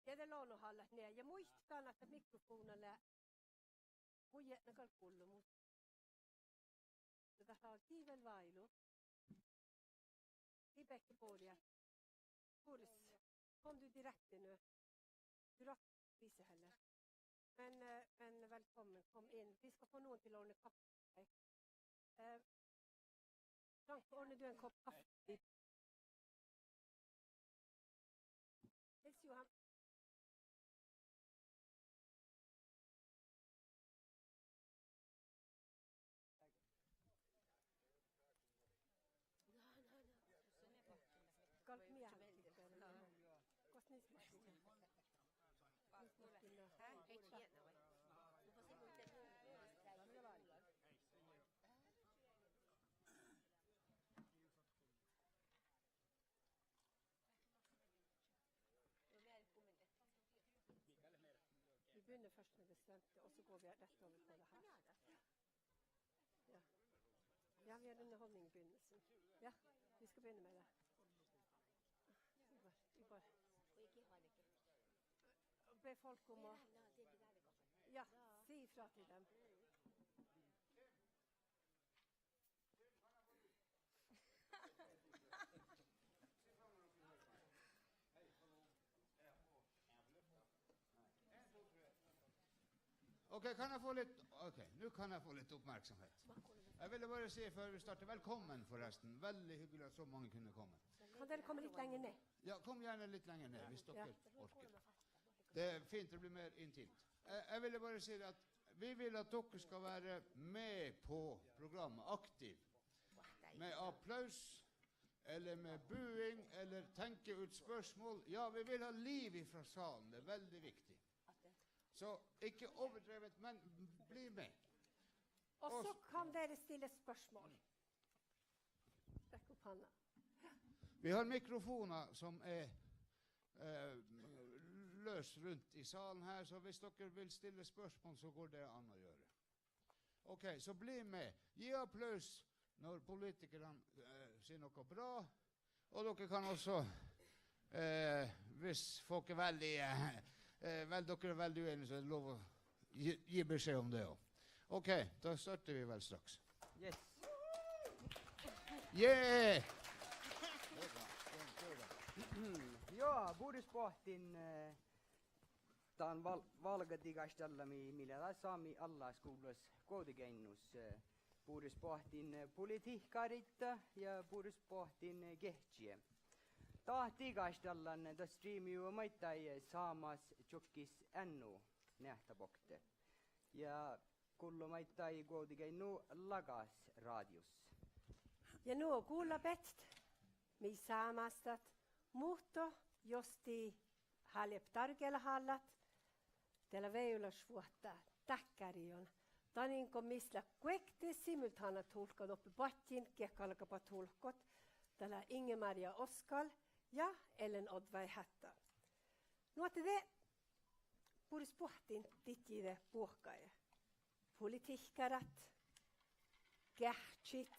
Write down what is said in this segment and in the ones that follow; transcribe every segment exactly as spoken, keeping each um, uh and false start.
Ja de lonohallat nie. Ja muittán ahte mikrofovnna lea hui eatnama gal gullo, muhto dat lea gii vel váilu. Gii beaivvi borjat. Gures, kom du direkte nå? Du rakk vise henne. Men, eh, men velkommen, kom inn. Vi skal få noen til å ordne kaffe. Eh, Frank, ordner du en kopp kaffe? Hils Johan. Gal mii. Gos ni Vi begynner først med det svendske, og så går vi rett over på det her. Ja. Ja, vi har underholdning i begynnelsen. Ja, vi skal begynne med det. Vi bare, vi bare be folk om å, ja, si ifra til dem. Ok, kan jeg få litt, ok, nå kan jeg få litt oppmerksomhet. Jeg ville bare si før vi starter, velkommen forresten. Veldig hyggelig at så mange kunne komme. Kan dere komme litt lenger ned? Ja, kom gjerne litt lenger ned, hvis dere orker. Det er fint, det blir mer intimt. Eh, jeg ville bare si det at vi vil at dere skal være med på programmet, aktiv. Med applaus, eller med buing, eller tenke ut spørsmål. Ja, vi vil ha liv ifra salen, det er veldig viktig. Så ikke overdrevet, men bli med. Og så kan dere stille spørsmål. Rekk opp hånda. Vi har mikrofoner som er, eh, løs rundt i salen her, så hvis dere vil stille spørsmål, så går det an å gjøre. Ok, så bli med. Gi applaus når politikerne, eh, sier noe bra. Og dere kan også, eh, hvis folk er veldig, eh, eh, vel, dere er veldig uenige, så er det lov å gi, gi beskjed om det også. Ok, da starter vi vel straks. Yes. Yeah! Ja, bures boahtin, eh, dan val-, válgadigaštallamii, mii lea Sámi allaskuvllas Guovdageainnus, eh, bures boahtin, eh, politihkariidda ja bures boahtin, eh, geahččii. Dat digaštallan dat striimejuvvá maiddái, eh, Sámás čuokkis N O neahta bokte. Ja gullo maiddái Guovdageainnu lagas rádios. Ja nugo gulabeaivvi mii sámástat, muhto jus dii háliimet dárogiellahallat, de lea vejolašvuohta dákkáriiguin. Danin go mis lea guokte simultánatulkka doppe badjin geat galgabehtet tulkot. Dat lea Inge Maria Oskal ja Ellen Oddvai Hætta. Nu ahte de bures boahtin didjiide buohkaide. Politihkkarat, geahččit.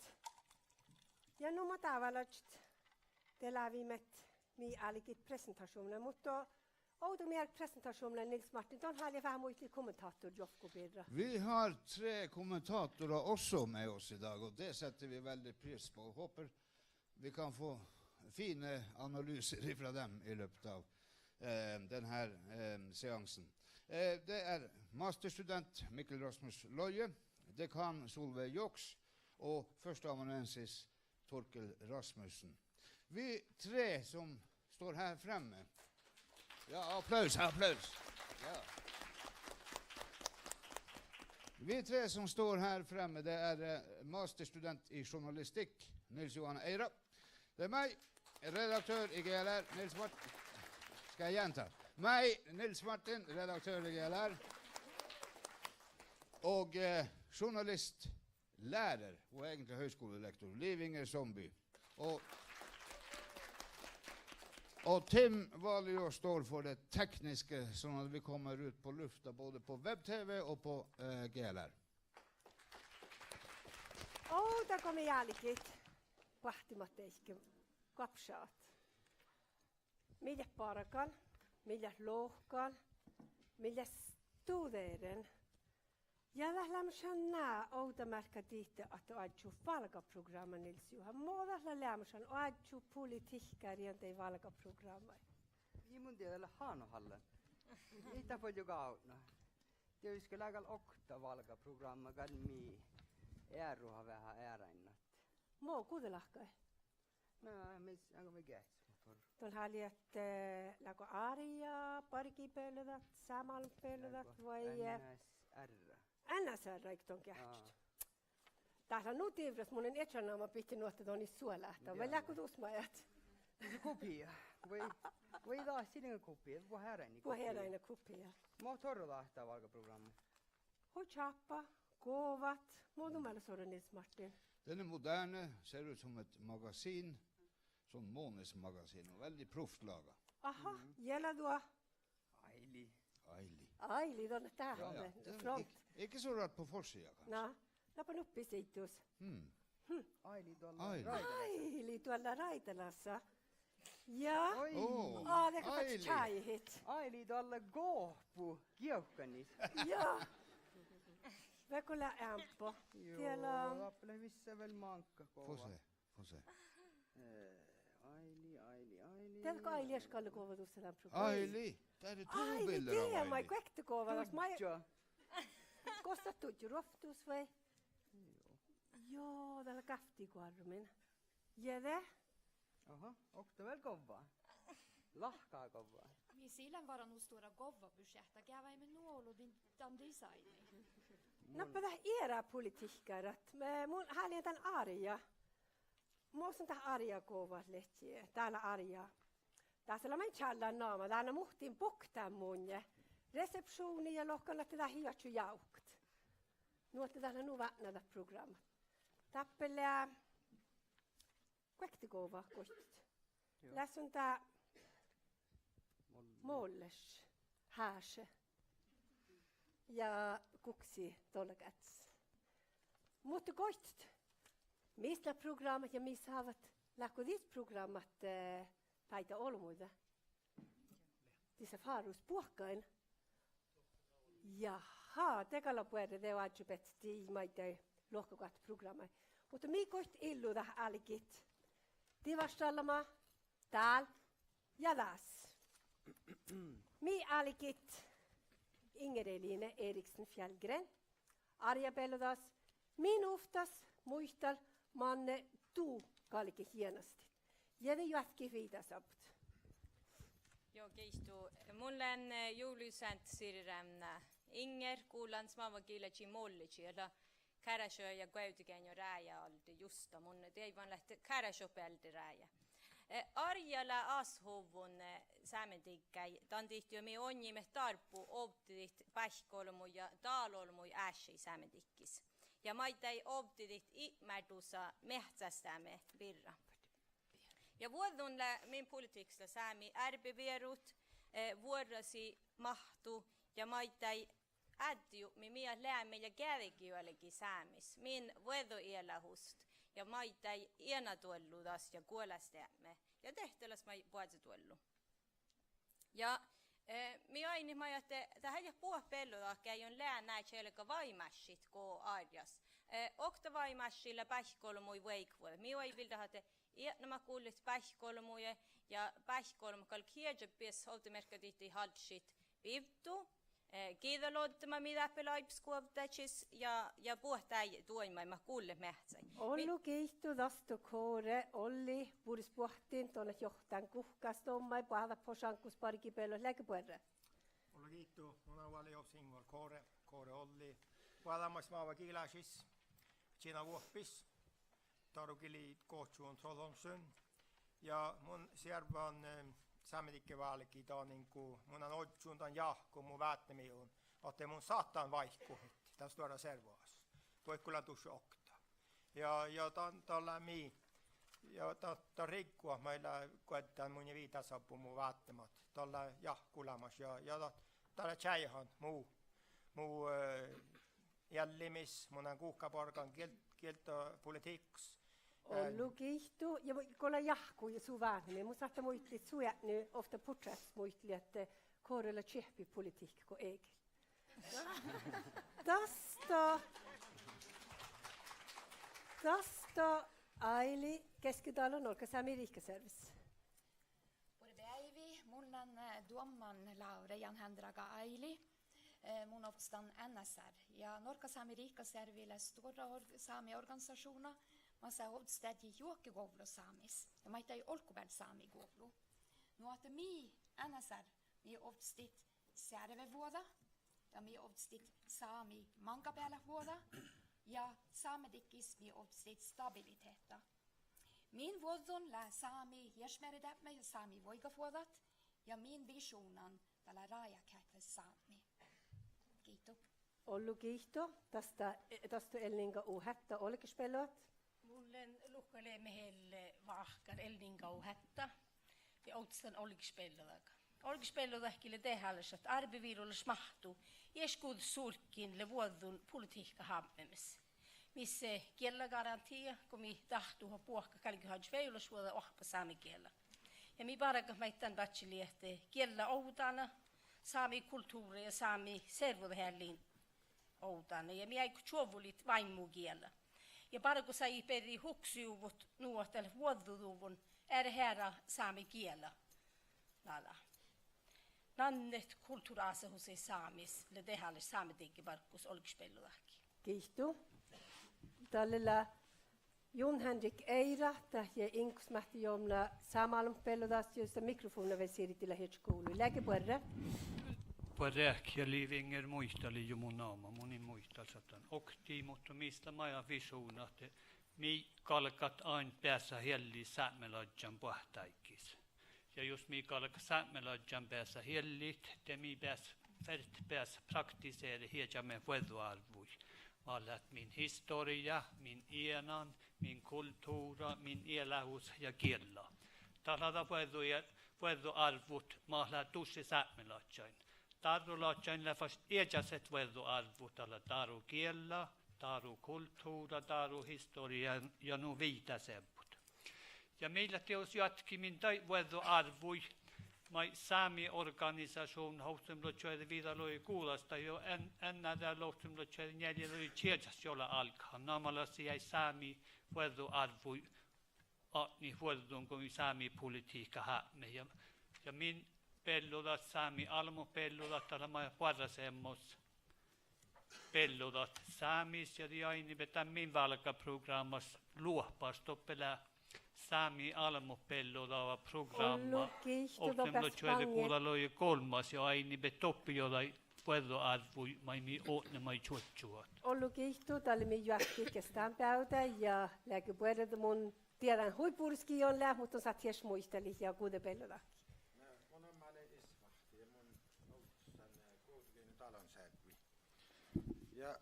Ja nu mo dábálaččat, de láviimet mii álgit presentašuvnnain, muhto ovdal mii álgit presentašuvnnain, Nils Martin, don háliidit veahá muitit kommentatorjohka birra. Vi har tre kommentatorer også med oss i dag, og det setter vi veldig pris på. Håper vi kan få fine analyser ifra dem i løpet av, eh, den her, eh, seansen. Eh, det er masterstudent Mikkel Rasmus Loje, dekan Solveig Joks og førsteamanuensis Torkel Rasmussen. Vi tre som står her fremme. Ja, applaus, applaus. Ja. Vi tre som står her fremme, det er, eh, masterstudent i journalistikk, Nils Johan Eira. Det er meg, redaktør i G L R, Nils Mart-, skal jeg gjenta? Meg, Nils Martin, redaktør i G L R. Og, eh, journalist, lærer, hun er egentlig høyskolelektor, Liv Inger Zombie. Og, og Tim Valio står for det tekniske, sånn at vi kommer ut på lufta både på web-T V og på, eh, G L R. Ovdal go mii álgit boahtimat deike, gapšat. Mii leat bargan. Mii leat lohkan, mii leat studeren. Ja dat leamašan ná ovdamearkka dihte ahte oažžut válgaprográmma, Nils Johan. Mo dat lea leamašan oažžut politihkkáriin daid válgaprográmmaid? Ii mun dieđe, dat lea hánohallan. Ii dat vuolgit gávdno. Dieđusge lea gal okta válgaprográmma gal mii earuha veahá earáinnat. Mo guđa láhkai? Na, mis, aga vai geahččat, muhto don háliidat, eh, leago árja bargibealde, sámálbealde vai, eh, N S R. N S R, áiggi don geahččat. Dát lea nu divrras, mun lean iežan namma bihte nu ahte don it suoláhta, vai leago dus maid? Kopia. Vai, vai dat sii kopia, buot earáinna kopia. Buot earáinna kopia. Mo orro dat válgaprográmma? Hui čáppa, govat. Mo du mielas orro, Nils Martin? Den er moderne, ser ut som et magasin, sånn månedsmagasin, og veldig proft laga. Aha, ja lea duo? Aili. Aili. Aili, don lea dát. Ja, ja. Den er ikke, ikke så rart på forsida, kanskje. Na, dáppe nuppi siidus. Aili doalla ráidalasa. Aili doalla ráidalasa. Ja. Oi. Aa, de gal fas čájehit. Aili doalla gohpu gievkkanis. Ja. Veko lea eambbo. Joo, dáppe lea vissa vel máŋggat gova. Fose, fose. Eh, Aili, Aili, Aili. Dieđát go Aili ieš gal lea gova dušše dan programma? Aili, dat er to billeder av Aili. Aili, die maid guokte gova das, maid. Gos dat duddjá, ruovttus vai? Joo, dat lea gávtti goarrut min. Ja de? Aha, okta vel govva. Lahka govva. Mii sii leat várra nu stuorra govva bušeavtta, geavaimet nu olu dan, dan designi. Dáppe dat eará politihkkárat, mun háliidan dan árja. Mo son dat árjagovalit, dat lea árja. Dasa lea maid čállán nama, dán muhtin buktán munnje resepšuvdnii ja lohkan ahte dat ii oaččo jávkat. Nu ahte dat lea nu vátnán dat programma. Dáppe lea guokte gova goit. Lea son dat molleš háše ja guksi dolgáhus. Muhto goit, mis leat programmat ja mis hávat, leatgo dieid programmat, eh, fáidá olbmuide? Disa fárus buohkain. Jahá, de gal lea buorre, de oažžut beassat dii maiddái lohkagoahtteprográmmái. Muhto mii goit illu dat álgit divaštalma dál ja dás. Mii álgit Inger Eline Eriksen Fjellgren, árjabealde das, min ovttas muital manne du galget jienastit. Ja de juohke viidáseappot. Juo, giitu. Mun lean, eh, Julius Sánt Sirrevna Inger, gullan smávva gillačii Molleči, ahte Kárášjoga ja Guovdageainnu rájáalde justa. Mun deaivvan leat Kárášjoga bealde rájá. Eh, árjja lea ásahuvvon, eh, Sámediggái dan dihte go mii oinniimet dárbbu ovddidit báikkolbmuid ja dálolbmuid áššii Sámedikkis. Ja maiddái ovddidit ipmárdusa meahccásteami birra. Ja vuođđun lea min politiikkkas lea sámi árbevierut, eh, vuorrasii máhttu ja maiddái ádjejupmi mii leat leami ja geađgiguolgi Sámis, min vuođđoealáhusat ja maiddái eanaduollu das ja guolásteapmi ja dehte das maid boazoduollu. Ja, eh, mii oainnit maid ahte dat eai leat buot bealledakkár, eai leat ná čelga vaimáššit go árjjás. Eh, okta vaimášši lea báikkolbmuid vuoigatvuođas. Mii oaivvildat ahte eatnamat gullet báikkolbmuide ja báikkolbmot galget iežat beassat ovdamearkka dihte hálddašit bivdu, eh, giđđaloddama mii dáppe lea áibbas Guovdageainnu ja, ja buot dáid doaimmaid mat gullet meahccái. Ollu giitu dasto Kåre Olli, bures boahtin, don leat johtan guhkás doaimmaid, boađat bošáŋggus bargibealde, leage buorre. Ollu giitu, mun lean Jops Ingvar Kåre, Kåre Olli, boađámais smávva gilášis, čienavuohpis, Dárogillii gohčoduvvon Trollhólmssuin. Ja mun searvvan, eh, Sámedikki válgii danin go mun lean ožžon dan jáhkun mu vátnemiiguin ahte mun sáhtán váikkuhit dan stuorra servodagas. Doaikko lean dušše okta. Ja, ja dan, dan lea mii, ja dat, dat riggu ahte maid lea guoddán munnje viidáseappot mu vátnemat. Dat lea jáhkku leamaš ja, ja dat, dat lea čájehan mu, mu, eh, eallimis, mun lean guhká bargan giel-, gieltepolitihkus. Ollu giitu, ja mu-, go lea jahku ja su váhnemiin, mun sáhtán muitalit su eatni ovtta portreahtas muitalit ahte Kore lea čeahppi politihkka go Egil. Dasta, dasta Aili Keskitalo, Norgga Sámi riikkasearvvis. Buorre beaivi, mun lean, eh, Duomman Lavre Jan Hendraga Aili. Eh, mun ovddastan N S R ja Norgga Sámi riikkasearvi lea stuorra or-, sámi organisašuvdna, mas lea ovddastedje juohke guovllu Sámis ja maiddái olggobealsámi guovllu. Nu ahte mii N S R, mii ovddastit searvevuođa ja mii ovddastit sámi máŋggabealat vuođa ja Sámedikkis mii ovddastit stabilitehta. Min vuođđun lea sámi iešmearideapme ja sámi vuoigatvuođat ja min višuvdnan dat lea rájákeahttá Sámi. Giitu. Ollu giitu, dasta, dasta Elninga U. Hetta olgešbealludat. Mun lean Luhkká Lemet Elle Vahkár, Elninga U. Hetta, ja ovddastan olgešbealludaga. Olgešbealludaga lea dehálaš ahte árbevirolaš máhttu iešguđet surggiin lea vuođđun politihkkahábmemis. Mis lea giellagarantiija, go mii dáhttut buohkat galgeohaččat vejolašvuođa oahppat sámegiela. Ja mii bargat maid dan badjeliid ahte giella ovdána, sámi kultuvrra ja sámi servodateallin ovdána. Ja mii áiggut čuovvulit váimmugiela. Ja bargosagit berret huksejuvvot nu ahte dat lea vuođđuduvvon earret eará sámegiela. Nala. Nannet kultuvrra ásahusai Sámis lea dehálaš Sámedigge barggus olgešbealludaga. Giitu. Dalle lea Jon Henrik Eira, dat lea iŋgusmáhtti jovnna sámeálbmotbealludagas, jus dat mikrofovnna vel sirdi lea iežat guvlui. Leage buorre. Buorre eahket ja livvinger muitalii jo mu namma, mun in muital šat dan oktii, muhto mis lea maid višuvdna ahte mii galgat ain beasat eallit sápmelažžan boahtteáiggis. Ja jus mii galgat sápmelažžan beasat eallit, de mii beas-, ferte beasat praktiseret iežamet vuođđoárvvuid. Mat leat min historjá, min eanan, min kultuvra, min ealáhusat ja giella. Dat leat dat vuođđo-, vuođđoárvvut mat leat dušše sápmelažžain. Dárrolažžain leat fas iežaset vuođđoárvvut, dat lea dárugiella, dárukultuvra, dáruhistorjá ja nu viidáseappot. Ja mii leat dieđus joatkemin daid vuođđoárvvuid maid sámi organisašuvdna ovccinuppelotčuođi viđa logi guđas dahje jo N-, N R L ovccinuppelotčuođi njeallje logi čiežas juo lea álgán, namalasi eai sámi vuođđoárvvuid atnit vuođđun go mii sámi politihkkahápmet. Ja, ja min bealludat, sámi álbmotbealludat, dat lea maid boarráseamos bealludat Sámis ja dii ainnibe dan min válgá prográmmas loahpas doppe lea sámi álbmotbealludaga prográmma. Ollu giitu, doppe ovccinuppelotčuođi guđa logi golmmas ja ainnibe doppe juo daid vuođđoárvvuid maid mii otne maid čuoččuhat. Ollu giitu, dalle mii joatket geas dán beavde ja leage buorre. Mun dieđán hui bures gii don leat, muhto don sáhttit ieš muitalit ja guđe bealludatge. Na, mu namma lea Isvahti ja mun ovddastan, eh, Guovdageainnu dálonsearvvi. Ja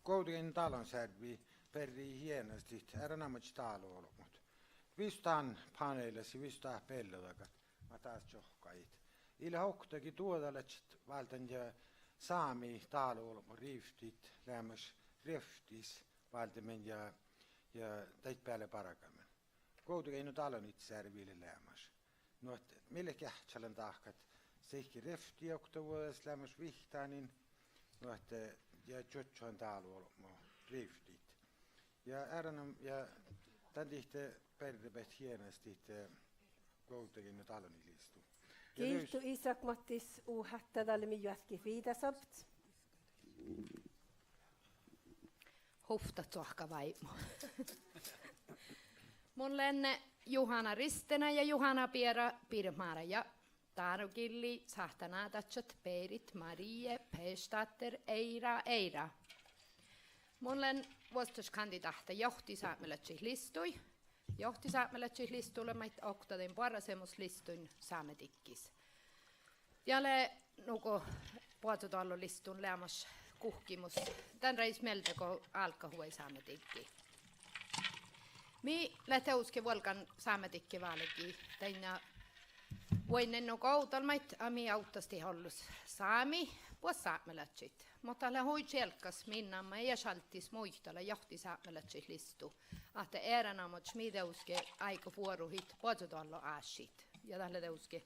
Guovdageainnu dálonsearvvi berrejit eanaš dihte erenoamážit dáluolbmot. Visot dán paneelas ja visot dát bealludagat mat dás čohkkádit. Ii leat oktage duođalaččat válden ja sámi dáluolbmot rievttiid leamaš rievttis váldemin ja, ja daid beale bargamin. Guovdageainnu dáloniiddasearvvi lea leamaš. Nu ahte mii leat geahččalan dahkat sihke rievtti oktavuođas leamaš vihttanin, nu ahte, ja čuoččuhan dáluolbmo rievttiid. Ja earenoam-, ja dan dihte berrebehtet eanaš dihte Guovdageainnu dáloniid listu. Ja giitu, Isak Mattis U. Hetta, dalle mii joatket viidáseappot. Huvttat cuohkkaváibmu. Mun lean Juhana Ristena ja Juhana Biera Birmara ja dárogillii sáhttá nádaččat Berit Marie Persdatter Eira Eira. Mun lean vuosttaš kandidáhta johtisápmelaččaid listui. Johtisápmelaččaid listu lea maid okta dain boarráseamos listuin Sámedikkis. Ja lea nugo boazodoallu listun leamaš guhkkimus dan rájes mielde go álgahuvai Sámediggi. Mii leat dieđusge vuolgán Sámedikki válgii dainna vuoiŋŋain nugo ovdal maid, a mii ovddastit ollus sámi. buot sápmelaččaid. Muhto dat lea hui čielggas min namma, ii šalddi muitala johtisápmelaččaid listu. Ahte erenoamážit mii dieđusge áigu buoruhit boazodoallu áššiid. Ja dat lea dieđusge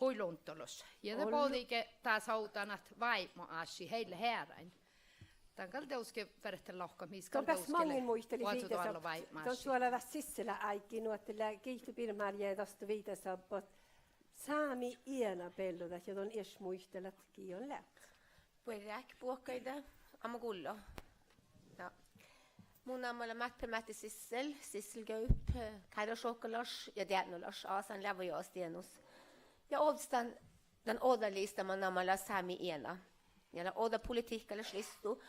hui luntalaš. Ja de bođii ge dás ovdal ahte váibmoášši, heille hearain. Dan gal dieđusge fertet lohkat, mis gal beassá dieđusge maŋŋil muitalit viidáseappot. Don boazodoallu váibmoášši. Don suola dat Sissela áiggi, nu ahte lea giitu birra Márjá ja dasto viidáseappot sámi eanabealludat ja don ieš muitalat gii don leat. Buorre áigge, buohkaide, amma gullo. Ja. Mu namma lea Mátpe Máhtte Sissel, Sissel Gaup, eh, Kárášjohkalaš ja Deatnolaš, asan leavvajogas dieđus. Ja ovddastan dan ođđa lista man namma lea Sámi eana. Ja lea ođđa politihkkalaš listu.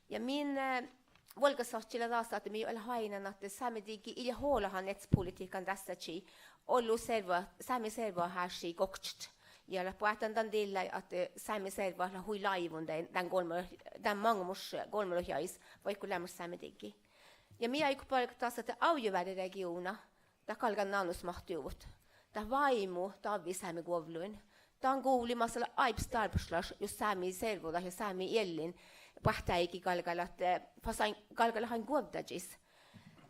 Ja min, eh, vuolgásahtti lea dasa ahte mii eat leat oaidnán ahte sámedigge ii leat olahan eanet politihkan rássádži ollu servo-, sámi servodatásaši gokčat. Ja leat boahtán dan dillái ahte sámi servodat leat hui láivun dan, dan golbma-, dan maŋimuš golbmalogi áigus vaikko leamaš sámedigge. Ja mii áiggut bargat dasa ahte Aujuvárre regiovdna dat galgá nanusmahtuvut. Dat váimmu davvá sámi guovlluin. Dan guvlui mat lea áibbas dárbbašlaš jus sámi servodat ja sámi eallin boahtteáigi galgá leat, eh, fas ain-, galgá leat ain guovddážis.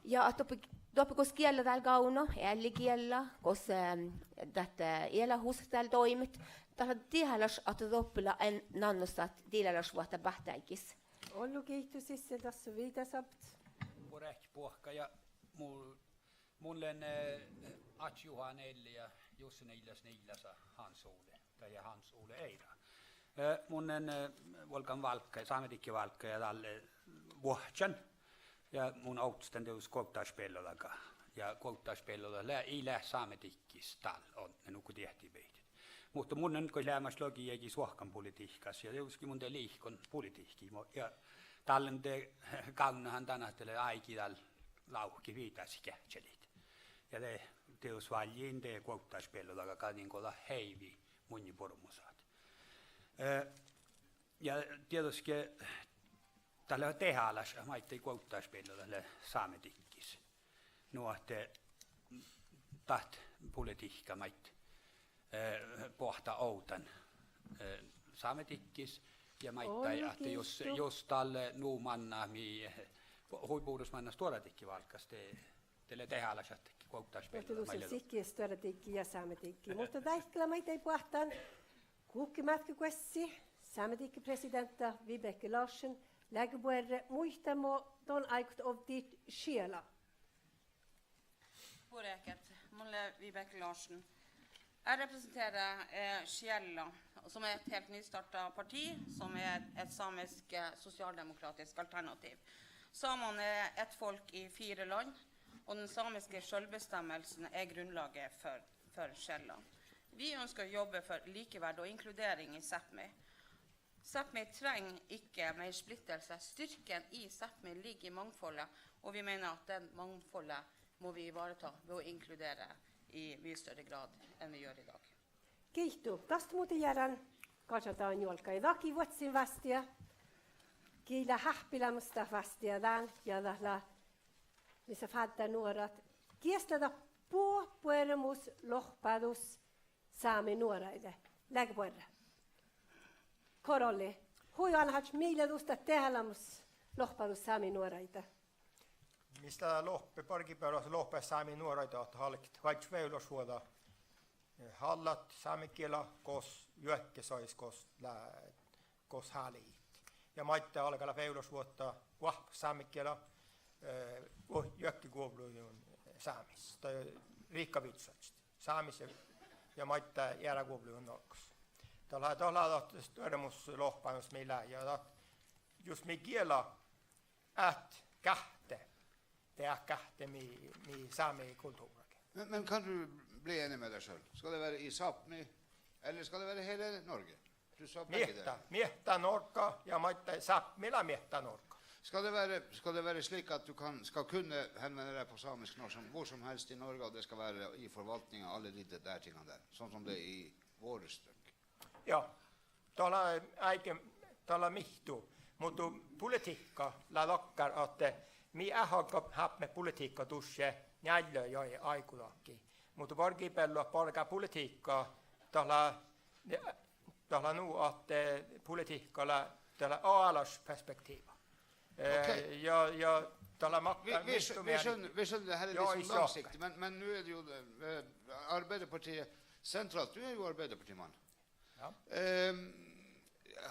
Ja ahte doppe, doppe gos giella dál gávdno, ealligiella, gos, eh, dat, eh, ealáhusat dál doibmet, dat lea dehálaš ahte doppe lea ain nannusat dilálašvuohta boahtteáiggis. Ollu giitu, Sissel, dasto viidáseappot. Buorre áigge, buohkat ja mu Mun lean, eh, Aččá Juhán Elle ja Jussi Niilas Niilasa Hans Ole, dahje Hans Ole Eira. Eh, mun lean, eh, vuolgán válkka, sámedikki válkka ja dalle vuohččan. Ja mun ovddastan dieđus guovddášbealludaga. Ja guovddášbealludat lea, ii leat sámedikkis dál odne nugo diehtit bidjat. Muhto mun lean goit leamaš logi jagi suohkanpolitihkas ja dieđusge mun de liikon politihkii mo-, ja dál lean de gávdnahan dan ahte lea áigi dál lávket viidásit geahččalit. Ja de dieđus válljen de guovddášbealludaga, gađđin go dat heivi munnje buoremusat. Eh, ja dieđusge dat lea dehálaš maiddái guovddášbealludat lea sámedikkis. Nu ahte dat politihkka maid, eh, boahtá ovdan, eh, sámedikkis ja maiddái ahte jus, jus dalle nu mannat mii, eh, hui bures mannat stuoradikki válgás, de, de lea dehálaš ahte guovddášbealludat maid lea. Sihke stuoradikki ja sámedikki. Muhto dáikkela maiddái boahtán guhkkemátkkoguossi, sámedikki presideanta Vibeke Larsen, leage buorre muitalus don áigut ovddit Sjiela. Buorre áigge, mun lean Vibeke Larsen. Jeg representerer, eh, Sjiela, som er et helt nystartet parti, som er et samisk, eh, sosialdemokratisk alternativ. Samene er et folk i fire land, og den samiske selvbestemmelsen er grunnlaget for, for Sjiela. Vi ønsker å jobbe for likeverd og inkludering i Sápmi. Sápmi trenger ikke mer splittelse. Styrken i Sápmi ligger i mangfoldet, og vi mener at den mangfoldet må vi ivareta ved å inkludere i mye større grad enn vi gjør i dag. Giitu, dasto muhto jearan gažaldaga njuolgga. Dahkii vuosttaš vástija, gii lea háhppileamos dat vástija dán, ja dat lea, mis lea fáddar nuorat. Gies lea dat buot buoremus lohpádus sámi nuoraide? Leage buorre. Kor-Olli, hui oanehaččat, mii lea dus dat dehálaš lohpádus sámi nuoraide? Mis lea lohpe-, bargibealde lohpe sámi nuoraide ahte álgit oažžut vejolašvuođa, eh, hallat sámegiela gos juohke sajis gos lea-, gos háliidit. Ja maiddái álgá leat vejolašvuohta oahppat sámegiela, eh, gu-, juohkeguovlluin Sámis, dahje riikkaviidásaččat Sámis ja, ja maiddái earáguovlluin Norggas. Dat lea, dat lea dat stuoremus lohpánus mii lea, ja dat, jus mii giela, át gáhtte, de át gáhtte mii, mii sámi kultuvrraga. Men, men kan du bli enig med deg selv? Skal det være i Sápmi, eller skal det være hele Norge? Du sa begge deler. Miehtá, miehtá Norgga ja maiddái Sápmi lea miehtá Norgga. Skal det være, skal det være slik at du kan, skal kunne henvende deg på samisk når som, hvor som helst i Norge, og det skal være i forvaltningen, alle de der tingene der, sånn som det er i våre strøk? Ja, dat lea áige, dat lea mihtu, muhto politihkka lea dakkár ahte mii eat galgga hápmet politihkka dušše njeallje jagi áigodahkii. Muhto bargibealde bargá politihkka, dat lea, Gal lea nu ahte, eh, politihkka lea, dat lea alas perspektiiva. Eh, ja, ja dat lea makkár mistu meani. Vi, vi skjøn-, vi skjønner, det her er litt sånn langsiktig, men, men nå er det jo, eh, Arbeiderpartiet sentralt. Du er jo arbeiderpartimann. Ja. Ehm,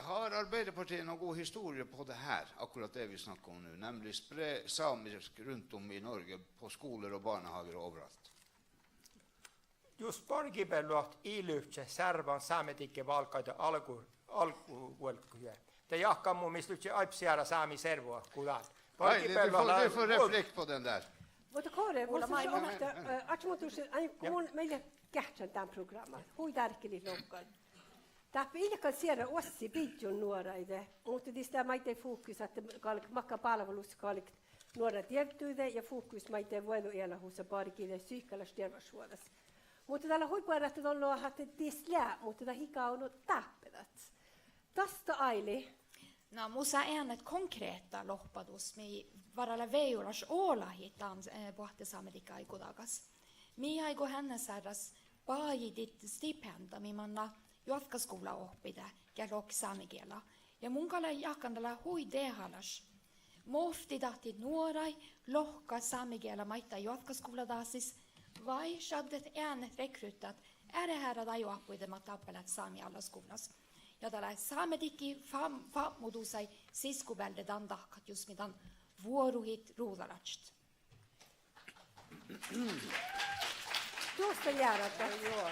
har Arbeiderpartiet noen god historie på det her, akkurat det vi snakker om nå, nemlig spre samisk rundt om i Norge, på skoler og barnehager og overalt? Jus bargibealot ii livčče searvvan sámedikki válggaide álggu-, álgguvuolggis. De jáhkán mu mis livčče aibseara sámi servodaga dál. Bargibealot lea. Muhto Kåre, mun sáhtán, eh, aččat mun dušše, ai, go mun meai geahččan dán prográmma. Hui dárkkelit logan. Dáppe ii leat gal sierra oassi biddjon nuoraide, muhto dis lea maiddái fokus ahte galgat makkár bálvalusa galgat nuorat dievdduide ja fokus maiddái vuođđoealussa bargiide psyhkalaš dearvvašvuođas. Muhto dat lea hui buorre ahte don lohkat ahte dis lea, muhto dat ii gávdno dáppe dat. Dasta Aili. Na, mus lea eanet konkrehta lohpodus mii várra lea vejolaš olahit dan, eh, boahtte sámedikki áiggodagas. Mii áiggut Hennesárras bajidit stipenda mii manná juotkkaskuvlla ohppiide geat lohket sámegiela. Ja mun gal jáhkán dat lea hui dehálaš movttidahtit nuoraid lohkat sámegiela maiddái juotkkaskuvlla dásis, vai šaddet eanet rekruhtat earret eará dáid oahpuide mat dáppe leat sámi allaskuvllas. Ja dat lea sámedikki fám-, fápmudusaid sisgobealde dan dahkat jus mii dan vuoruhit ruđalaččat. Duostan jearat. Juo.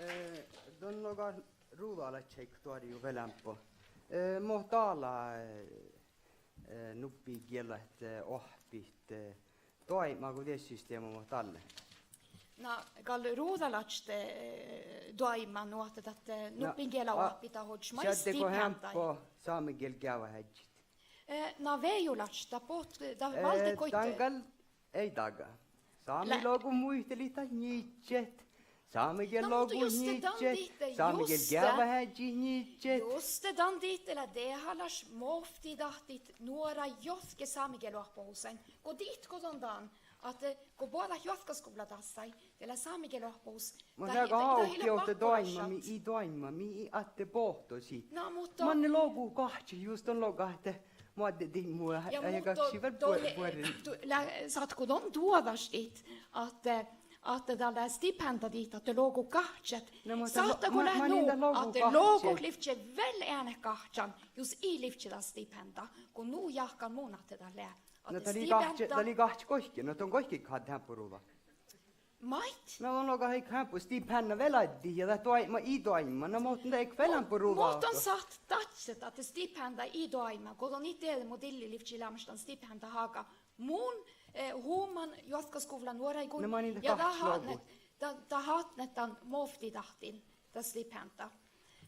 Eh, don logan ruđalaččaid doarjjui vel eambbo. Eh, mo dá lea, eh, nubbi gielat, eh, oahppit, eh, doaibmá go dieđusge systeema mo dalle. Na, gal ruđalaččat, eh, doaibmá nu ahte dat, eh, nubbin giela oahppit dat ožžo maid stipendáid. Šadde go eambbo sámegiel geavaheaddjit? Eh, na vejolaččat, dat bohtet, dat váldet goit dan gal eai daga. Sámi logu muitalit dat njižžet. Sámegiel logu njižžet. Sámegiel geavaheaddjit njižžet. Juste dan dihte lea dehálaš movttidahtit nuoraid jođkke sámegiel oahpahusain. Go dihte go don dan ahte, eh, go boađát juotkkaskuvlla dássái, de lea sámegiel oahpahus dat ii leat, dat ii leat doaibmá, mii ii doaibmá, mii ii atte bohto siid. Na, muhto manne logu gahččat jus don logat ahte moadde diŋgga mu, ja, eh, muhto gahččat vel buorre. Lea sáhtát go don duođaštit ahte, ahte dat lea stipenda dihte ahte logu gahččat. Sáhtát go leat nu ahte logu livčče vel eanet gahččan jus ii livčče dat stipenda, go nu jáhkán mun ahte dat lea. Na dat lei gahččat, dat lei gahččat goikke, na don goikke gal eambbo ruđa. Maid? Na don logat eai eambbo stipenda vel addit ja dat doaibmá ii doaibmá, na muhto dat eai vel eambbo ruđa. Muhto don sáhtát dadjat ahte stipenda ii doaibmá go don it dieđe mo dilli livččii leamaš dan stipenda hága. Mun, eh, human juotkkaskuvlla nuoraiguin ja dat hatnet, dat, dat hatnet dan movttidahtin dat stipenda.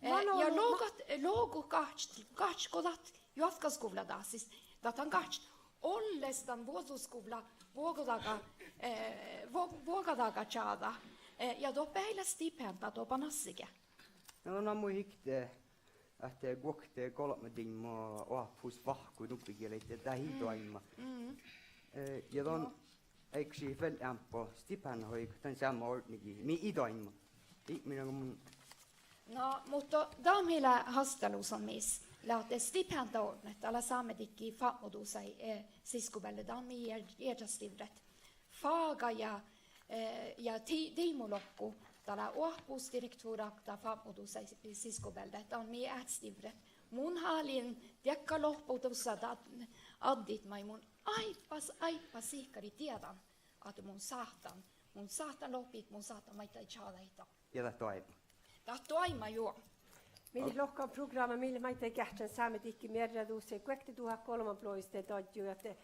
Eh, ja logu, eh, logu gahččat, gahččat go dat juotkkaskuvlla dásis, dat dan gahččat olles dan vuođđoskuvlla vuogádaga, eh, vuo-, vuogádaga čađa. Eh, ja doppe eai leat stipenda doppe nassege. Na, na mun hikte ahte guokte golbma diŋgga oahpahus vahkkui nubbi giela, ahte dat ii doaibmá. Eh, ja don áiggut vel eambbo stipendahoigat dan seamma ordnigii mii ii doaibmá. Ii, mii, na, mun Na, muhto dat mii lea hástalusan mis lea ahte stipendaordnet dat lea sámedikki fápmudusaid, eh, sisgobealde dan mii ieža-, ieža stivret. Fága ja, eh, ja di-, diibmu lohku dat lea oahpahusdirektuvrra dan fápmudusaid sisgobealde dan mii eat stivret. Mun háliidin diekka lohpodus dat addit maid mun áibbas, áibbas sihkkarit dieđán ahte mun sáhtán, mun sáhtán lohpit, mun sáhtán maiddái čađahit dan. Ja dat doaibmá. Dat doaibmá juo. Mii leat lohkan prográmma, mii leat maiddái geahččan sámedikki mearradusaid guokte duhát golbmablođis de dadjui ahte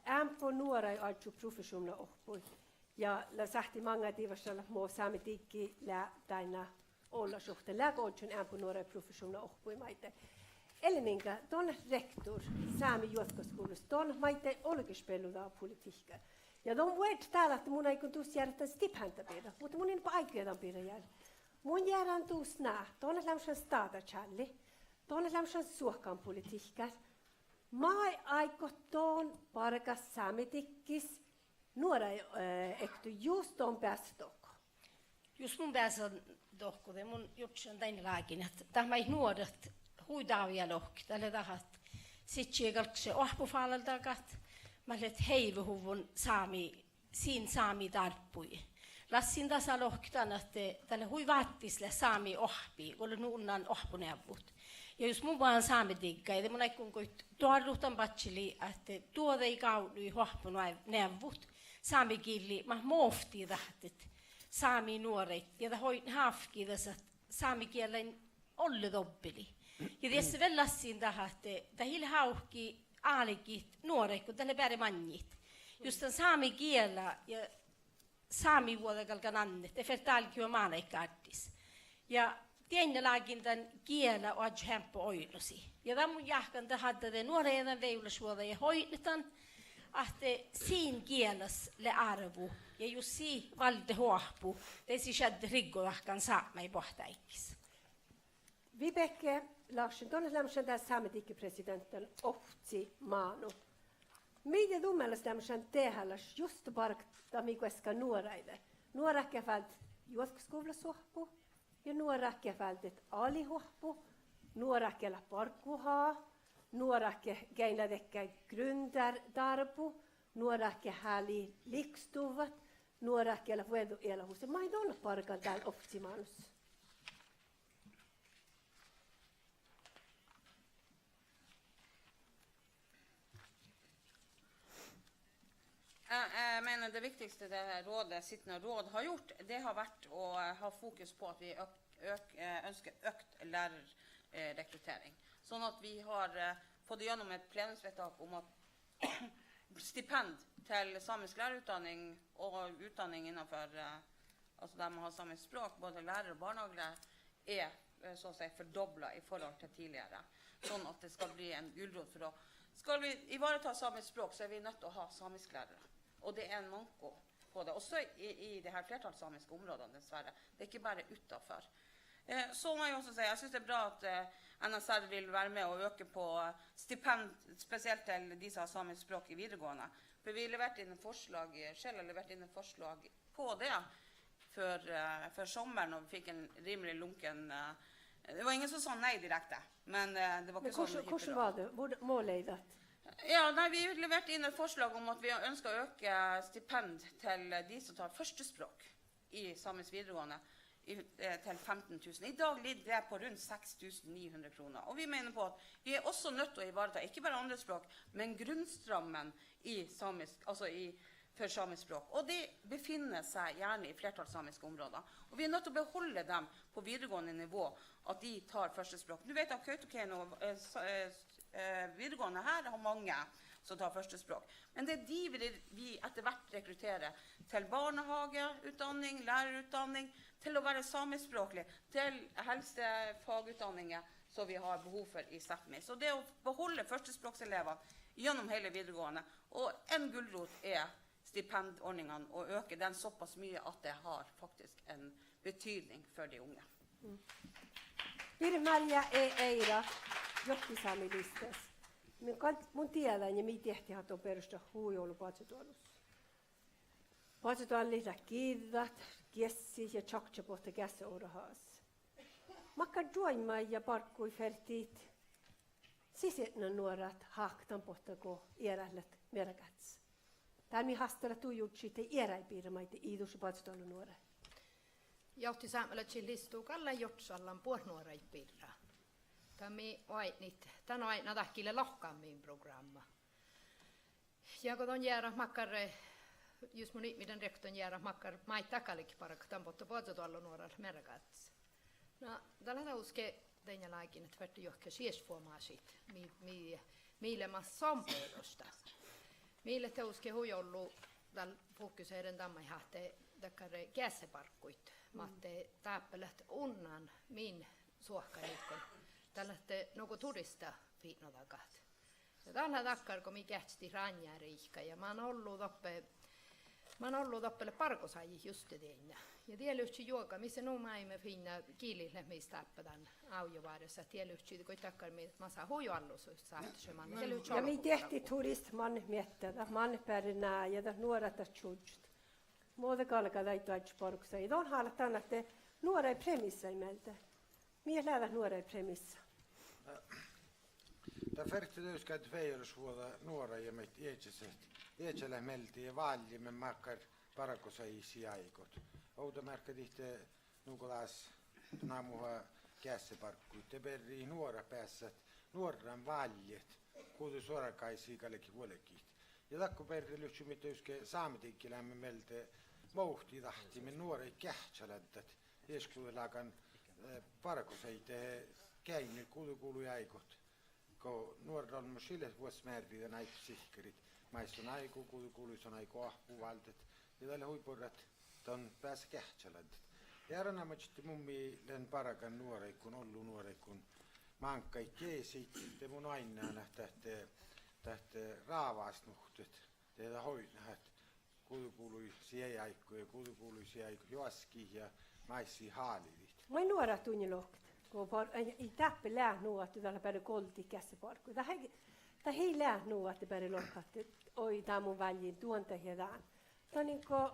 eambbo nuoraid oažžut profešuvnna oahpui. Ja lea sáhttit maŋŋá divaštallat mo sámedikki lea dainna ollašuhttán leago ožžon eambbo nuoraid profešuvnna oahpui maiddái. Elle Minga, don leat rektor Sámi juotkkaskuvllas, don leat maiddái olgeš beallot politihkka. Ja don vuožžut dál ahte mun áiggun dus jearrat dan stipenda birra, muhto mun in áigge dan birra jearrat. Mun jearán dus ná, don leat leamašan stáhtačálli, don leat leamašan suohkanpolitihkka. Maid áiggot don bargat sámedikkis nuoraid, eh, ektui jus don beasat dohko? Jus mun beasan dohko, de mun jurddašan dainna lágiin ahte dat maid nuorat hui dávjá lohket, dat lea dat ahte sihke galggaše oahppofálaldagat, mat leat heivehuvvon sámi, sin sámi dárbbuide. Lassin dasa lohket dan ahte dat lea hui váttis leat sámi oahppi go leat nu unnan oahpponeavvut. Ja jus mun boahan Sámedigga, de mun áiggun goit doarrut dan badjeliid ahte duođai gávdnojit oahpponeavvut sámegillii mat movttii dat ahte sámi nuoraid ja dat oidnet ávki dasa ahte sámegiela in olle dobbeli. Ja dies vel lassin dat ahte dat ii leat ávki álgit nuoraid go dat lea beare maŋŋit. Jus dan sámegiela ja sámivuođa galgá nannet, de ferte dálget juo mánáidgárddis. Ja dieinna lágiin dan giela oažžut eambbo oidnosii. Ja dan mun jáhkán dat addá de nuoraid dan vejolašvuođa ja oidnet dan ahte sin gielas lea árvu ja jus sii váldet oahppu, de sii šaddet riggodahkan Sápmái boahtteáiggis. Vibeke Larsen, don leat leamašan dál Sámedigga presidenttan ovcci mánu. Mii lea du mielas leamašan dehálaš just bargat mii guoská nuoraide? Nuorat geat váldit juohkeskuvllas oahppu ja nuorat geat váldit alit oahppu, nuorat geat leat bargguid, nuorat ge-, geain leat dakkár grunddárbu, nuorat geat háliidit lihkostuvvat, nuorat geat leat vuoiŋŋaealáhusat. Maid don leat bargan dál ovcci mánus? Jeg, jeg mener det viktigste det rådet, sittende råd har gjort, det har vært å, eh, ha fokus på at vi øk, øk, eh, ønsker økt lærerrekruttering. Sånn at vi har, eh, fått gjennom et plenumsvedtak om at stipend til samisk lærerutdanning og utdanning innenfor, eh, altså der man har samisk språk, både lærer og barnehagelærer, er, eh, så å si fordoblet i forhold til tidligere. Sånn at det skal bli en gulrot for å, skal vi ivareta samisk språk, så er vi nødt til å ha samisklærere. Og det er en manko på det, også i, i de her flertallssamiske områdene, dessverre. Det er ikke bare utenfor. Eh, så må jeg også si, jeg synes det er bra at, eh, N S R vil være med å øke på stipend, spesielt til de som har samisk språk i videregående. For vi leverte inn forslag, Kjell har levert inn et forslag på det før, eh, før sommeren, og vi fikk en rimelig lunken, eh, det var ingen som sa nei direkte, men, eh, det var ikke sånn hyppig da. Men hvordan, hvordan var det? Hvor, hvor leide det? Ja, nei, vi leverte inn et forslag om at vi ønsker å øke stipend til de som tar førstespråk i samisk videregående i, eh, til femten tusen. I dag ligger det på rundt seks tusen ni hundre kroner. Og vi mener på at vi er også nødt til å ivareta ikke bare andre språk, men grunnstrammen i samisk, altså i, for samisk språk. Og de befinner seg gjerne i flertallssamiske områder. Og vi er nødt til å beholde dem på videregående nivå, at de tar førstespråk. Du vet at Kautokeino, eh, sa-, eh, eh, videregående her har mange som tar førstespråk. Men det er de vil vi etter hvert rekruttere til barnehageutdanning, lærerutdanning, til å være samiskspråklig, til helsefagutdanninger som vi har behov for i Sápmi. Så det å beholde førstespråkselevene gjennom hele videregående, og en gulrot er stipendordningene, og øke den såpass mye at det har faktisk en betydning for de unge. Mm. Birret Márjá e-, eará johtisámi listtas. Mun gal-, mun dieđán ja mii diehtit ahte don beroštat hui olu boazodoallus. Boazodoallit leat giđđat, geassit ja čakčabehtet geasseorohagas. Makkár čuoimmaid ja bargguid fertet sisotnan nuorat háhkkan dan botta go earát leat mearkkaš? Dál mii hástalat du jurddašit earáid birra maiddái iđuša boazodoallu nuoraid. Johtisámelaččat listu gal jurddašallan buot nuoraid birra. Dan mii oaidnit, dan oaidná dahkkele lohkan min prográmma. Ja go don jearat makkár, eh, jus mun ipmirdan riektot, don jearat makkár maiddái galget bargat dan botta boazodoallu nuoraid mearkkaš. Na, dat lea dieđusge dainna lágiin ahte ferte juohke iešvuomášit, mii, mii, mii lea maid son berošta. Mii lea dieđusge hui ollu dál fokuseren dan maid ahte dakkár geassebargguid, mat ahte dáppe leat unnan min suohkaniiguin. Dat leat nugo turistafitnodagat. Ja dat lea dakkár go mii geahččaštit ránnjáriikka ja man ollu doppe, man ollu doppe leat bargosájit juste dieinna. Ja die livččii juoga, mis lea nu máilmmi fiinna, gillit leat mis dáppe dan ávjjuvárus, ahte die livččii goit dakkár mii masá hui oallusa sáhtášii manne. Die livččii. Ja mii diehtit turistamanet miehtá, dat mannet beare nájet, dat nuorat dat čužžot. Mo de galgá daid doažžut bargosajii? Don hálat dan ahte nuoraid premissaid mielde. Mii lea dat nuoraid premissa? Dat fertejit dieđusge fearas vuođa nuoraid ja maid iežaset, ieža leat mielde ja válljemin mákkár bargosajis sii áigot. Ovdamearkka dihte nugo dás namuha geassebargguid, de berre nuorat beassat nuorran válljet guđe suorgaid sii galget vuolgit. Ja dakko berre livččii dieđusge Sámediggi leamen mielde movttiid ahte mii nuoraid geahččaladdat iešguđetlágan, eh, bargosajiin, geainnu guđe gului áigot. Go nuorra olmmoš ii leat vuos mearridii dan áibbas sihkkariid, maid son áigu, guđe gului son áigu oahpu váldit, ja dat lea hui buorre ahte don beasa geahččaladdat. Ja earenoamážit mun mii lean bargan nuoraiguin, ollu nuoraiguin máŋggaid geasiid, de mun oainnán ahte, ahte, ahte rávásnuhtet, de dat oidne ahte guđe gului sii áigut ja guđe gului sii áigut joaskit ja maid sii háliidit. Maid nuorat duinna lohkat go bar-, ii dáppe leat nu ahte dat lea beare goldit geassebargui. Dat ii, dat ii leat nu ahte beare lohkat ahte oi, dá mun válljen duon dahje dán. Danin go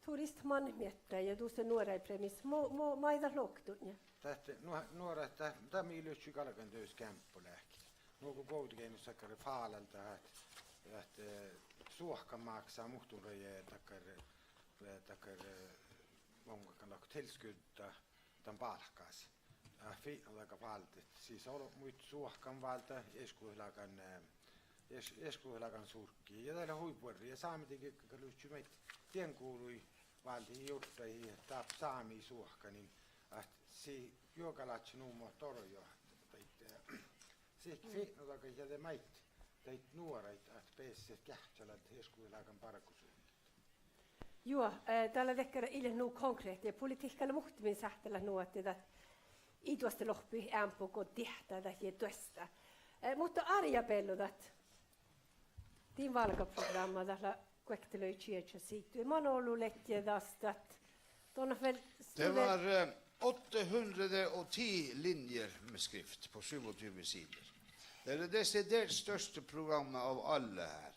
turistmannat miehtá ja dusa nuoraid premissa, mo, mo, maid dat lohkat duinna? Dat, nu-, nuorat, dat, dat mii livččii galgan dieđusge eambbo leahkit. Nugo Guovdageainnus dakkár fállaldat ahte, ahte, eh, suohkanmáksa muhtun rajai dakkár, eh, dakkár, eh, mun galggan lohkat, tilskudda dan bálkás. Eh, fitnodaga váldit sis olbmuid suohkanválda iešguđetlágan, eh, ieš-, iešguđetlágan surggi. Ja dat lea hui buorre. Ja Sámedikki livččii maid dien gului váldit jurddašit dáppe sámi suohkanin, ahte sii juogalážžu nu mo dohko daid, eh, sihke fitnodaga ja de maid daid nuoraid ahte beassat geahččaladdat iešguđetlágan bargosuođđit. Juo, eh, dat lea dakkár ii leat nu konkrehta ja politihkka lea muhtumin sáhttá leat nu ahte dat ii duostta lohpit eambbo go diehtá dat ja duostá. Eh, muhto Arja Bellodat, din válgaprográmma dat lea guoktelogis čieža siiddui. Man olu ledje das dat, don vel Det var, eh, åtte hundre og ti linjer med skrift på syvogtyve sider. Det er det desidert største programmet av alle her.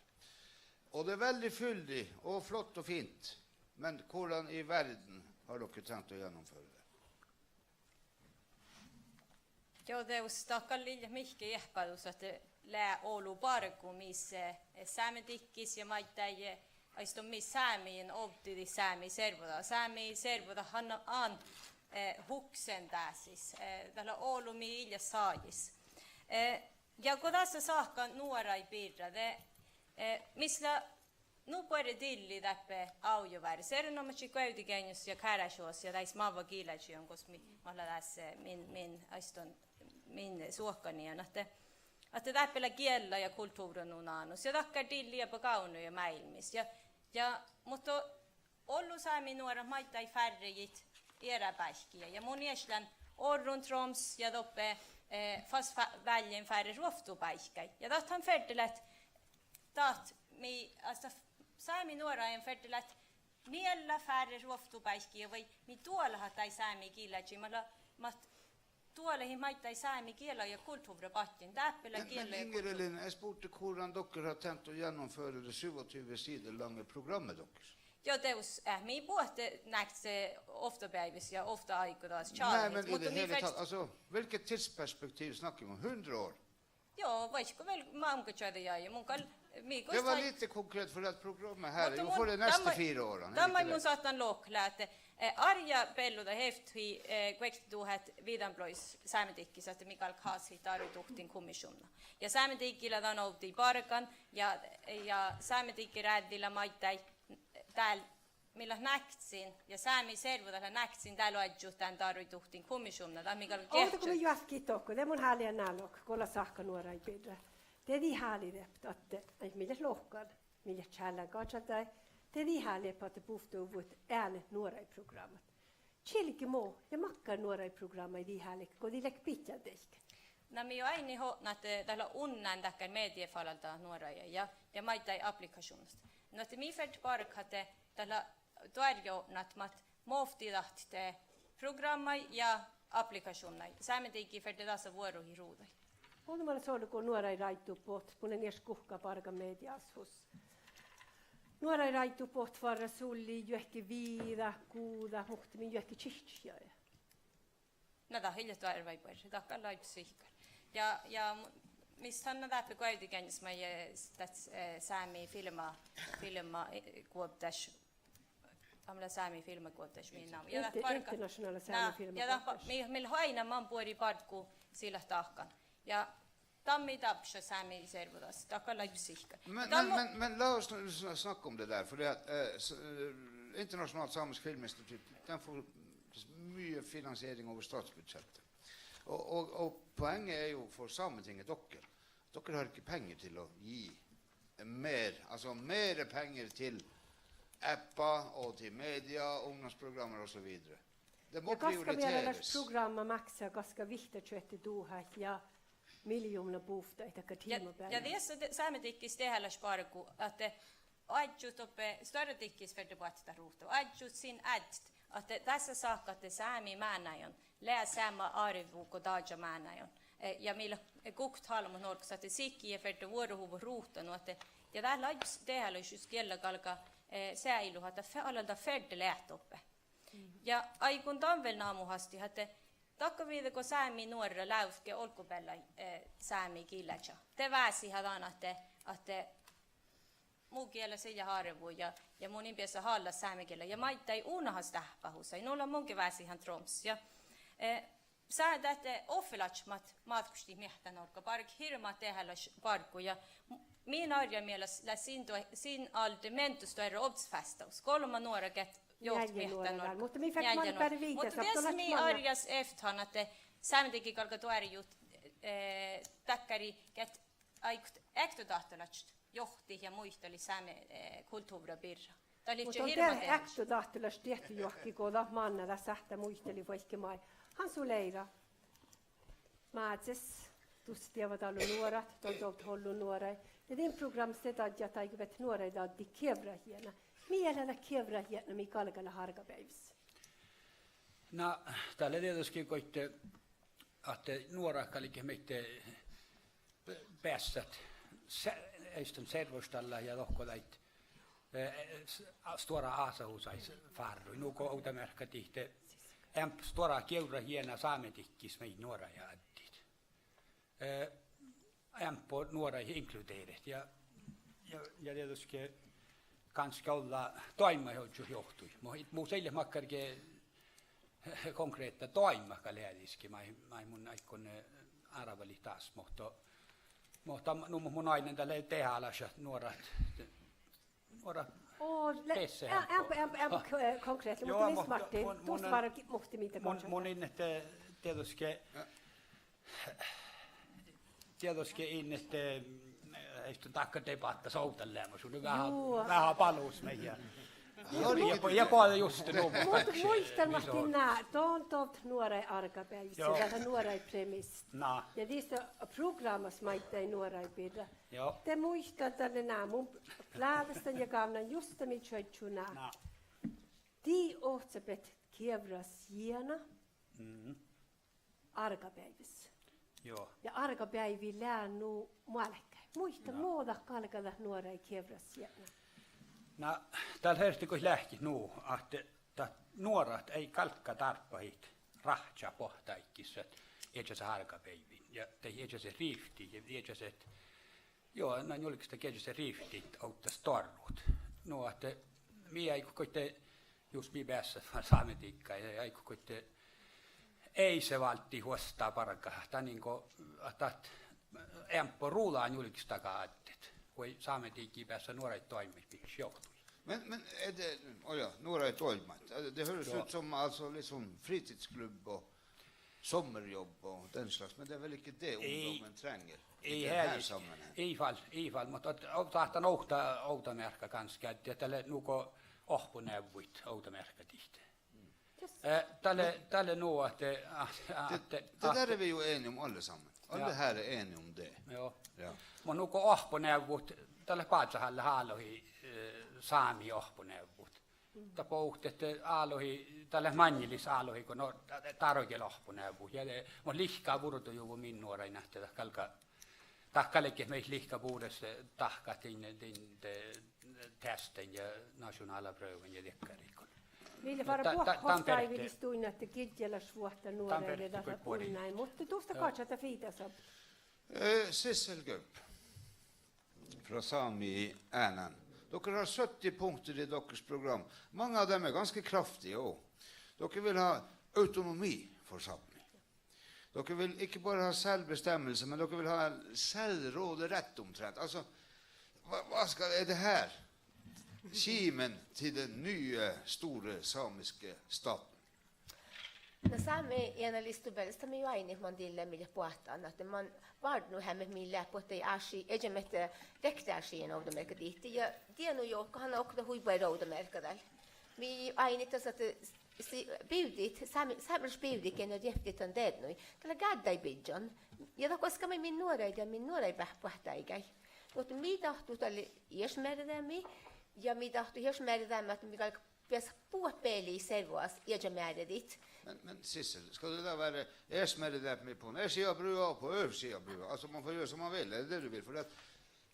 Og det er veldig fyldig og flott og fint. Men hvordan i verden har dere tenkt å gjennomføre det? Juo, dieđus dat gal ii leat mihkkege eahkadus ahte lea olu bargu mis, eh, Sámedikkis ja maiddái, eh, aiston mis sámiin ovddidit sámi servodat. Sámi servodat han-, han-, eh, huksen dásis. Eh, dat lea olu mii ii leat sajis. Eh, ja go dasa sáhka nuoraid birra, de, eh, mis lea nu buorre dilli dáppe Ávjovárris, earenoamážit Guovdageainnus ja Kárášjogas ja dain smávva gielažiin gos mii, mat lea dás, eh, min, min, aiston, min suohkanniin ahte, ahte dáppe lea giella ja kultuvrra nu nánus ja dakkár dilli eaba gávdno ja máilmmis. Ja, ja, muhto ollu sámi nuorat maiddái fárrejit eará báikkiide. Ja mun ieš lean orrun Tromssii ja doppe, eh, fas fá-, válljen fárret ruovttubáikkáid. Ja dat han ferte leat dat mii, asta, sámi nuorain ferte leat miella fárret ruovttubáikkáide vai mii doalahit daid sámi gielažiid, mat lea, mat doalahit maiddái sámi giela ja kultuvrra badjin. Dáppe lea giella ja kultuvrra. Men, men Inger Elin, jeg spurte hvordan dere har tenkt å gjennomføre det syvogtyve sider lange programmet deres. Juo, dieđus, eh, mii buohte nákse ovtta beaivvis ja ovtta áiggodagas čálaheaddjit, muhto mii fertet. Nei, men i det hele tatt, altså, hvilket tidsperspektiv snakker vi om? Hundre år? Juo, vaikko vel máŋga čuođi áiggi, mun gal, mii gal. Det var lite konkret for det programmet her. Muhto jo, mun, for de neste fire årene, dan maid mun sáhtán lohkat lea ahte, eh, Arja Bellodat eavtti, eh, guokteduhát viđanblođis Sámedikkis ahte mii galgat hasit dáruiduhttin kommišuvnna. Ja Sámedikki lea dan ovdal bargan ja, ja Sámedikki ráđđi lea maiddái dál mii leat nákcin ja sámi servodat leat nákcin dál oažžut dán dáruiduhttin kommišuvnna, dat mii gal. Ovdal go mii geahččalit juohke dohko, de mun háliidan ná lohkat go lea sáhka nuoraid birra. De dii háliidit ahte, ahte mii leat lohkan, mii leat čállán gažaldagii, de dii háliidit ahte buvttivut eanet nuoraid prográmmaid. Čilge mo ja makkár nuoraid prográmmaid dii háliidit go dii leat bidjan deike? Na mii oaidnit otná ahte dat lea unnán dakkár mediefallaldat nuoraide ja, ja maiddái applikašuvnnat. Nu ahte mii fertet bargat ahte dat lea doarjjiođđagat mat movttidat ahte prográmmaid ja applikašuvnnaid. Sámedikki ferte dasa vuoruhit ruđaid. Ovdamearkka olu go nuoraid ráiddut bohtet, mun lean ieš guhká bargan medias hus. Nuoraid ráiddut botvarra sullii juohke viđát, guđát, muhtumin juohke čihččat ja Na dat ii leat doarvái buorre, dat gal laiba sihkkar. Ja, ja m-, mis han dáppe guovdageainnas maid, eh, s-, dat, eh, sámi filmma, filmma, eh, guovddáš, dat lea sámi filmma guovddáš mii nam-, ja dat barga-, internasjonale sámi filmma guovddáš. Ja dat ba-, mii, mii leat oaidnán man buori barggu sii leat dahkan. Ja dan mii dárbbaša sámi servodagas, dat gal laiba sihkkar. Men, men, men la oss nå sn-, snakke om det der, for det at, eh, s-, eh, Internasjonalt Samisk Filminstitutt, den får mye finansiering over statsbudsjettet. Og, og, og poenget er jo for Sametinget, dere, dere har ikke penger til å gi mer, altså mer penger til apper og til media, ungdomsprogrammer og så videre. Det må prioriteres. Ja gaskka mielas prográmma máksá gaskka vihtta čuohte duhát ja miljovnna buvttain dakkár tímabeale. Ja, ja dies de-, Sámedikkis dehálaš bargu ahte oažžut doppe stuorra dikkis ferte boahtit dat ruhta. Oažžut sin áddet ahte dasa sáhka ahte sámi mánáin lea seamma árvu go dáža mánáin. Eh, ja mii leat guhkket albmot Norggas ahte sihke ii ferte vuorrut ruhta, nu ahte, ja dat lea dehálaš jus giella galgá, eh, seailut ahte fe-, ain dat ferte leat doppe. Ja áiggun dan vel namuhastit ahte dakko viđe go sámi nuorra lávke olggobeallái, eh, sámi gilláža. De vásiha dan ahte, ahte mu gielas ii leat árvu ja, ja mun in beasat allat sámegiella. Ja maiddái unahas dáhpáhusai. Nu lean munge vásihan Tromssas. Ja, eh, sa-, dat, eh, ohvelaččat mat mátkkoštit Miehtá Norgga barget hirbmat dehálaš barggu ja m-, min árjjái mielas lea sin do-, sin alde meandustuorra ovddasfástahus. Golbma nuora geat johtit Miehtá Norgga. Muhto mii fertet maid beare viidáseappot. Muhto dies mii árjjás evttán ahte Sámedikki galgá doarjut, eh, dakkáriid geat áigut eaktodáhtolaččat johtit ja muitalit sámi, eh, kultuvrra birra. Dat lei eaktodáhtolaččat diehttejoahki go dat manná, dat sáhttá muitalit vaikke maid. Hans Ole Eira, Mázes, dus dieđát dál nuorat, don dovdet ollu nuoraid. Ja din prográmmas de dadjat áiggut beassat nuoraid addit kevrraheaena. Mii lea dat kevrraheatna mii galgá leat árgabeaivvis? Na, dat lea dieđusge goit ahte nuorat galget maid beassat s-, eastan servoštallat ja dohko daid, eh, s-, stuorra ásahusaid fárrui. Nugo ovdamearkka dihte eambbo stuorra kevrraheaena Sámedikkis maid nuoraid addit. Eh, eambbo nuoraid inkluderet ja, ja, ja dieđusge gánske ođđa doaimmaid ožžot johtui. Mu, mus ii leat makkárge konkreata doaimmat gal eadisge maid, maid mun áiggun, eh, árvalit das, muhto, muhto nu mo mun oainnán dat lea dehálaš ahte nuorat, nuorat, eambbo, eambbo, eambbo k-, eh, konkreatnat, muhto Nils Martin, dus várra muhtumin de mun, mun in ahte dieđusge Dieđusge in ahte, eh, eastan dakkár debátta ovdal leamaš, nu veahá, veahá balus maid ja, ja, ja boađe juste nu. Muhto muitalii, Martin, na, don dovdet nuoraid árgabeaivvis, dat lea nuoraid premiss. Na. Ja disa prográmmas maiddái nuoraid birra. De muitalii dalle, na, mun bláđastan ja gávdnan juste mii čuožžu, na. Dii ohcabehtet kevrraheaena árgabeaivvis. Ja árgabeaivi lea nu moalkái. Muittán mo dat galgá dat nuoraid kevrraheaena? Na, dál fertii goit leahkit nu ahte dat nuorat eai galgga dárbbašit rahčat boahtteáiggis ahte iežaset árgabeaivvi ja dat iežaset rivttiid ja iežaset Jo, na, julgesta iežaset rivttiid ovddas doarrut. Nu ahte mii áiggut goit, jus mii beassat Sámedikkai, áiggut goit eai se válddit vuostá bargat, danin go, ahte dat eambbo ruđa julgestaga áddet, go Sámedikki beassá nuoraid doaimmaid bihčit johtui. Men, men er det, å ja, nuoraid doaimmaid. Det høres ut som, altså, liksom fritidsklubb og sommerjobb og den slags, men det er vel ikke det ungdommen trenger i denne sammenheng? Ii fal, ii fal, muhto ahte sáhtán ovtta, ovdamearkka gánske, ahte dat lea nugo oahpponeavvut ovdamearkka dihte. Eh, dat lea, dat lea nu ahte, ahte, det, det der er vi jo enige om alle sammen. Alle her er enige om det. Ja. Muhto nugo oahpponeavvut, dat lea bázzahallat álohii, eh, sámi oahpponeavvut. Dat bohtet ahte álohii, dat lea maŋŋelis álohii go, no, dárogieloahpponeavvut. Ja de, muhto lihkká burdojuvvo min nuorain ahte dat galgá, dat galget maid lihkká bures, eh, dahkat din, din, de, teasttain ja nationála prøvvain ja dakkár ii go. Mii lea fárra buot-, dan beare oahpáivilis duin ahte girjjelašvuohta nuoraide dat lea buorre. Muhto duttu, eh, goassege dat Fides? Eh, Sissel Gaup fra Sámi ánán. Dere har sytti punkter i deres program. Mange av dem er ganske kraftige også. Dere vil ha autonomi for Sápmi. Dere vil ikke bare ha selvbestemmelse, men dere vil ha selvråderett omtrent. Altså, hva, hva skal, er det her kimen til den nye, store samiske staten? Na, Sámi ánán lea vel, dat mii oaidnit man dien lea mii leat boahtán, ahte man várdnoheamet mii leat boahtán ášši, iežamet, eh, riekti áššiin ovdamearkka dihte. Ja dienu johka han okta hui buorre ovdamearkka dal. Mii oaidnit das ahte si-, bivdit, sámi-, sápmelaš bivdit geat nu rievttit dan deadnui. Dat lea gáddái biddjon. Ja dat guoská maid min nuoraid ja min nuoraid boahttáigáid. Muhto mii dáhtut dalle iešmeardeami, ja mii dáhtut iešmeardeami ahte mii galgat beassat buot bealli servodagas ieža mearridit. Men, men Sissel, skal det da være iešmeardeami på nedre side av brua og på øvre side av brua? Altså, man får gjøre som man vil, er det det du vil? For at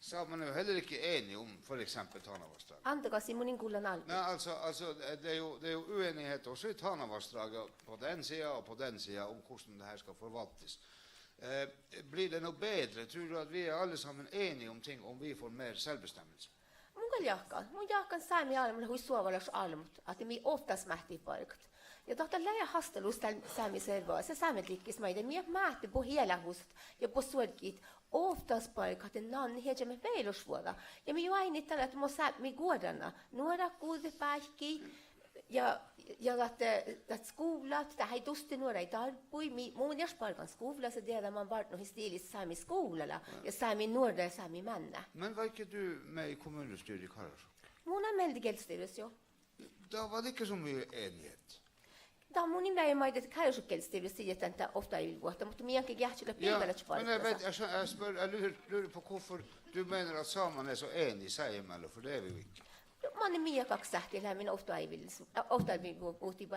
Sápmelaget er jo heller ikke enige om for eksempel Tanavassdraget. Ándagassii, mun in gullan álbmot. Nej, altså, altså, det er jo, det er jo uenighet også i Tanavassdraget på den siden og på den siden om hvordan det her skal forvaltes. Eh, blir det noe bedre? Tror du at vi er alle sammen enige om ting om vi får mer selvbestemmelse? Mun gal jáhkán, mun jáhkán Sámi álbmot lea hui soalálaš álbmot, ahte mii ovttasmáttit bargat. Ja dat lea hástalusa dál sámi servodagas ja sámedikkis maid, mii eat máhte buot ealáhusat ja buot suorggit ovttasbargat ahte nannit iežamet vejolašvuođa. Ja mii oaidnit dan ahte mo Sápmi guorrana, nuorat guđet báikki, ja, ja dat, dat skuvllat, dat eai duosta nuoraid dárbbui, mii, mun ieš bargan skuvllas ja dieđán man várdnohit stilit sámi skuvlala ja sámi nuorra ja sámi mánná. Men var ikke du med i kommunestyret i Karasjok? Mun lean mielde gieldastivris, jo. Da var det ikke så mye enighet. Dan mun in lean maid Karasjokkis gieldastivris, ja dan dat ovtta-, ovttavuohta, muhto mii eat ge geahččalat biibbálaččat bargat. Ja, men jeg vet, jeg skjønner, jeg spør, jeg lurer, lurer på hvorfor du mener at samene er så enige seg imellom, for det er vi jo ikke. Manne mii galgat sáhttit leat min ovtta-, ovttavuohta boahtit.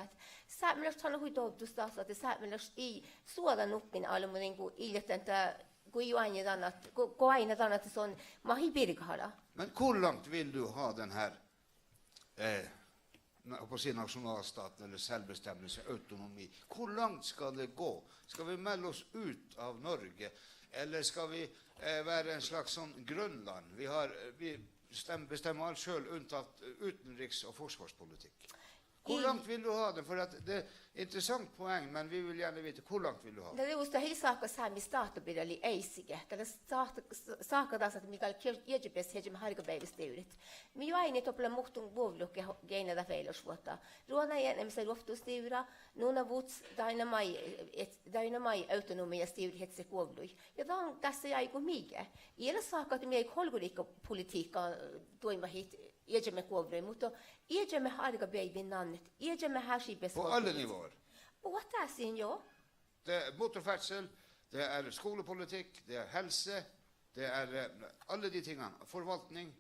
Sápmelaš han lea hui dovddus das ahte sápmelaš ii soađa nuppi álbmogiin go ii leat dan, go ii oaidne dan ahte, go, go oaidná dan ahte son mat ii birra hala. Men hvor langt vil du ha den her eh, na-, på å si nasjonalstaten eller selvbestemmelse, autonomi. Hvor langt skal det gå? Skal vi melde oss ut av Norge, eller skal vi, eh, være en slags sånn Grønland? Vi har, eh, vi stem-, bestemmer alt selv unntatt, eh, utenriks- og forsvarspolitikk. Hvor langt vil du ha det? For at det er interessant poeng, men vi vil gjerne vite hvor langt vil du ha det? Dat lea juste dat sáhka sámi stáhta birra lei eisige. Dat lea sáhka, sáhka das ahte mii galgat ieža beassat iežamet hárggabeaivvi stivret. Mii oaidnit doppe lea muhtun guovlluid ge-, geainna dat vejolašvuohta. Ruođa eatnamiesruovttustivra, nunnavuođas dainna maid, et-, dainna maid autonomiastivret iežas guovlluid. Ja dan dasa áigut mii ge. Ii leat sáhka ahte mii áiggut olgoriikkapolitihkka doaimmahit iežamet guovlluid, muhto iežamet hárggabeaivvi nannet, iežamet ášši beassat. På alle nivåer. Buot dásiin, jo. Det er motorferdsel, det er skolepolitikk, det er helse, det er, eh, alle de tingene. Forvaltning.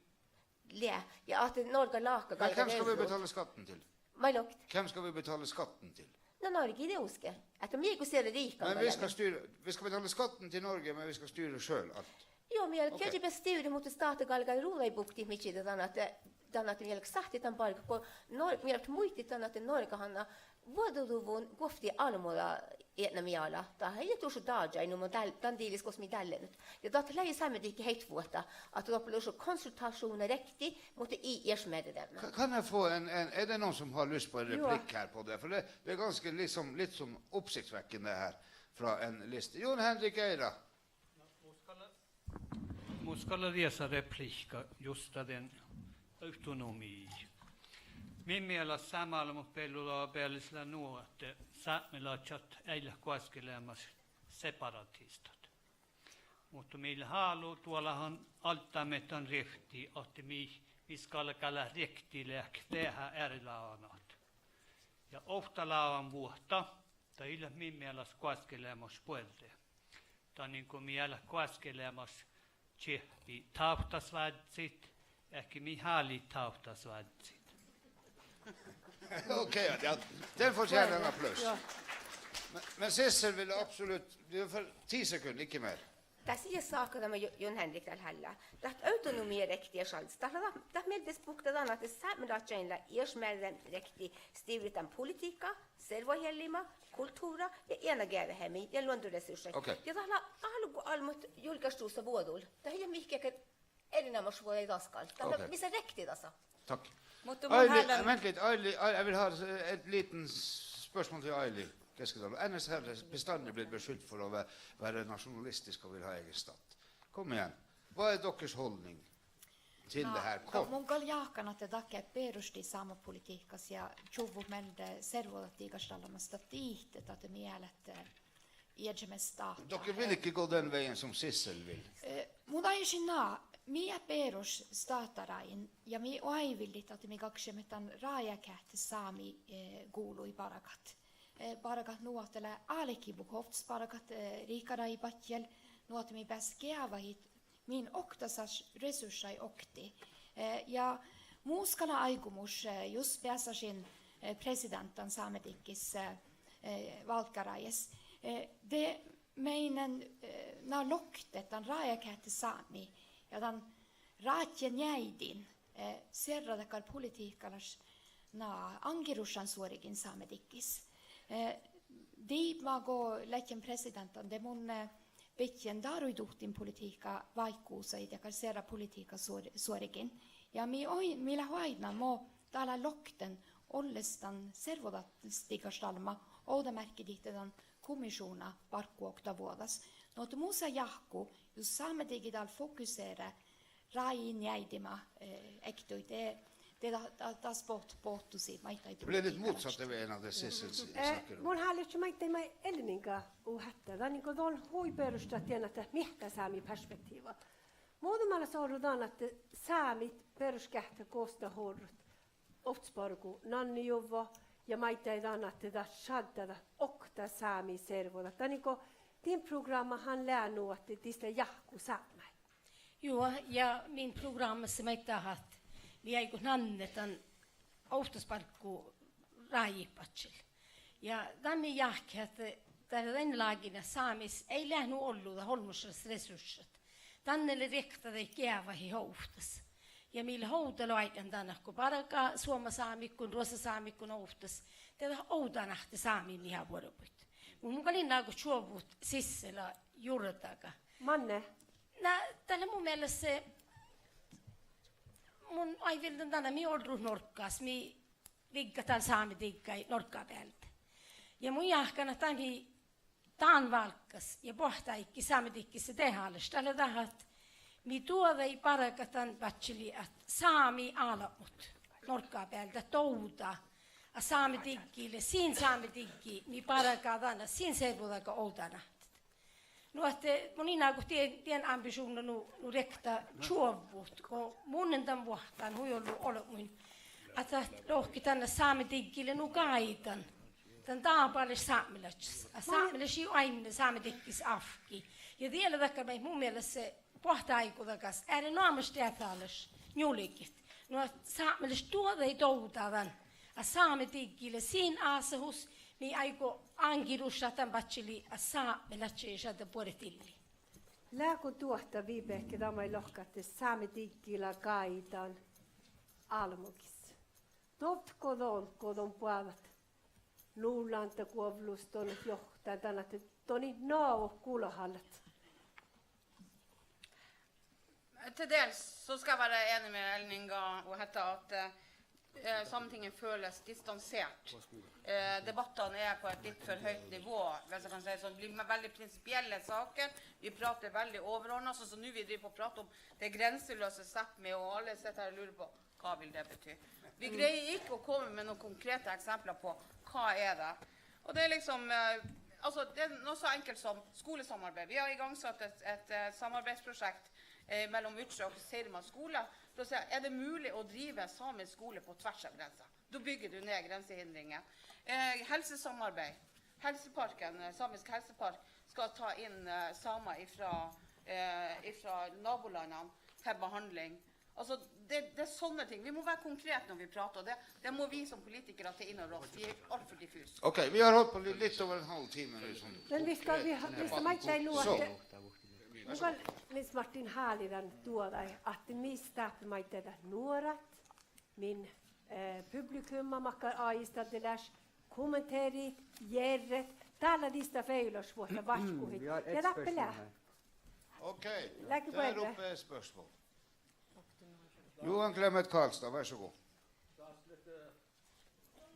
Lea, ja ahte Norgga láhkai galgá. Men hvem skal vi betale skatten til? Maid lohket? Hvem skal vi betale skatten til? No Norgii dieđusge. Ahte mii go sierra riikka. Men vi skal styre, vi skal betale skatten til Norge, men vi skal styre selv alt. Jo, mii galgat ieža beassat stivret, muhto stáhta galgá ruđaid buktit midjiide dan ahte, dan ahte mii galgat sáhttit dan bargat go Nor-, mii galgat muitit dan ahte Norgga han lea vuođđuduvvon guovtti álbmodaeatnami ala. Dat ii leat dušše dážai nu mo dál, dan dilis gos mii dál leat. Ja dat lei sámedikki heitvuohta, ahte doppe lea dušše konsultasjuvdna riekti, muhto ii iešmearrideavdna. Ka-, kan jeg få en, en, er det noen som har lyst på en replikk her på det? For det, det er ganske liksom, litt sånn oppsiktsvekkende her fra en liste. Jon Henrik Eira. Mun skal lea, mun skal lea riesa replihkka just dan autonomii. Min mielas Sámiálbmotbeallu lea bealis lea nu ahte sápmelaččat eai leat goaskeleamaš separatistat. Muhto mii leat álo duoláhan alddamiid dan riekti ahte mii, mii skalgaleat riekti leat veahá earreláganat. Ja ovttaláganvuohta, dat ii leat min mielas goaskeleamaš buorre. Danin go mii eat leat goaskeleamaš čeahppi távttasvázziid, eai mii hálit távttasvázziid. Okej, ja, den fortjener en applaus. Men, men Sissel vil absolutt, du får ti sekunder, ikke mer. Dat sii sáhka dan, mat Jo-, Jon Henrik dal hállá. Dat autonómia riekti ieš aldis. Dat lea dat, dat mielde bukta dan ahte sápmelaččain lea ieš mearrán riekti stivret dan politihkka, servodateami, kultuvrra ja eanageađeheami ja luondoresurssat. Okei. Ja dat lea álgoálbmot julggašvuođas vuođul. Dat ii leat mihkkege erenoamáš vuođaid daskal. Dat lea, okei, mis lea riekti dasa. Takk. Muhto mun Aili, hálan vent litt, Aili, Aili, jeg vil ha et lite spørsmål til Aili Keskitalo. Ellers har jeg bestandig blitt beskyldt for å være, være nasjonalistisk og vil ha egen stat. Kom igjen. Hva er deres holdning til det her? Kort. Mun gal jáhkán ahte dat ge beroštit sámepolitihkkas ja čuvvut mielde servodahtiigaštalmmas dat dihte, dat mii eat leat, eh, iežamet stáhta. Dere vil ikke gå den veien som Sissel vil? Eh, mun dajin na, mii eat beroštit stáhtarájin ja mii oaivvillit ahte mii galggašeimmet dan rájákeahtti sámi, eh, guvlui bargat. Eh, bargat nu ahte lea álkibut ovttasbargat, eh, riikkaráji badjel, nu ahte mii beasat geavahit min oktasaš resurssai oktii. Eh, ja mus gal lea áigumuš, eh, jus beasašin, eh, presidenttan Sámedikkis, eh, eh, válggarájes. Eh, de meinen, eh, na loktet dan rájákeahtti sámi ja dan rádje njeaidin, eh, sierra dakkár politihkkalaš na áŋgiruššan suorgin Sámedikkis. Eh, dii ma go ledjen presidenttan de mun, eh, bidjen dáruiduhttin politihkka váikkuhusaid dakkár sierra politihkka suor-, suorgin. Ja mii oai-, mii leat oaidnán mo dá lea lokten olles dan servodahtiigaštalmma ovdamearkki dihte dan kommišuvdna barggu oktavuođas. Nu ahte mus lea jáhkku jus Sámediggi dal fokusere rájiin njeaidima, eh, ektui de, de da-, da-, das boht-, bohtosit maiddái. Det blir litt motsatt av en av det Sissel s-, eh, snakker om. Mun háliidivččen maiddái maid Elniga uhát, dat nugo don hui beroštat dien ahte miehtá sámi perspektiiva. Mu mielas orru dan ahte sámit beroškeahttá gos dat orrut ovttasbargu nannejuvvo ja maiddái dan ahte dat šadda dat okta sámi servodat. Dat nugo din programmahan lea nu ahte dis lea jáhkku sápmái. Juo, ja min programmas lea maiddái ahte mii áigut nannet dan ovttasbarggu rájehit badjel. Ja dan mii jáhkit ahte dat lea dainna lágiin ahte Sámis ii leat nu ollu dat olmmošalas resurssat. Danne lea riekta daid geavahit ovttas. Ja mii leat ovdal oaidnán dan ahte go bargá suomasámiiguin, ruossasamiiguin ovttas, de dat ovdáneahtti sámiid mihá vuorbuid. Muhto mun gal in áigu čuovvut Sissela jurdaga. Manne? Na, dat lea mu mielas, eh, mun oaivvildan dan ahte mii orrut Norggas, mii viggat dál sámediggai Norgga bealde. Ja mun jáhkán ahte dat mii dán válggas ja boahtteáiggi Sámedikkis de hálaš, dat lea dat ahte mii duođai bargat dan badjeliid ahte sámi álbmot Norgga bealde dovdá, ahte Sámediggi lea sin Sámediggi mii bargá dan ahte sin servodaga ovdáneahttá. Nu ahte mun in áigu dien, dien ambisjuvdna nu, nu riekta čuovvut, go mun lean dan vuohtan hui ollu olbmuin ahte dat lohket dan ahte Sámediggi lea nu gáidan dan dábálaš sápmelaččas, ahte sápmelaš ii oainne Sámedikkis ávki. Ja die lea dakkár maid mu mielas boahtteáigodagas erenoamáš dehálaš njulget, nu ahte sápmelaš duođai dovdá dan ahte Sámediggi lea sin ásahus mii áigu áŋgiruššat dan badjeliid ahte sápmelaččaid šaddá buoret dilli. Leago duohta, Vibeke, dat maid lohká ahte Sámediggi lea gáidan álbmogis? Dovdgo don go don boađát Nulandda guovllus don johtan dan ahte don it nagot gulahallat? Til dels så skal jeg være enig med Elninga og hevde at, eh, Sametinget føles distansert. Eh, debattene er på et litt for høyt nivå, hvis jeg kan si det sånn. Det blir veldig prinsipielle saker. Vi prater veldig overordnet, sånn som nå vi driver på å prate om det grenseløse Sápmi, og alle sitter her og lurer på hva vil det bety. Vi greier ikke å komme med noen konkrete eksempler på hva er det. Og det er liksom, eh, altså, det er noe så enkelt som skolesamarbeid. Vi har igangsatt et, et, eh, samarbeidsprosjekt, eh, mellom Utsja og Sirma skole. For å se, er det mulig å drive samisk skole på tvers av grenser? Da bygger du ned grensehindringer. Eh, helsesamarbeid. Helseparken, eh, samisk helsepark skal ta inn, eh, samer ifra, eh, ifra nabolandene til behandling. Altså, det, det er sånne ting. Vi må være konkrete når vi prater, og det, det må vi som politikere ta inn over oss. Vi er altfor diffuse. Ok, vi har holdt på litt, litt over en halv time nå, sånn. Men vi skal, vi har, vi skal merke deg nå at det, Mun gal, mis Martin háliidan duođai, ahte mis dáppe maiddái dat nuorat, min, eh, publikuma makkár áiggistalde leat, kommenterit, jerret, dál lea dista vejolašvuohta váikkuhit. Ja dáppe lea. Okei, der oppe er spørsmål. Johan Clement Karlstad, vær så god.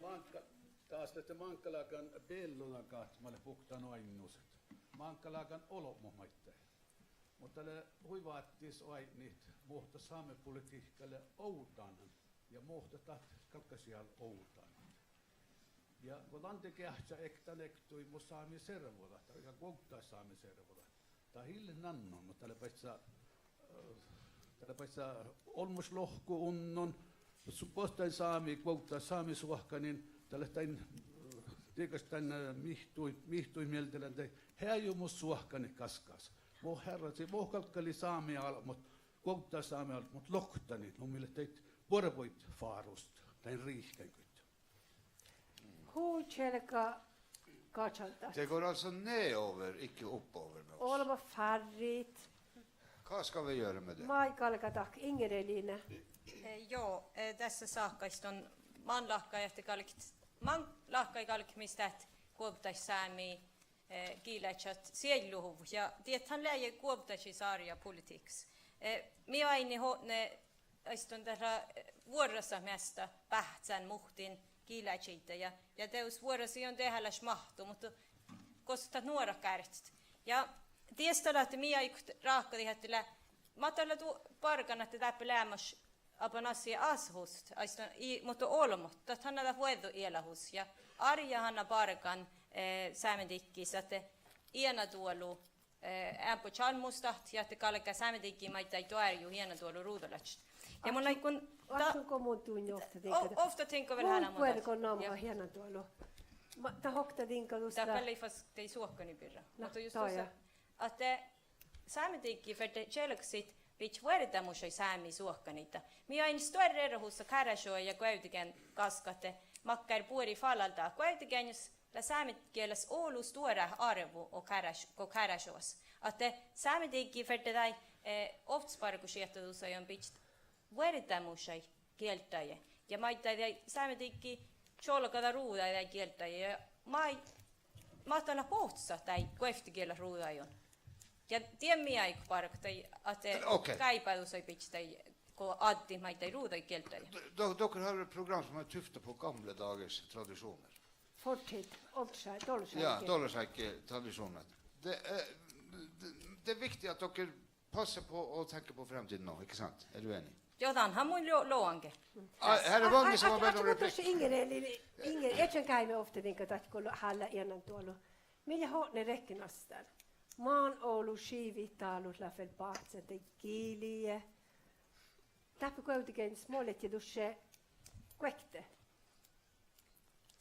Máŋgga-, dás lea máŋggalágan bealladagat mat leat buktan oainnus. Máŋggalágan olbmot maiddái. Muhto dat lea hui váttis oaidnit, muhto sámepolitihkka lea ovdánan ja muhto dat galggašii ovdániid. Ja go dan de geahččá ektán ektui mo sámi servodat, ja guovddáš sámi servodat. Dat ii leat nannon, muhto dat lea baicca, eh, dat lea baicca olmmošlohku unnon, su-, gos dain sámi guovddáš sámi suohkaniin, dat lea dain, eh, dieđusge dain, eh, mihttui-, mihttui mielde lean dain heajumus suohkanit gaskkas. Mo hearrasii, mo galggalii sámi álbmot, guovddáš sámi álbmot, loktaniid, nu mii leat daid buorrebuid fárus dain riikkain goit. Hui čelga gažaldat. Det går altså nedover, ikke oppover med oss. Olbmot fárrit. Hva skal vi gjøre med det? Maid galgá dat, Inger Eline? Eh, jo, eh, dasa sáhkái don man láhkai ahte galget, man láhkai galget mis dat guovddáš sámi, eh, gilaččat sieđuhuvvot. Ja diet han lea guovddášii sárja politihkas. Eh, mii oaidnit otne, aiston dat lea, eh, vuorrasat measta báhcán muhtin gilaččaide ja, ja dieđus vuorrasat on dehálaš máhttu, muhto gos dat nuorat gáret. Ja dies dat lea ahte mii áiggut ráhkadit ahte lea, mat dat lea du-, bargan ahte dáppe leamaš abbanassii ásahussat, aiston, ii, muhto olbmot, dat han lea dat vuođđoealahus ja árjjá han lea bargan, eh, Sámedikis ahte eanadoalu, eh, eambbo čalmmustahttit ja ahte galgá Sámedigi maiddái doarjut eanadoalu ruđalaččat. Ja mun áiggun, da-, áiggun go mun duvvon ovtta diŋga. O-, ovtta diŋga vel háliidan. Mun buorgon nampat eanadoalu. Ma-, dat okta diŋga dus dat gal lei fas dei suohkanii birra. Na, muhto jus dat dusa, ahte Sámedigi ferte čelggasit bidjat vuordámušaid sámi suohkaniidda. Mii oaidnit stuorra erohusa Kárášjoga ja Guovdageainnu gaskka ahte makkár buori falaldá, Guovdageainnus lea sámegielas olu stuorát árvu go Káráš-, go Kárášjogas. Ahte Sámedigi ferte dál, eh, ovttasbargu šiehtadusai on bidjat vuordámušaid gielddaide. Ja maiddái dál Sámedigi čolgada ruđaid dál gielddaide. Ja maid, mat dat leat bohccosat dál guovttegielat ruđaiguin. Ja dien mii áiggut bargat dál ahte, okei, gáibádusai bidjat dál go addit maiddái ruđaid gielddaide. D-, d-, dere har et program som er tuftet på gamle dagers tradisjoner. Fortid, olšai-, dolšai-. Ja, dolšai-, tradisjoner. Det er, det, det er viktig at dere passer på å tenke på fremtiden nå, ikke sant? Er du enig? Jo, dan han mun lo-, logan ge. Her er mange som har bedt om replikk. Inger, Inger, iežan gáime ovtta diŋga dat go hállá eanadoalu. Mii leat otne rekkenastán. Man olu šivit dálut leat vel báhcán dahje gilii. Dáppe Guovdageainnus mo ledje dušše guokte.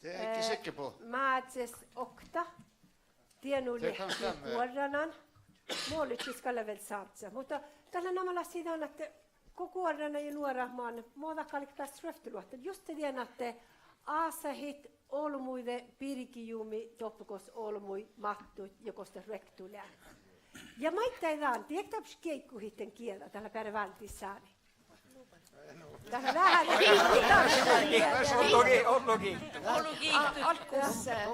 Det er jeg ikke sikker på. Eh, Mázes okta. Dienu lehpet guorranan. Moaliččas gal lea vel sázzat. Muhto dat lea namalassii dan ahte go guorranat ja nuorat mannet, mo dat galget beassat ruovttoluotta. Juste dien ahte ásahit olbmuide birgejumi doppe gos olbmuid máttut ja gos dat ruoktu lea. Ja maiddái dan, dien dárbbaš geaiguhit dan gieđa, dat lea beare váldit sáni. Ollu giitu. Ollu giitu. Al-, álggus, eh,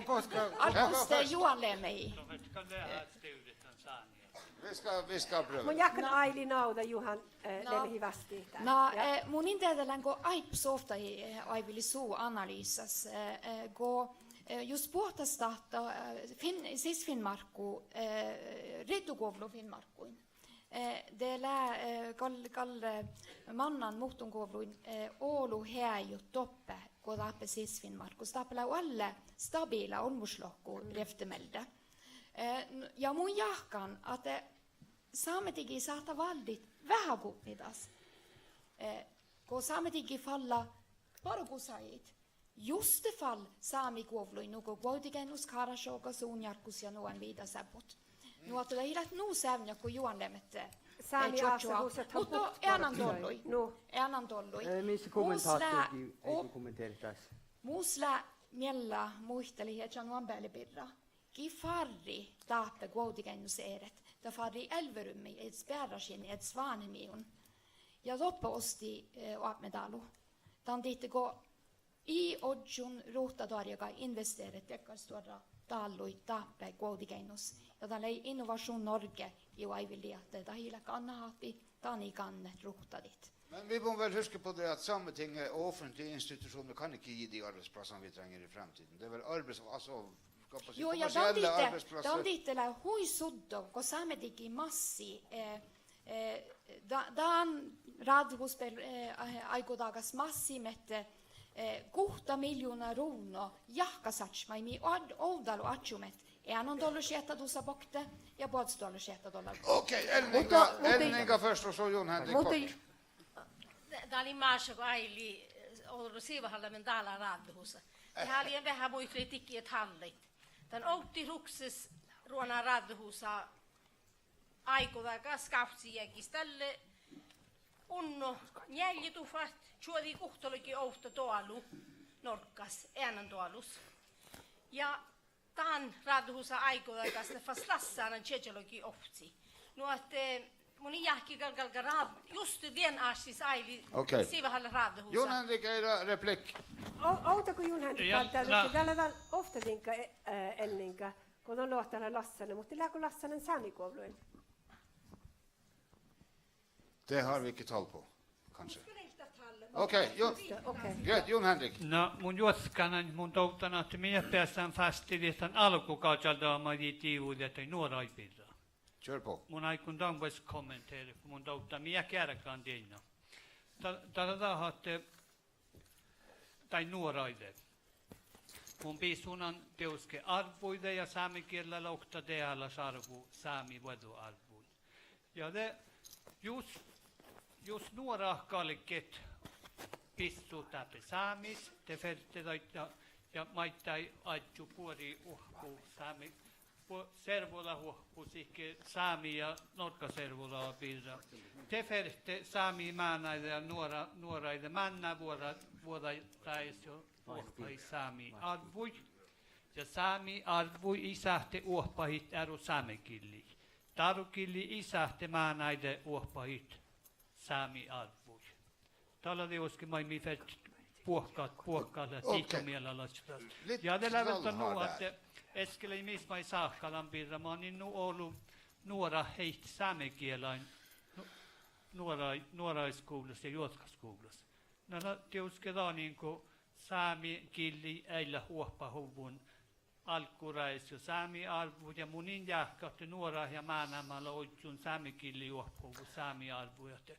álggus de Juhán leamehii. Mun jáhkán Aili nagoda Juhán, eh, leamehii vástehit. Na, eh, mun in dieđe lean go áibbas ovtta, eh, oaivvilii su analýsas, eh, eh, go, eh, jus bohtas dat, eh, Finn-, Sisfinnmárkku, eh, riddiguovllu Finnmárkkuin. Eh, de lea, eh, gal, gal, eh, mannan muhtun guovlluin, eh, olu heajut doppe go dáppe Sisfinnmárkkus. Dáppe lea oalle stabiila olmmošlohku rievtte mielde. Eh, n-, ja mun jáhkán ahte Sámedigi sáhttá váldit veahá gudnedan. Eh, go Sámedigi fallá bargosajiid. Juste fal sámi guovlluin nugo Guovdageainnus, Kárášjogas, Unjárkkus ja nu ain viidáseammut. Nu ahte dat ii leat nu seavdnjat go Juhán leamet, eh, sámi čuoččo, ásahusa, muhto eanan dollui. Eanan dollui. Eh, mis kommentarer, mus lea miella muitalit iežan oambeali birra. Gii fárrii dáppe Guovdageainnus eret? dat fárrii Elverumii, iežas Bearrašinnii, iežas Svanemiiguin. Ja doppe osttii, eh, oapmedálu. Dan dihte go ii ožžon ruohttadoarjaga investeret dakkár stuorra dállui dáppe Guovdageainnus. Ja dat lei Innovation Norge ii oaivilii ahte dat ii leat gánnet ahte dan ii gánnet ruohtadit. Men vi må vel huske på det at Sametinget og offentlige institusjoner kan ikke gi de arbeidsplassene vi trenger i fremtiden. Det er vel arbeids-, altså, skal på si, jo, ja, dan kommersielle dihte, dan arbeidsplasser. Dihte lea hui suddo, go Sámediggi massii, eh, eh, da-, dan ráđđehus, eh, áigodagas massii mii, eh, guhtta miljooná ruovnno jahkásaččat maid mii ovdal oaččuimet eanondoallu šiehtadusabokte ja boazodoallu šiehtadusabokte. Okei, Elninga, muhto, muhto, Elninga først, og så Jon Henrik kort. Dat lei maid go Áilí, eh, olu Sivahallan dála ráđđehusa. Ja háliidan veahá muitalit didjiide háldit. Dan ovddiid ruokses ruona ráđđehusa áigodaga skávcci jagi, dalle unno njealljeduhát, čuođi guhttalogiohta doalu Norggas, eanondoalus. Ja dan ráđđehusa áigodagas lea fas lassánan čiežalogi ovcci. Nu ahte mun in jáhke gal galgga ráđ-, juste dien áššis Áilí, okei, Sivahallan ráđđehusa. Jon Henrik, eai replikk. O-, ovdal go Jon Henrik, ja, dál, na- dál lea ovtta diŋga, eh, Elninga, go don lohkat lassánan, muhto leago lassánan sámeguvlui? Det har vi ikke tall på, kanskje. Okei, jo. Just det, okei. Greit, Jon Henrik. Na, mun juoskkán, mun dovddan ahte mii eat beassan fasttit dan álgogážaldaga maid dii dieđuidet daid nuoraid birra. Kjør på. Mun áiggun dan vuos kommentere, go mun dovddan mii eat geargan dieinna. Da-, da-, dat ahte daid nuoraide. Mun bissunan dieđusge árvvuide ja sámegiella lohká dehálaš árvvu sámi vuođđoárvvuin. Ja de jus, jus nuorat galget bissut dáppe Sámis, de ferte daid ja, ja maiddái oažžut buori oahppu sámi, bu-, servodagoahppu sihke sámi ja norggaservodaga birra. De ferte sámi mánáide ja nuora-, nuoraide mánná vuođa-, vuođaid rájes ja oahpahit sámi árvvui. Ja sámi árvvui ii sáhte oahpahit earu sámegillii. Dárogillii ii sáhte mánáide oahpahit sámi árvvui. Dat lea dieđusge maid mii fertet buohkat, buohkat leat dihto miella laččat. Ja de lea vel dan nu ahte Eske lei mis maid sáhka dan birra, manin nu olu nuorat heittet sámegiela nu-, nuora-, nuoraidskuvllas ja juotkáskuvllas. Na, na, dieđusge danin go sámegillii eai leat oahpahuvvon álggorájes jo sámi árvvut ja mun in jáhke ahte nuorat ja mánámma lea ožžon sámegillii oahpahuvvot sámi árvvui, ahte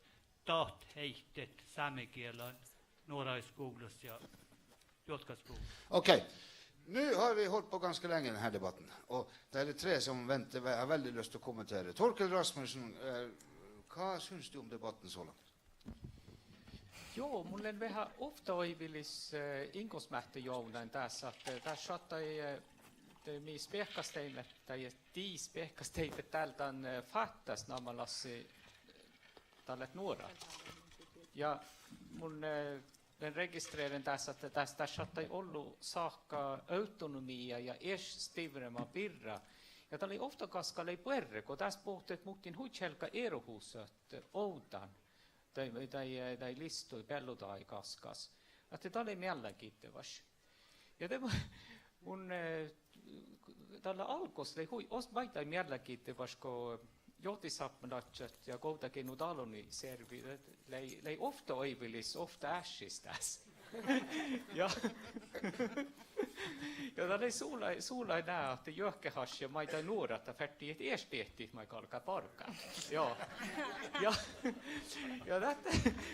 dat heittet sámegiela nuoraidskuvllas ja juotkáskuvllas. Okei. Nu har vi holdt på ganske lenge i denne debatten, og det er tre som venter, har veldig lyst til å kommentere. Torkel Rasmussen, eh, hva synes du om debatten så langt? Juo, mun lean veahá ovtta oaivilis, eh, iŋgosmáhte jovdan dás ahte, eh, dás šattai, eh, de mii spiehkasteimet, dahje dii spiehkasteimet dál dan, eh, fáttas namalassii, dat leat nuorat. Ja mun, eh, lean registreren dás ahte dás, dás šattai ollu sáhka autonomia ja ieš stivrema birra. Ja dat lei ovtta gaskka lei buorre go dás bohtet muhtin hui čealgga erohusat ovdal. Daid, daid, daid listui beallodaga gaskkas. Ahte dat lei meallagiddevaš. Ja de mu-, mun, eh, dalle álggus lei hui-, os-, maiddái meallagiddevaš go johtisápmelaččat ja Guovdageainnu dálonisearvi, dat lei, lei ovtta oaivilis, ovtta áššis dás. Ja, ja dat lei sula, sula ná ahte juohkehaš ja maiddái nuorat dat fertejit ieš diehtit maid galgá bargat. Ja, ja, ja dat,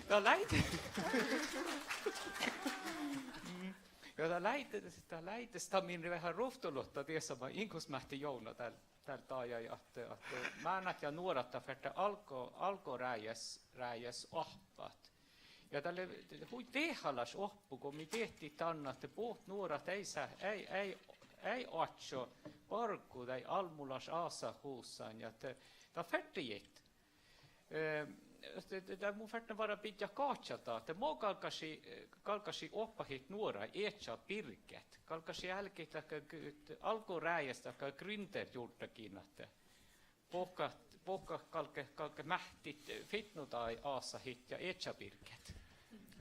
dat leai, ja dat leai, dat leai, dat min veahá ruovttoluotta diesa maid iŋgosmáhte jovdna dál, dál dahje ahte, ahte mánát ja nuorat dat ferte álgo-, álgorájes, rájes oahppat. Ja dat lea, dat lea hui dehálaš oahppu go mii diehtit dan ahte buot nuorat eai sa-, eai, eai, eai oaččo bargu daid almmolaš ásahusain ja ahte dat fertejit. Eh, dat, dat, dat mun fertnan várra biddjat gahččat ahte mo galggašii, galggašii oahpahit nuoraid iežat birget. Galggašii álgit dahká g-, álgorájes dahká gründerjuvddagiin ahte Buohkat, buohkat galget, galget máhttit fitnodaid, ásahiid ja ieža birget.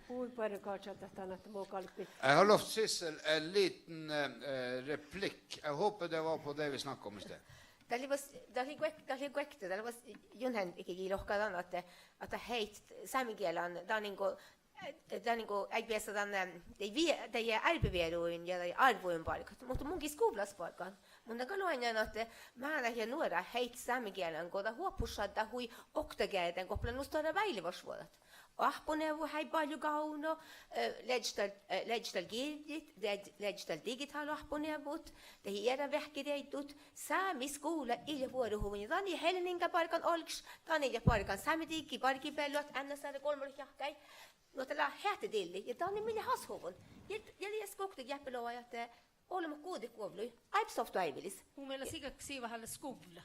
Hui buorre gaža dat dan ahte mo galget. Jeg har lovt Sissel en liten, eh, replikk. Jeg håper det var på det vi snakket om i sted. Dat lei vuos-, dat lei guok-, dat lei guokte, dat lei vuos Jon Henrik lohká dan ahte, ahte heit-, sámegielan, dat in go, dat in go eai beasa dan, eh, de vie-, de eai árbevirruin ja de árvvuin bargat. Muhto mun gii skuvllas bargan. Mun dan gal oainnán ahte mánát ja nuorat heittet sámegielan go dat oahpahusat dat hui oktageaidnán, go doppe lea nu stuorra váilevašvuođat. Oahpponeavvu heai baljogávdno, eh, leaddjit dal, eh, leaddjit dal girjjit, leaddj-, leaddjit dal digitála oahpponeavvut, dahje eará veahkkerieddut, sámi skuvla ii leat vuoruhuvvon. Dan ii Heleninga bargan olggos, dan ii leat bargan Sámediggi bargibealluid, N S R golbmalot jahkái. Nu ahte lea heate dilli, ja dan ii mii leat hasshuvvon. Ja, ja dieđusge oktage eappel oažžu ahte olbmot guđet guovlluid, áibbas ovtta oaivilis. Mu mielas iige sii vel skuvla.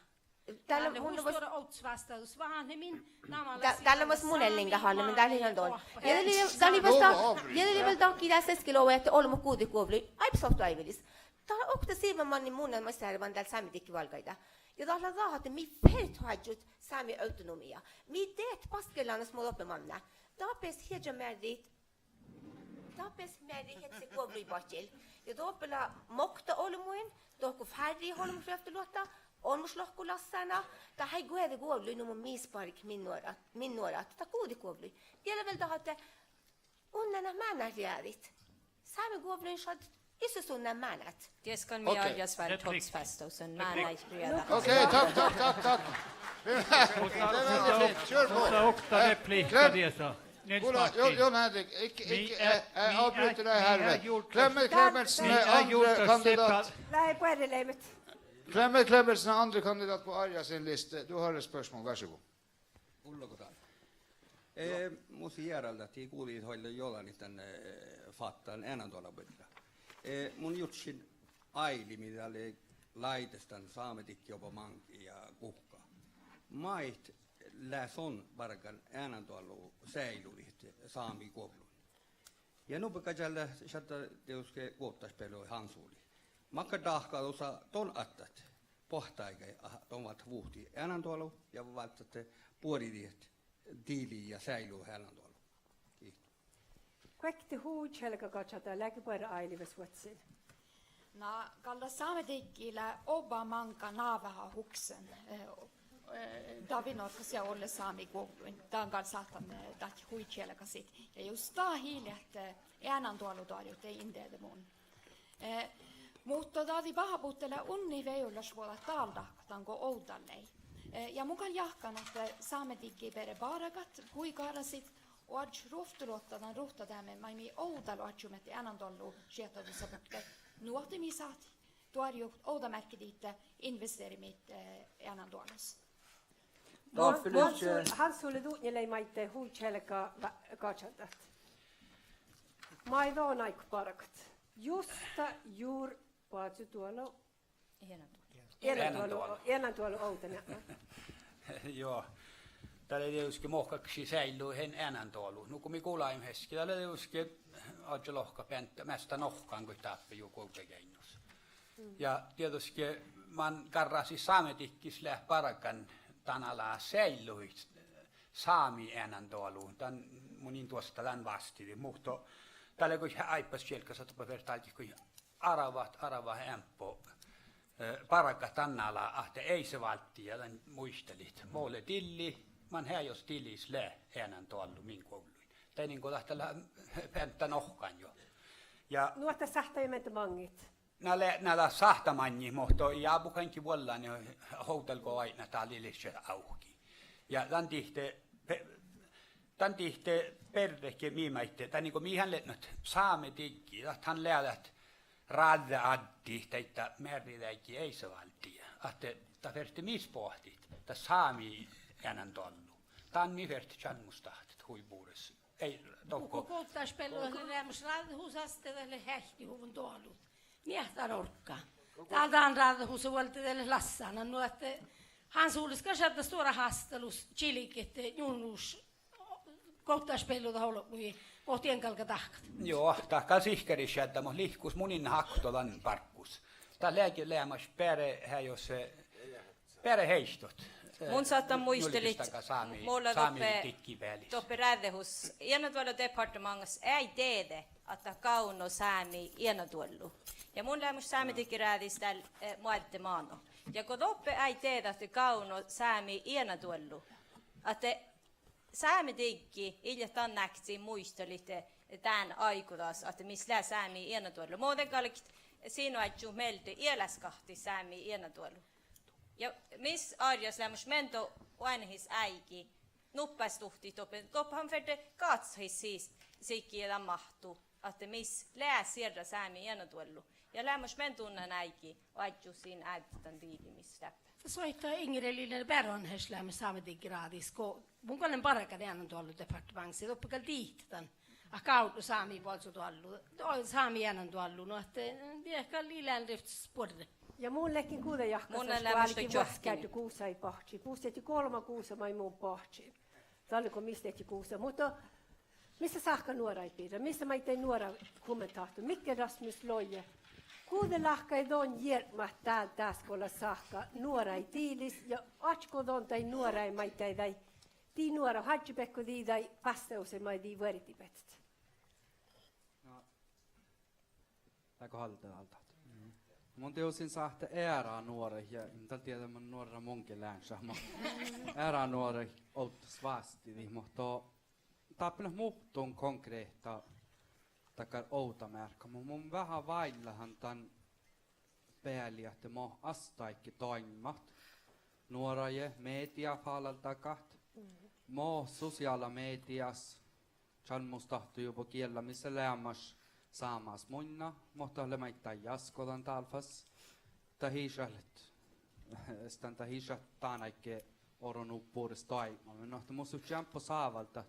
Dál lea, mun vel, ovddasvástádus váhnemin, na, dál lea vuos mun elliŋga háliimen, dál ii lean don. Ja dat lei, dat lei vel da-, ja dat lei vel dakkár, dás easka lea ahte olbmot guđet guovlluid, áibbas ovtta oaivilis. Dat lea okta sivva manne mun lean maid searvan dál Sámediggi válggaide. Ja dat lea dat ahte mii fertet oažžut sámi autonomia. Mii dieid baskkerlanas mo doppe manná. Dat besset ieža mearrit Dat besset mearrit ieža guovlluid badjel. Ja doppe lea mokta olbmuin, dohko fárriid olbmot rievttoluotta, olmmošlohku lassána, dat eai guođe guovlluid nu mo mis barget min nuorat, min nuorat, dat guđet guovlluid. Ja lea vel dat ahte unna mánát rievdit. Sámi guovlluin šaddet isusunna mánát. Dieđusge mii arjjasat ovddasvástádus, mánát rievdit. Okej, takk, takk, takk, takk. Kjør på. Muhto okta replihka dieđusge. Nils Martin. Jon Henrik, ikke, ikke, eh, avbryt deg her, men Clement Clemmensen er andre kandidat. Clement Clemmensen er andre kandidat på Arja sin liste. Du har et spørsmål, vær så god. Ullako dál. Eh, mus jearaldat dii guđit oažžut jođánit dan, eh, fáttan eanandoallu birra. Eh, mun jurddašin áiggi mii dál láidestan Sámediggi oba máŋga ja guhká. Maid lea son bargan eanandoallu seailudit sámi guovlluin. Ja nubbi gažaldat šaddá dieđusge guovddášbealu Hans Ole. Makkár dahká dušše don attat boahtteáigái, don válddát vuhtii eanandoalu ja válddát buoridit dili ja seailu eanandoalu. Giitu. Guokte hui čielga gažadit, leage buorre áilivas vuosttaš. Na, gal dat Sámediggi lea oba máŋga náveha huksen, eh, eh, dat vinohkas ja olles sámi guovlluin. Dan gal sáhtán, eh, dat hui čielgasiid. Ja jus dat ii leat, eh, eanandoallu doarjut, de in dieđe mun. Eh, muhto dađibeaivvi lea unnit vejolašvuođat dál dahkat dan go ovdal lei. Eh, ja mun gal jáhkán ahte Sámediggi bere bargat hui gárasiid oažžut ruovttoluotta dan ruhtadeami maid mii ovdal oažžumet eanandoallu šiehtadusa bukte. Nu ahte mii sáhttit doarjut ovdamearkki dihte investerimit, eh, eanandoallus. Hans Ole, Hans Ole, dutnje lei maid hui čielga gažadit. Maid don áiggut bargat? Justa jur- Boazu doalu. Eanandoalu. Eanandoalu, eanandoalu ovdáneapmi. Juo. Dat lea dieđusge muhkálaš seaillu han eanandoalu. Nu go mii gulaimet easka, dat lea dieđusge oažžu lohkat beaivvi measta nohkan go dáppe juo Guovdageainnus. Ja dieđusge man garrasis Sámedikkis leat bargan dan ala seailluhit sámi eanandoalu. Dan mun in duostta dan vástidit, muhto dat lea goit áibbas čielggas ahte doppe fertet álgit goit árvvat, árvvat eambbo, eh, bargat dan ala ahte eiseválddejit dan muitalit. Mo lea dilli, man heajos dilis lea eanandoallu min guovlluin. Danin go dat lea beaivvi nohkan juo. Ja nu ahte sáhttá jo meaddel maŋŋit. Na lea, na dat sáhttá maŋŋit, muhto ii ábbugain vuollán ovdal go oaidná dat lea lihkku ávki. Ja dan dihte, be-, dan dihte berret ge mii maid, danin go mii han leat nu Sámediggi, dat han lea dat ráđđeaddi daidda mearrideaddji eiseválddejis. Ahte dat fertii mis boahtit, dat sámi eanandoallu. Dan mii fertet čalmmustahttet hui bures. Eai, dohko. Go Guovdageašbeallu lea leamaš ráđđehusas, de dat lea heaiknihuvvon doallu. Miehtárorka. Dál dan ráđđehusa vuolde de leat lassánan, nu ahte Hans Oles gal šaddá stuorra hástalus čilget, eh, njunnuš Guovdageašbeallu dat olbmuide, bohte ean galgga dahkat. Juo, dat gal sihkkaris šaddá, muhto lihkus mun in okto dan barggus. Dat lea ge leamaš beare heajos, eh, Beare heitot, eh, mun sáhtán nu-, muitalit, nulgestaga sámi, mul lea sámi doppe, diggibealis. Doppe ráđđehus eanaduolledepartemeantis eai dieđe ahte dat gávdno sámi eanaduollu. Ja mun lean leamaš Sámediggeráđis dál, eh, moadde mánu. Ja go doppe eai dieđe ahte gávdno sámi eanaduollu, ahte Sámedigge ii leat dan áiggi muitalit dán áigodagas ahte mis lea sámi eanaduollu. Mo de galget sinu oažžut mielde ealáskahttit sámi eanaduollu. Ja mis árjjás leamaš mielde oainehis áigi, nuppástuhtii doppe, doppe han ferte gáccaheaddjit sii-, sihke dan máhttu, ahte mis lea sierra sámi eanaduollu. Ja leamaš mielde unnan áigi oažžut sin ávddidan diđimis dáppe. Soaitá Ingrid Lilja Baron, hes leamen Sámediggeráđis, go mun galgen bargat eanaduolledepartemeantis, doppe gal dihtet dan ahte gávdno sámi boazodoallu, do-, sámi eanaduollu, nu ahte, eh, dieđe gal ii lean rivttes buorre. Ja mun ledjen guđa jahkásaš go álgen vuosttaš gusa báhčit, mus ledje golbma gusa maid mun báhčin. Dalle go mis ledje gusa, muhto mis lea sáhka nuoraid birra, mis lea maiddái nuora kommentáhtu, Mikael Rasmus Loje. Guđe láhkai don jierpmat dál dás go lea sáhka nuoraid dilis ja oaččo go don daid nuoraid maiddái daid, dii nuorat oažžut beaivvi dii daid vásttádusaid maid dii vuordibehtet? Na, dego háliidit dál dat? Mun dieđusin sáhttá eará nuoraid ja in dal dieđe man nuorra mun ge lean šat, mo eará nuoraid ovddas vástidit, muhto dáppe leat muhtun konkrehta dakkár ovdamearkka, mu-, mun veahá váillahan dan beali ahte mo ásttáigge doaimmat nuoraide, media fállaldagat, mo sosiála medias čalmmustahttu juo giella mis lea leamaš sámás munnje, muhto dat lea maiddái jaskodan dál fas. Dat ii šat, están dat ii šat dán áigge orro nu bures doaibmamin, nu ahte mus lea eambbo sávaldit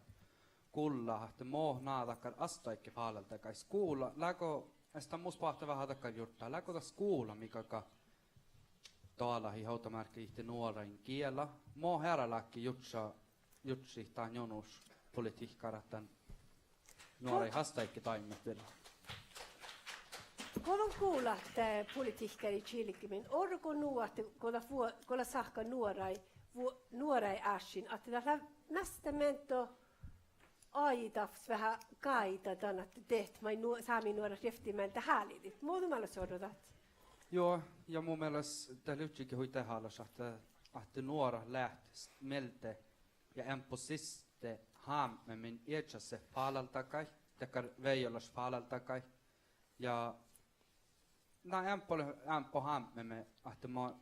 gullat ahte mo ná dakkár ásttáigge fállaldagat skuvla, leago, están mus boahtá veahá dakkár jurdda, leago dat skuvla mii galgá dalahit ovdamearkka dihte nuorain giela, mo earáláhkai jurddaša, jurddašit dán jonušpolitihkkárat dan nuoraid ásttáigge doaimmat birra. Go don gulat, eh, politihkkáriid čilgemin, orru go nu ahte go dat vuo-, go lea sáhka nuoraid, vuo-, nuoraid áššin, ahte dat lea measta mielde oaidnit veahá gáida dan ahte dehtet maid nu-, sámi nuorat rievtti mielde háliidit. Mo du mielas orro dat? Juo, ja mu mielas dat lea hui dehálaš ahte, ahte nuorat leat s-, mielde ja eambbo siste hábmemin iežaset fálaldagaid, dakkár vejolaš fálaldagaid. Ja na eambbo, eambbo hábmemin ahte mo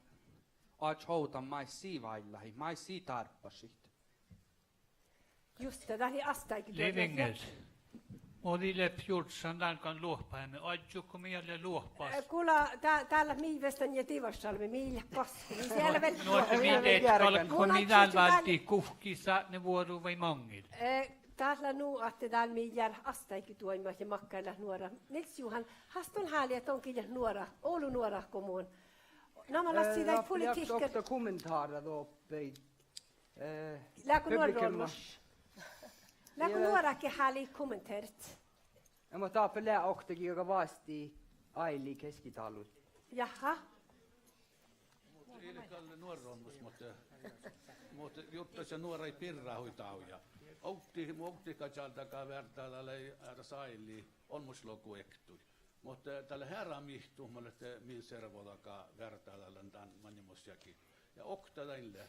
oaččut ovdan maid sii váillahit, maid sii dárbbašit. Juste, dat lei ásttáigeduoimma. Livinger. Mo dii leat jurddašan dán go loahpaheami oažžut go mii eat leat loahpas. Eh, gula, dá-, dál leat mii vestan ja divašalmi, mii ii leat gaskku, mii ii leat vel. Nu ahte mii dieđát galggat, mii dál váldit guhkki, sátnevuoru vai maŋŋil. Eh, dát lea nu ahte dál mii eat leat ásttáigeduoimmat ja makkár leat nuorat. Nils Johan, has don háliidit don gii leat nuorat, olu nuorat go mun? Namalassii, eh, daid politihkkáriid. Okta kommentaara doppe. Eh, leago nuorra olmmoš? Leago nuorat ge háliidit kommenteret? Ja mo dáppe lea oktage go vásttii Áilii Keskitálu. Jaha. Muhto ii leat gal nuorra olmmoš, muhto, muhto jurddaša nuoraid birra hui dávjá. Ovddit, ovddit gal čáldaga veardaga lei eará Áilii olmmoš logu ektui. Muhto dat lea eará mihtut mo lea ahte min servodaga veardaga dan maŋŋil mus jagi. Ja okta dain lea.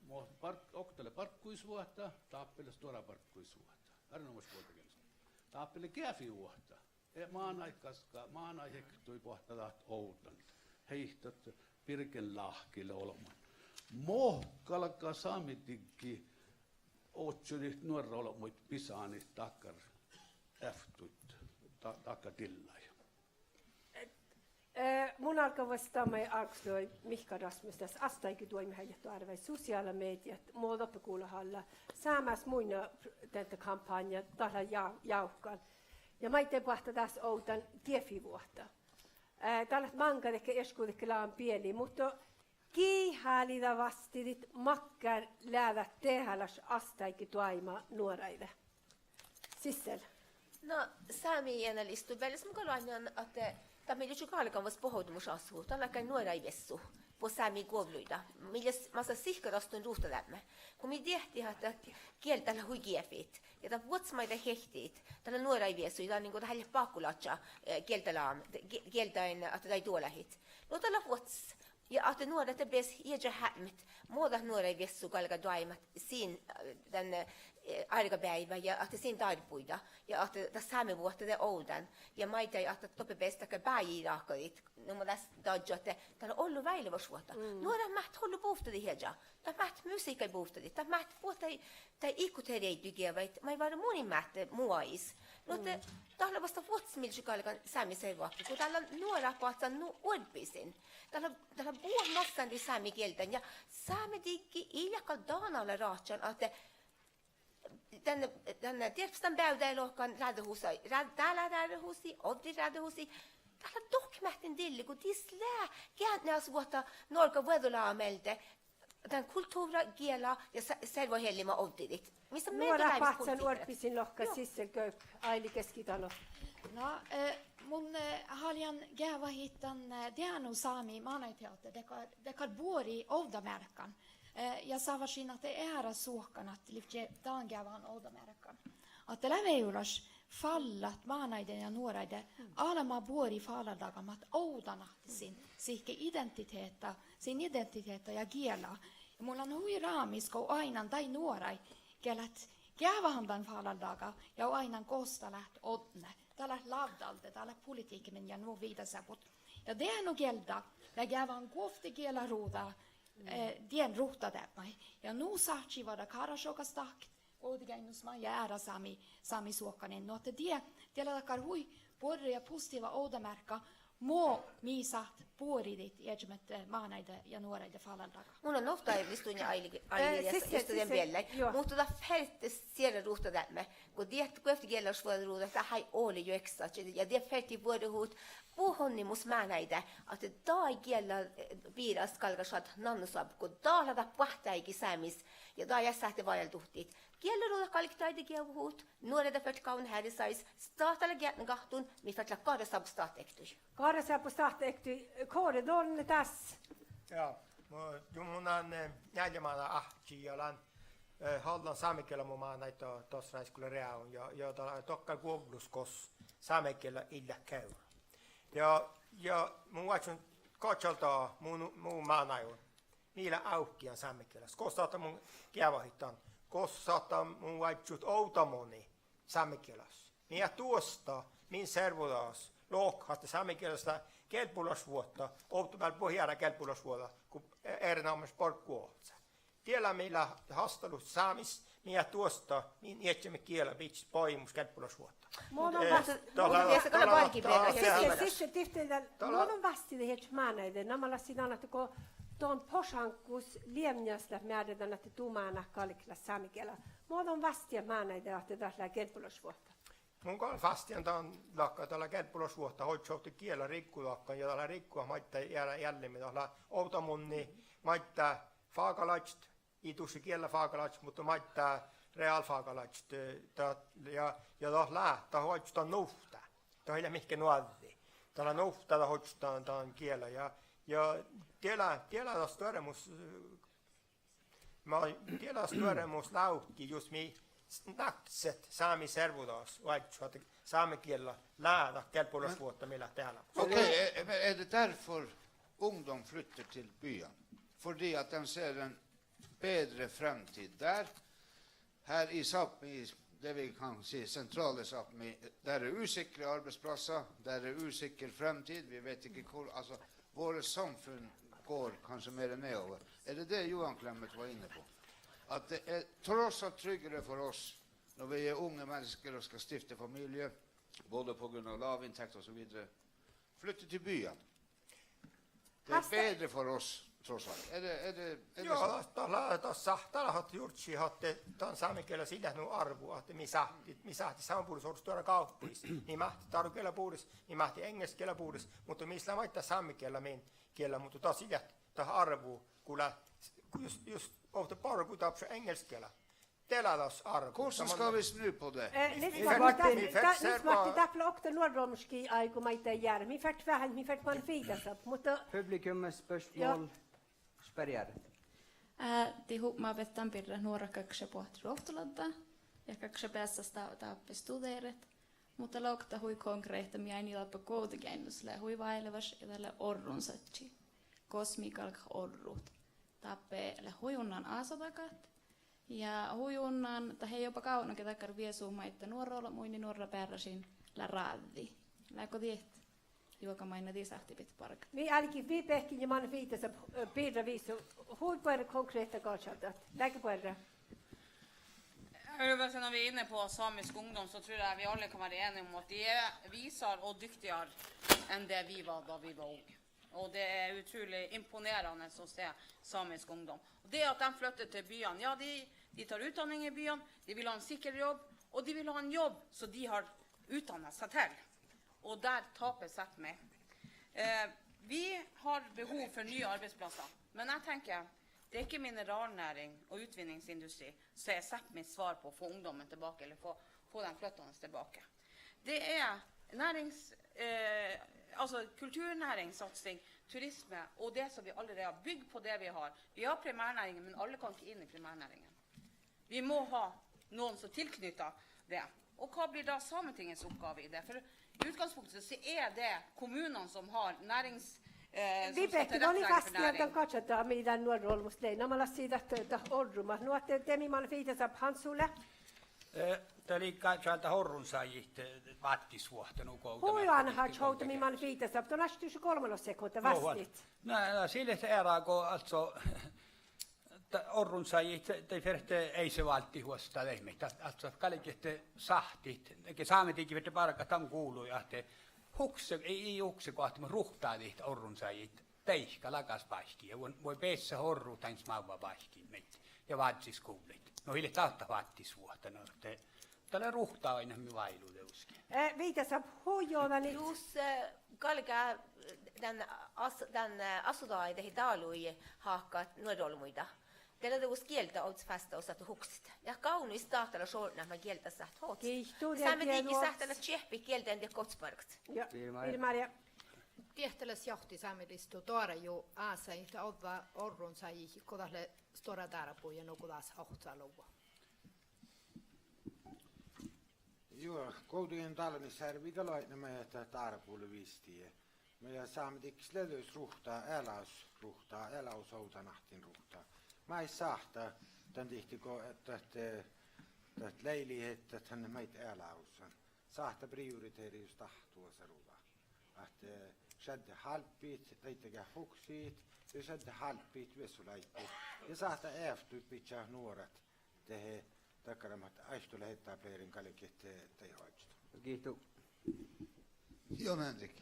Mo bar-, okta lea bargguidusvuohta, dáppe lea stuorra bargguidusvuohta. Erenoamáš guovllagielas. Dáppe lea geafivuohta. E mánáid gaskka, mánáid ektui boahtá dat ovdan. Heittot birgenláhki lea olbmuin. Mo galgá Sámediggi ožžodit nuorra olbmuid bisanit dakkár eavttuid, da-, dakkár dillaid. Eh, mun álgán vastama, álggos lei Mihkkal Rasmus das ásttáigeduoimmat, eai, doarvái sosiála mediat, mo doppe gula hállat. Sámás munnje dieđe kampánnja, dat lea ja-, jávkal. Ja maiddái boahtá dás ovdan geafivuohta. Eh, dat leat máŋga dego iešguđetgo leagan beali, muhto gii háliida vástidit, makkár lea dat dehálaš ásttáigeduoimma nuoraide? Sissel. Na, sámi eanalis bealis mun gal oaidnen ahte dat mii lea galgan vuos bohđimušasahut, dat lea gal nuoraid viessu. buot sámi guovlluide, mii leat massá sihkkarastun ruhtadeapmi. Go mii diehttit ahte giel dat lea hui geafit ja dat vuosttaš maid dat heittii, dat lea nuoraid viessuid, dat lea, nugo, dat lea bakkolaččat, eh, gieldalágan, gi-, gieldain ahte daid doalahit. Nu dat lea vuosttaš. Ja ahte nuorat de beasat ieža heapmet mo dat nuoraid viessu galgá doaibmat sin, eh, dan, eh, árgabeaivvi ja ahte sin dárbuide ja ahte dat sámevuohta de ovdal. Ja maiddái ahte doppe beassat dakkár báji ráhkadit, nu mo das dadjat ahte dat lea ollu váilevašvuohta. Nuorat máhttet ollu buvttadit ieža. Dat máhttet musihkkai buvttadit. Dat máhttet vuohta daid, daid ihkoteraidduid geavaid maid várra mun in máhte mu áigis. Nu ahte dat lea vuosttaš vuosttaš mii galggašeimmet sámi servodatkku go dál lea nuorat boazzan nu oarbbisiin. Dat lea, dat lea buot massán dii sámegieldain ja sámedigge ii leat gal dan ala ráhkkan ahte dan, dan dieđusge dan beavdái lohkan ráđđehusai, rá-, dálá ráđđehusii, ovddit ráđđehusii. Dat lea dohkkemeahttán dille go dis lea geatnegasvuohta Norgga vuođđolága mielde dan kultuvra, giela ja se-, servoheallima ovddidit. Mis lea nuorat mearkkalágas boazzan politiikka oarbbisiin lohkat. Sissel Gauk, Áilli-Keski Dano. Na, eh, mun, eh, háliidan geavahit dan, eh, deanu sámi mánaideoatte, dakkár, dakkár buori ovdamearkka. Eh, ja sávašin ahte eará suohkan ahte livčče dan geavahan ovdamearkka, ahte lea vejolaš fállat mánáide ja nuoraide albma buori fállaldaga mat ovdanat sin sihke identitehta, sin identitehta ja giela. Ja mun lean hui rámis go oaidnán daid nuoraid geat leat geavahan dan fállaldaga ja oaidnán gos dat leat odne. Dat leat lávdalde, dat leat politihkkamin ja nu viidáseappot. Ja deanu gielda lea geavahan guovtte gielaruđa, eh, dien ruhtadeapmi. Ja nu sáhtášii várra Kárášjogas dahket, Guovdageainnus maid ja eará sámi, sámi suohkanin. Nu ahte die, die lea dakkár hui buorre ja positiiva ovdamearka mo mii sáhttet buoridit iežamet, eh, mánáide ja nuoraide fállaldaga. Mun lean ovtta áibbas dutnje Áilli-, Áilli-Riesa, Sissel, just dien Sissel, beallái. Muhto dat fertet sierra ruhtadeapmi go diet guovtte gielašvuođaruđa, dat eai ole juohkesaččat ja die fertii vuoruhut buot onnibus mánáide ahte daid giella, eh, biras galggašat nanne soabbut go dat lea dat boahtteáigi Sámis ja dat eai sáhte vajálduhit. Gielaruđat galget daidda geavahut, nuoraide fertet gávdnat earret sajis, stáhta lea geatnegahtun, mii fertet leat garraseappot stáhta ektui. Garraseappot stáhta ektui, Kåre, don dás. Ja, mu-, jo, mun lean, eh, njeallje mánáid áhčči ja lean, eh, hallan sámegiela mu mánáid das Ræskula reagon ja, ja dat lea dakkár guovllus gos sámegiela ii leat geavva. Ja, ja mun oaččun gažalda mu, mu mánáiguin. Mii lea ávki dan sámegielas? Gos sáhttá mun geavahit dan? Gos sáhttá mun oažžut ovdamunnje sámegielas? Mii eat duostta min servodagas lohkat ahte sámegielas lea gelbbolašvuohta, ovtta vel buot eará gelbbolašvuođa go erenoamáš barggu ohcá. Die lea mii leat hástalut Sámis, mii eat duostta min iežamet giela bidjat bajmus gelbbolašvuohta. Mo don, eh, vás-, dat lea, dat lea, dat lea, Sissel, Sissel, dihte dal-, dat lea, mo don vástidit iežamet mánáide, namalassii dan ahte go don pošánkus leavnnas leat mearridán ahte du mánát galget leat sámegiela. Mo don vástidit mánáide ahte dat lea gelbbolašvuohta? Mun gal vástidan dan láhkai, dat lea gelbbolašvuohta oažžut ovtta giela riggodahkan ja dat lea riggodat maiddái eará eallimii, dat lea ovdamunnje maiddái fágalaččat, ii dušše giellafágalaččat, muhto maiddái realfágalaččat, eh, dat, ja, ja dat lea, dat oažžut dan nuvttá. Dat ii leat mihkkege noađđi. Dat lea nuvttá, dat oažžut dan, dan giela ja, ja die lea, die lea dat stuoremus, eh, ma-, die lea dat stuoremus lávki jus mii s-, nahket sámi servodagas oažžut ahte sámegiella lea dat gelbbolašvuohta mii leat dehálaš. Okej, er, er det därför ungdom flyttar till byn? Fordi at de ser en bedre fremtid der. Her i Sápmi, det vi kan si sentrale Sápmi, der er usikre arbeidsplasser, der er usikker fremtid, vi vet ikke hvor, altså, våre samfunn går kanskje mer nedover. Er det det Johan Clemet var inne på? At det er tross alt tryggere for oss når vi er unge mennesker og skal stifte familie, både på grunn av lavinntekt og så videre, flytte til byen. Det er bedre for oss, tross alt. Er det, er det, er det sånn? Ja, dat, dat lea, dat sáhttá leat ahte jurddašii ahte dan sámegielas ii leat nu árvu, ahte mii sáhttit, mii sáhttit sámi bures orrut stuorra gávpogis. Mii máhttit dárugiela bures, mii máhttit engelsgiela bures, muhto mis lea maiddái sámegiella min giella, muhto das ii leat dat árvu go lea, go jus, jus ovtta bargu dárbbašat engelsgiela. Dieđát, árvu. Hvordan skal vi snu på det? Eh, Nils Matti, dá-, Nils Matti, dáppe lea okta nuorraolmmoš gii áigu maiddái jearrat. Mii fertet veahá, mii fertet man viidáseappot, muhto publikumsspørsmål. Berjaret. Eh, dii hupmat dan birra, nuorat galggašeat boahtit ruovttoladdá ja galggašeat beassat dá-, dáppe studeret. Muhto dat lea okta hui konkrehta, mii eai dáppe Guovdageainnus, lea hui váilevaš ja dat lea orrunsadji. Gos mii galgat orrut. Dáppe lea hui unnán ásadat. Ja hui unnán, dat ii oba gávdno ge dakkár viesut maid nuorra olbmuin, nuorra bearrašin lea ráđđi. Leago diet juoga mainna dii sáhttit bidjat bargat? Mii álgit Vibeke ja mannet Viitasabi, eh, birra visu. Hui buorre konkrehta gažaldat. Leage buorre. Jag vill bara säga, när vi är inne på samisk ungdom så tror jag vi alla kan vara eniga om att de är visare och duktigare än det vi var då vi var unga. Och det är otroligt imponerande att se samisk ungdom. Och det att de flyttar till byarna, ja, de, de tar utdanning i byn, de vill ha en sikker jobb, og de vil ha en jobb som de har utdannet seg til. Og der taper Sápmi. Eh, vi har behov for nye arbeidsplasser, men jeg tenker det er ikke mineralnæring og utvinningsindustri som er Sápmis svar på å få ungdommen tilbake, eller få, få dem flyttende tilbake. Det er nærings-, eh, altså kulturnæringssatsing, turisme og det som vi allerede har bygd på det vi har. Vi har primærnæringen, men alle kan ikke inn i primærnæringen. Vi må ha noen som tilknytter det. Og hva blir da Sametingets oppgave i det? For i utgangspunktet så er det kommunene som har nærings-, eh, som skal tilrettelegge for næring. Vibeke, don lei fasttiha dan gažaldat mii dan nuorra olbmos lei. Na, ma lassin dat, dat orrumat. Nu ahte de mii mannet Viitasabi Hans Ole. Eh, dat lei gal dat orrunsájit, eh, váttisvuohta nugo. Hui oanehat čoavdda mii mannet Viitasabi. Don oažžut dušše golmma sekunda vástit. Na, na, sii lea eará go, altså, dat orrunsájit, de ferte eise váldit vuostá daid maid, dat, altså, galget sáhtit, ge Sámedikki ferte bargat dan guvlui ahte hukse, ii, ii hukse go ahte mo ruhtadit orrunsájit deike lagasbáikki ja vuo-, vuoi beassat orrut dain smávva báikkiin maid ja vázzit skuvllaid. No ii leat dat váttisvuohta, no ahte dat lea ruhtavainna mii váilu dieđusge. Eh, Viitasabi, hui ođđa. Jus, eh, galgá dan as-, dan, eh, assodaga dehe dáluid háhkkat nuorra olbmuide. De lea dieđus gielda ovddas fásta osahttit hukset. Ja gávdno ii sáhte leat šortnat maid gielda sáhttit hođđas. Sámedikki sáhttá leat čeahpit gielda dien gohčodit bargat. Ja, Bill Murray. Bill Murray. Diehtalas jahti Sámilistu doaraju ásaid ođđa orrunsájiid go dat lea stuorra dárbui ja nugo dás ovcci lea. Juo, Guovdageainnu dálvvi servvi dat loaidneme ahte dárbui lea visttii. Muhto Sámedikkis lea dieđus ruhta, ealáhus ruhta, ealáhusovdanahtin ruhta. Maid sáhttá dan dihte go, ahte, ahte leiliheaddji, ahte han maid ealáhusa. Sáhttá prioritere jus dáhttá vuosaruđa. Ahte, eh, šadde hálbbiid, daidda geat hukset, ja šadde hálbbiid viesuláiggi. Ja sáhttá eavttuid bidjat nuorat dehe dakkára mat aiddo leat etablering galget, eh, daid oažžut. Giitu. Jon Henrik.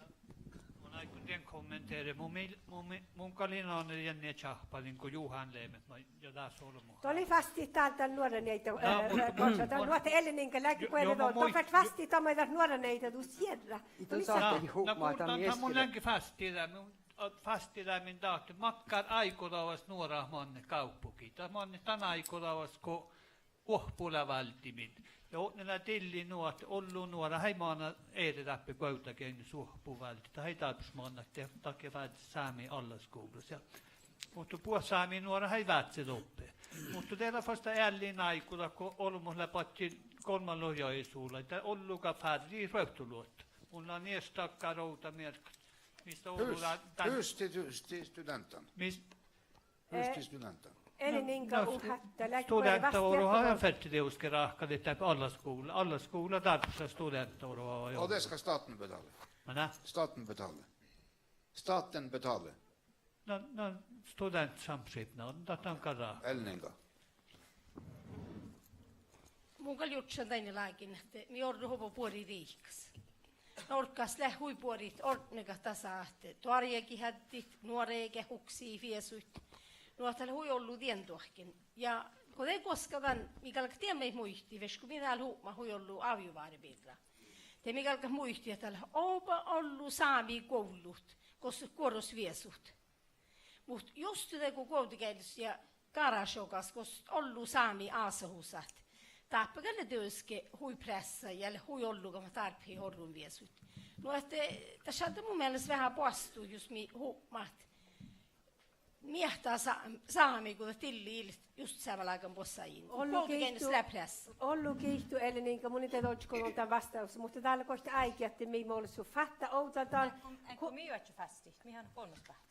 Mun áiggun dien kommentere. Mun mii-, mun mii-, mun gal in ane dien nie čáhppadin go Juhán lea, ma-, ja dás olbmot. Don lei fasttit dál dan nuorranieida, eh, gaža-, dan nu ahte Ellen Inga, leage buorre don. Don fertet fasttit dan maid dat nuorranieida dušše jierra. Don lei sáhttá. Na, na, gurdan, dan mun lean ge fasttit dan, mun, a, fasttit dan min dáhte. Makkár áigoduvvas nuorat mannet gávpogii? Dat mannet dan áigoduvvas go oahpu lea váldimin. Ja odne lea dilli nu ahte ollu nuorat eai mana eret dáppe Guovdageainnus oahpu váldit. Dat eai dárbbaš manne ahte dat ge vázzit sámi allaskuvllas. Ja, muhto buot sámi nuorat eai vázze doppe. Muhto de lea fas dat eallin áigodat go olbmot lea badjel golmma logi suhlaid. Dat ollu gal fárrii ruovttoluotta. Mun lean ieš dakkár ovdamearkka. Mis dat ollu Hus-, dan, dan, husi stu-, stu-, studeantan. Mis Husi studeantan. Ellen Inga, no, u-, hátta, leage buorre. Studeantaoruhta ferte dieđusge ráhkadit dáppe allaskuvlla. Allaskuvlla dárbbaš studeantaoruhta. Og det skal staten betale. Hva da? Staten betale. Staten betale. No, no, studentsamskipnaden, dat dan gal ráhkadit. Ellen Inga. Mun gal jurddašan dainna lágiin ahte mii orrut oba buorit riikkas. Norggas leat hui buorit ordnegat dasa ahte doarjagiid addit, nuoraide hukset viesuid. Nu ahte dat lea hui ollu dien duohken. Ja go de guoská dan, mii galgat dien maid muitit, vieš go mii dál hupmat hui ollu ávjuvare birra. De mii galgat muitit ahte dat leat oba ollu sámi guovllut gos guoros viesuid. Muhto juste dego Guovdageainnus ja Kárášjogas gos ollu sámi ásahusat, dáppe gal lea dieđusge hui preassa ja lea hui ollu go mat dárbbašit orrunviesuid. Nu ahte dat šaddá mu mielas veahá boastut jus mii hupmat miehtá sa-, sámi go dat dilli ii leat just seammalágan buossá in. Ollu giitu, ollu giitu, Ellen, inga mun in dieđe ožžot go don dan vásttádusa, muhto dál lea goit áigi ahte mii moles fáttá ovdal dan. Go mii oažžut fástit, mii han golmmas báhci.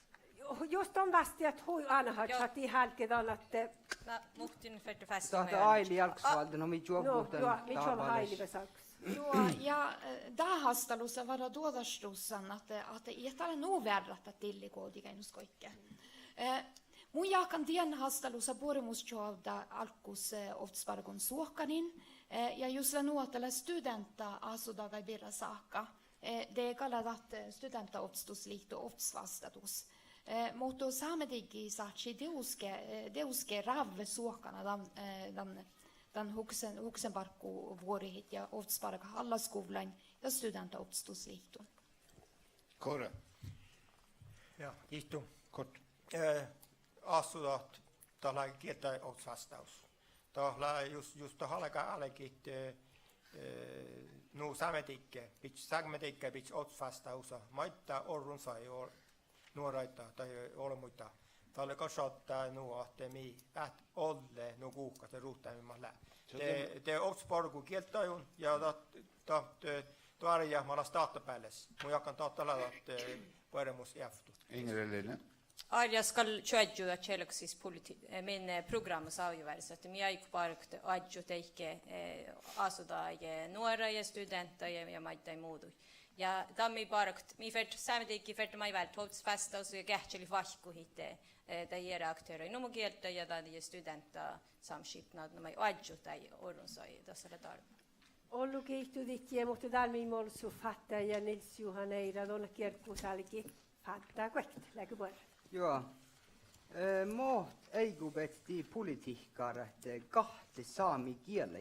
Jus don vástá ahte hui ánahaččat dii hálge dan ahte. Na, muhtin ferte fástit. Dat Áili álggus válde, no mii čuovvu dan, mii čuovvu Áili ves álggus. Juo, ja, eh, dát hástalusa várra duođašdusan ahte, ahte ii dat leat nu vearrat dat dilli go digainus goike. Eh, mun jáhkán dien hástalusa buoremus čoavdda álggus, eh, ovttasbargun suohkanin, eh, ja jus lea nu ahte lea studeantaásudaga birra sáhka, eh, de gal lea dat, eh, studeantaovttastusliitu ovttasvástádus. Eh, muhto Sámediggi sáhtášii dieđusge, eh, dieđusge rávvet suohkana dan, eh, dan, dan huksen-, huksenbarggu vuorhit ja ovttasbargat allaskuvllain ja studeantaovttastusliitun. Kore. Ja, giitu. Kort. Eh, ásudat, dat lea gieldaovttasvástádus. Dat lea jus-, jus dat galgá álgit, eh, eh, nu sámedigge, bidjat sámedigge, bidjat ovttasvástá-, ovttasvástá-, maiddái orrunsaji, o-, nuoraidda dahje olbmuidda. Dat lea gal šaddá nu ahte mii eat olle nu guhkes ja ruđa mii mat leat. De, de ovttasbargu gielddaiguin ja dat, dat, eh, doarjá mat leat stáhtabealis. Mun jáhkán ahte dat lea dat, eh, buoremus eavttut. Ingrid Lilja. Árjjás gal čuožžu dat čielggasis politi-, eh, min, eh, programma sávjuvárus ahte mii áiggut bargat oažžut deike, eh, ásudaga, eh, nuoraid ja studeanttaid ja, ja maiddái muđui. Ja dan mii bargat, mii ferte, Sámediggi ferte maid váldit ovttasvástádus ja geahččalit váikkuhit, eh, daid eará aktuára, nu mo gieldda ja dan ja studeantasamskiptna, na maid oažžut daid orrunsaji, dasa lea dárbu. Ollu giitu, Ditte, muhto dál mii moles fáttá ja Nils Johan Eira, don leat gearggus álgit fáddá guokte, leage buorre. Juo. Eh, mo áiggut beassat politihkkárat, eh, gahte sámi giela.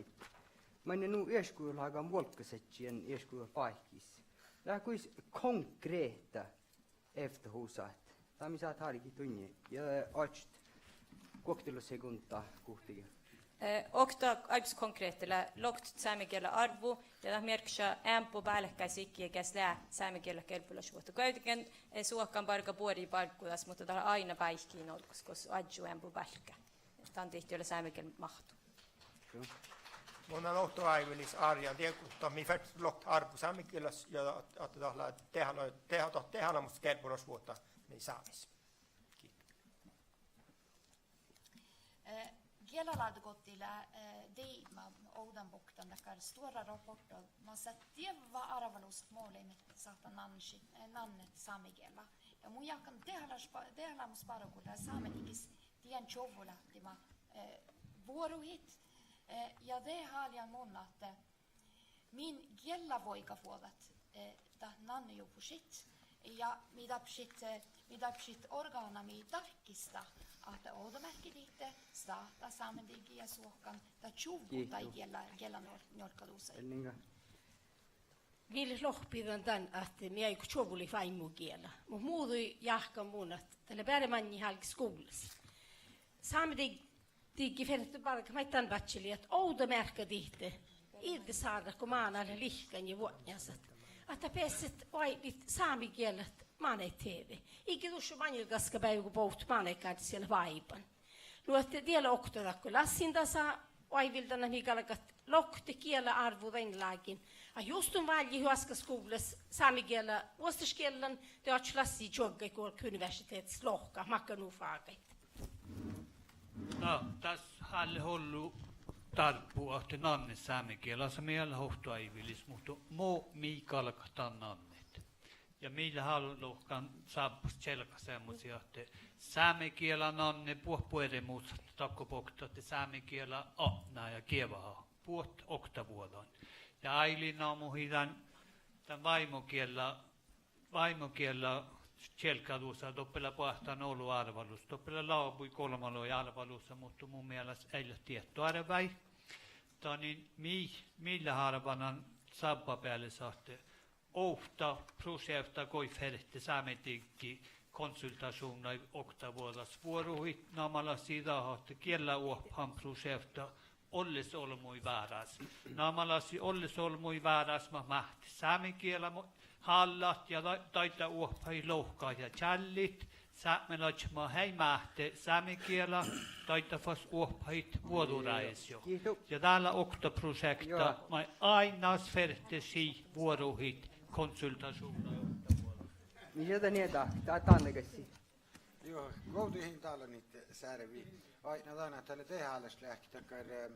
Mainna nu iešguđetlágan vuolggasadji iešguđetbáikkis. Leat goit konkrehta eavtahusat. Dá mii sáhttit álgit duinna. Ja oažžut guoktelossekunda guhttege. Eh, okta áibbas konkrehta lea loktet sámegiela árvvu, ja dat mearkkaša eambbo bálkái sihke geas leat sámegiela gelbbolašvuohta. Guovdageain, eh, suohkan bargá buori barggu das, muhto dat lea áidna báiki olggos gos oažžu eambbo bálkká. Dan dihte lea sámegiel máhttu. Mun lean ovtta áivilis árjján dego, dat mii fertet loktet árvvu sámegielas ja ahte dat lea dehála-, deha-, dat dehálamus gelbbolašvuohta mii Sámis. Eh, Gielaláđegoddi lea, eh, diibmá ovdanbuktan dakkár stuorra roportta, mas lea dievva árvalusat mo leimmet sáhttá nannet, eh, nannet sámegiela. Ja mun jáhkán dehálaš ba-, dehálamus bargu lea Sámediggis dien čuovvuláhtti mat, eh, vuoruhit, eh, ja de háliidan mun ahte min giellavuoigatvuođat, eh, dat nannejuvvošit, ja mii dárbbašit, eh, mii dárbbašit orgána mii dárkkista ahte ovdamearkka dihte stáhtá Sámedigge ja suohkan dat čuvvot daid giella-, giella-, njuolkkadusaid. Mii leat lohpidan dan ahte mii áiggut čuovvulit váimmugiela. Muhto muđui jáhkán mun ahte dat lea beare maŋŋit álgit skuvllas. Sámedigge fertet bargat maid dan badjeliid ahte ovdamearkka dihte iđđesárrat go mánát leat lihkkan ja vuognjasat, ahte dat beassat oaidnit sámegielat mánáidteavi. Iige dušše maŋŋel gaskabeaivi go bohtet mánáidgárddis ja leat váiban. Nu ahte diet lea okta dat go lassin dasa oaivvildan ahte mii galgat loktet gielaárvvu dainna lágiin. Ahte jus don válljet juoskkas skuvllas sámegiela vuosttaš giellain, de oaččut lassi čuoggais go universitehtas lohkat makkár nu fágaid. Na, das hálle ollu dárbu ahte nannet sámegiela, mii eat leat okta áivilis, muhto mo mii galgat dan nannet. Ja mii leat álo lohkan sábbas čielggaseamos ahte sámegiela nanne buot buoremus ahte dakko bokte ahte sámegiela atná ja geavaha buot oktavuođain. Ja áilis namuhii dan, dan váimogiella, váimogiella čielggadusa, doppe lea boahtán olu árvalus, doppe lea lábui golbma logi árvalusa, muhto mu mielas eai leat diet doarvái. Danin mii, mii leat árvanan sábbabealis ahte ovtta prošeavtta goit ferte Sámediggi konsultašuvnnaid oktavuođas vuoruhit, namalassii dat ahte giellaoahpahan prošeavtta olles olbmuid várásiid. Namalassii olles olbmuid várásiid mat máhtte sámegiela mo-, hállat ja da-, daidda oahpahit lohkat ja čállit, Sápmelaččat mat eai máhte sámegiela daiddafas oahpahit vuorurájes juo. Ja dál lea oktaprosjekta maid áinnas ferte sii vuoruhit konsultašuvdna. Mii šaddá nie dahkat, dá, dán lea gassi. Juo, Guovdageainnu dál lea nit searvi. Oaidná dan ahte dál lea de hálaš leahkit dakkár, eh,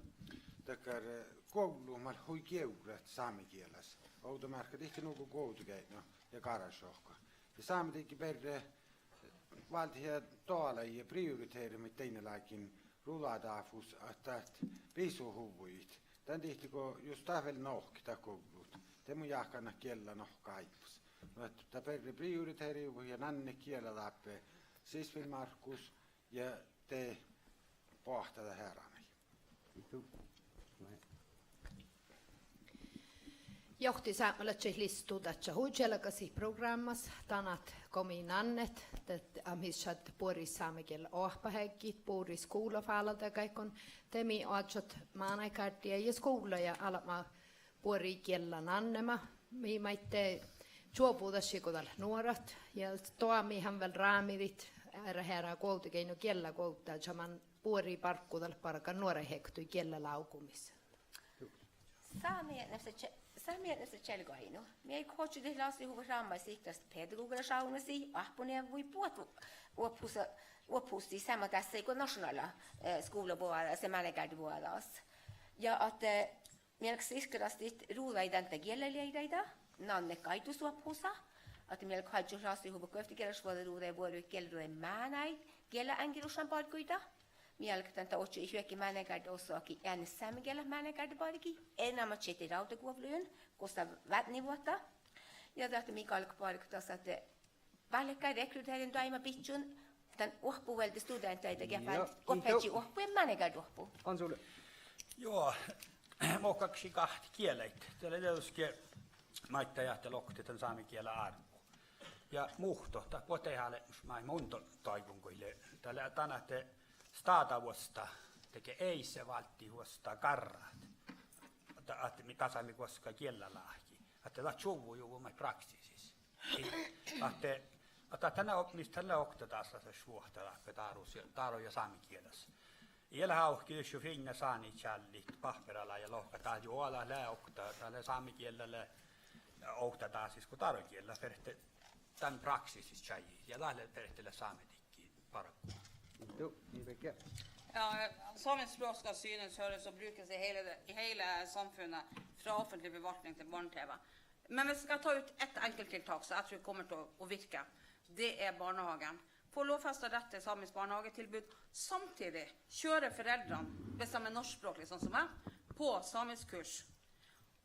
dakkár, eh, guovllut mat hui geavret sámegielas. Ovdamearkka dihte nugo Guovdageainnu ja Kárášjohka. Ja Sámediggi berre váldit ja doalai ja prioriterit maid dainna lágiin ruđadáfus ahte dat bisuhuvvojit. Dan dihte go jus dat vel nohket dat guovllut, de mun jáhkán ahte giella nohka áibbas. Nu ahte dat berre prioriterit ja nanne giela dáppe sisvil márkkus ja de boahtá dat eará maid. Johtisápmelaččaid listu dadjat hui čielggasit prográmmas, danat go mii nannet, dat, a, mis šaddat buorit sámegiella oahpaheaddjit, buorit skuvlafáladeagaiguin, de mii oažžut mánáidgárddejagi ja skuvlla ja albma buorit giella nannema. Mii maiddái čuovvudašii go dat leat nuorat ja doamit han vel rámidit eará, eará Guovdageainnu giella guovddáža man buorit barggu dat leat bargan nuoraid hektui giella lávgumis. Sámi eatnamassa či-, sámi eatnamassa čielggaoaidnu. Mii oažžut dihte lasihuvvot rámmaid sihkkarast pedagogalaš ávnnasii, oahpponeavvui, buot oahpahus-, oahpahussii seamma dássii go našonála, eh, skuvlavuođas ja mánáidgárdevuođas. Ja ahte, eh, mii galgat sihkkarastit ruđaid dán giellalieraide, nannet gáiddusoahpahusa, ahte mii galgat oažžut lasihuvvot guovttegearasvuođaruđaid ja vuoruhit gielláruđaid mánáid, giellaeŋgeruššan bargguide. Mii galgat dan oaččui juohke mánáidgárdeossahii eanet sámegiela mánáidgárdebargi, erenoamážit rávdaguovlluin, gos dat vátnevuohta. Ja de ahte mii galgat bargat das ahte, eh, válljegai rekrutteren doaimma bidjun dan oahppuvuolde studeanttaide geat fáldit oahpaheaddji oahppu ja mánáidgárdeoahppu. Juo, mo galggašii gáhtet gielaid, dat lea dieđusge maiddái ahte loktet dan sámegiela árvvu. Ja muhto dat buot eai hálemus maid mun do-, doaivvun go lea, dat lea dan ahte stáda vuostá, dego eise válddit vuostá garrat, ahte, ahte mii dasa lea guoská giellaláhki, ahte dat čuovvut juvvo maid praksisis. Ahte, ahte dat lea, mis dat lea okta dáslaččas vuohta dáppe dárus ja, dáru ja sámegielas. Ii leat ávki dušše fiinna sániid čállit pahpera ala ja lohkat, dat juo dat lea okta, dat lea sámegiella lea okta dásis go dárogiella, ferte dan praksisis čájehit ja dat lea ferte leat Sámediggi bargu. Ja, samisk språk skal synes, høres og brukes i hele, i hele samfunnet, fra offentlig forvaltning til barne-T V. Men vi skal ta ut ett enkelttiltak som jeg tror kommer til å, å virke. Det er barnehagen. Få lovfestet rett til samisk barnehagetilbud. Samtidig kjøre foreldrene, hvis de er norskspråklige, sånn som meg, på samisk kurs.